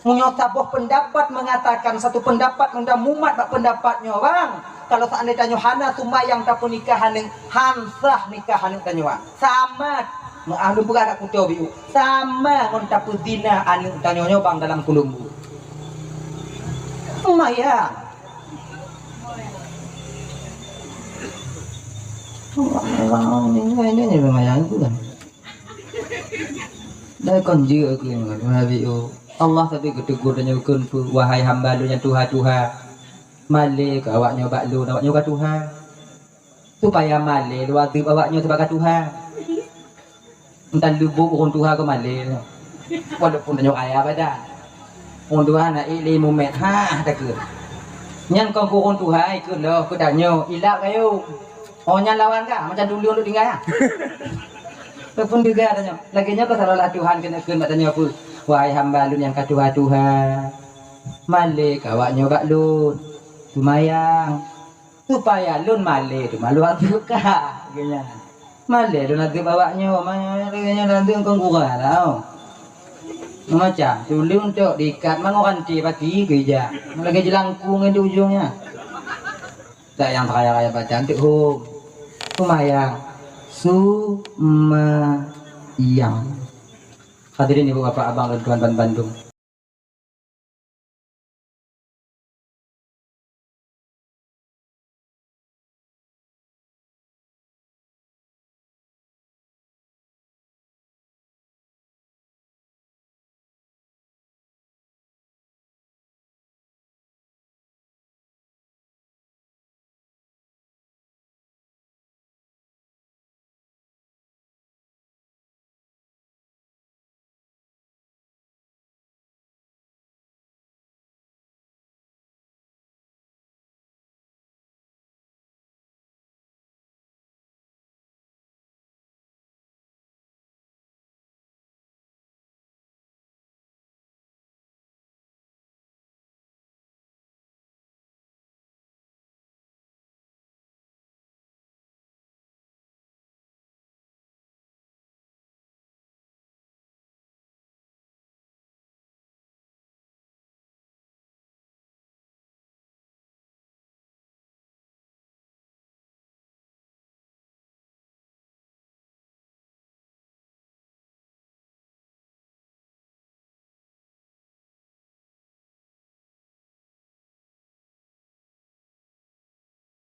Meunyoe saboh peundapat meungatakan satu peundapat nyang mumat bak peundapat nyoe, bang. Kalau seandai tanyoe hana seumayang tapeunikah aneuk, han sah nikah aneuk tanyoe, bang. Sama, meuah lôn peugah dak kuto biu, sama ngon tapeuzina aneuk tanyoe nyoe, bang, dalam keulumbu. Seumayang. Orang ini, ini, ini seumayang tu kan. Dah kon jeuet keu nyan, Nabi, oh. Allah tapi geutegur tanyoe kheun peue, "Wahai hamba Lôn nyang tuha-tuha." Malèe keu awak nyoe bak Lôn, awak nyoe ka tuha. Supaya malèe Lôn azeub awak nyoe sabab ka tuha. Entah leubok ureueng tuha keu malèe. Walaupun tanyoe kaya badan. Ureueng tuha na ék lé mumet, ha, takheun. Nyan kon keu ureueng tuha, ikheun lom keu tanyoe, ilap kayong. Oh, nyan lawan ka, macam dulu untuk tinggal ya. Ataupun juga tanya. Lagi nyoe keusalah Tuhan keuneuk kheun bak tanyoe peue? Wahai hamba lôn nyang ka tuha-tuha, malée keu awak nyoe bak lôn. Seumayang. Supaya lôn malée teuma lôn azeub ka. Geunya. Malée lôn azeub awak nyoe, ma-, lagée nyan azeub kon gura tau. Macam tuleueng tok diikat mangat ranté pati keu ija. Lagée jeulangkung di ujong nyan. Tak nyang raya-raya baca anteuk hom. Seumayang. Seumayang. Hadirin ibu bapak abang dan tuan ban bandum.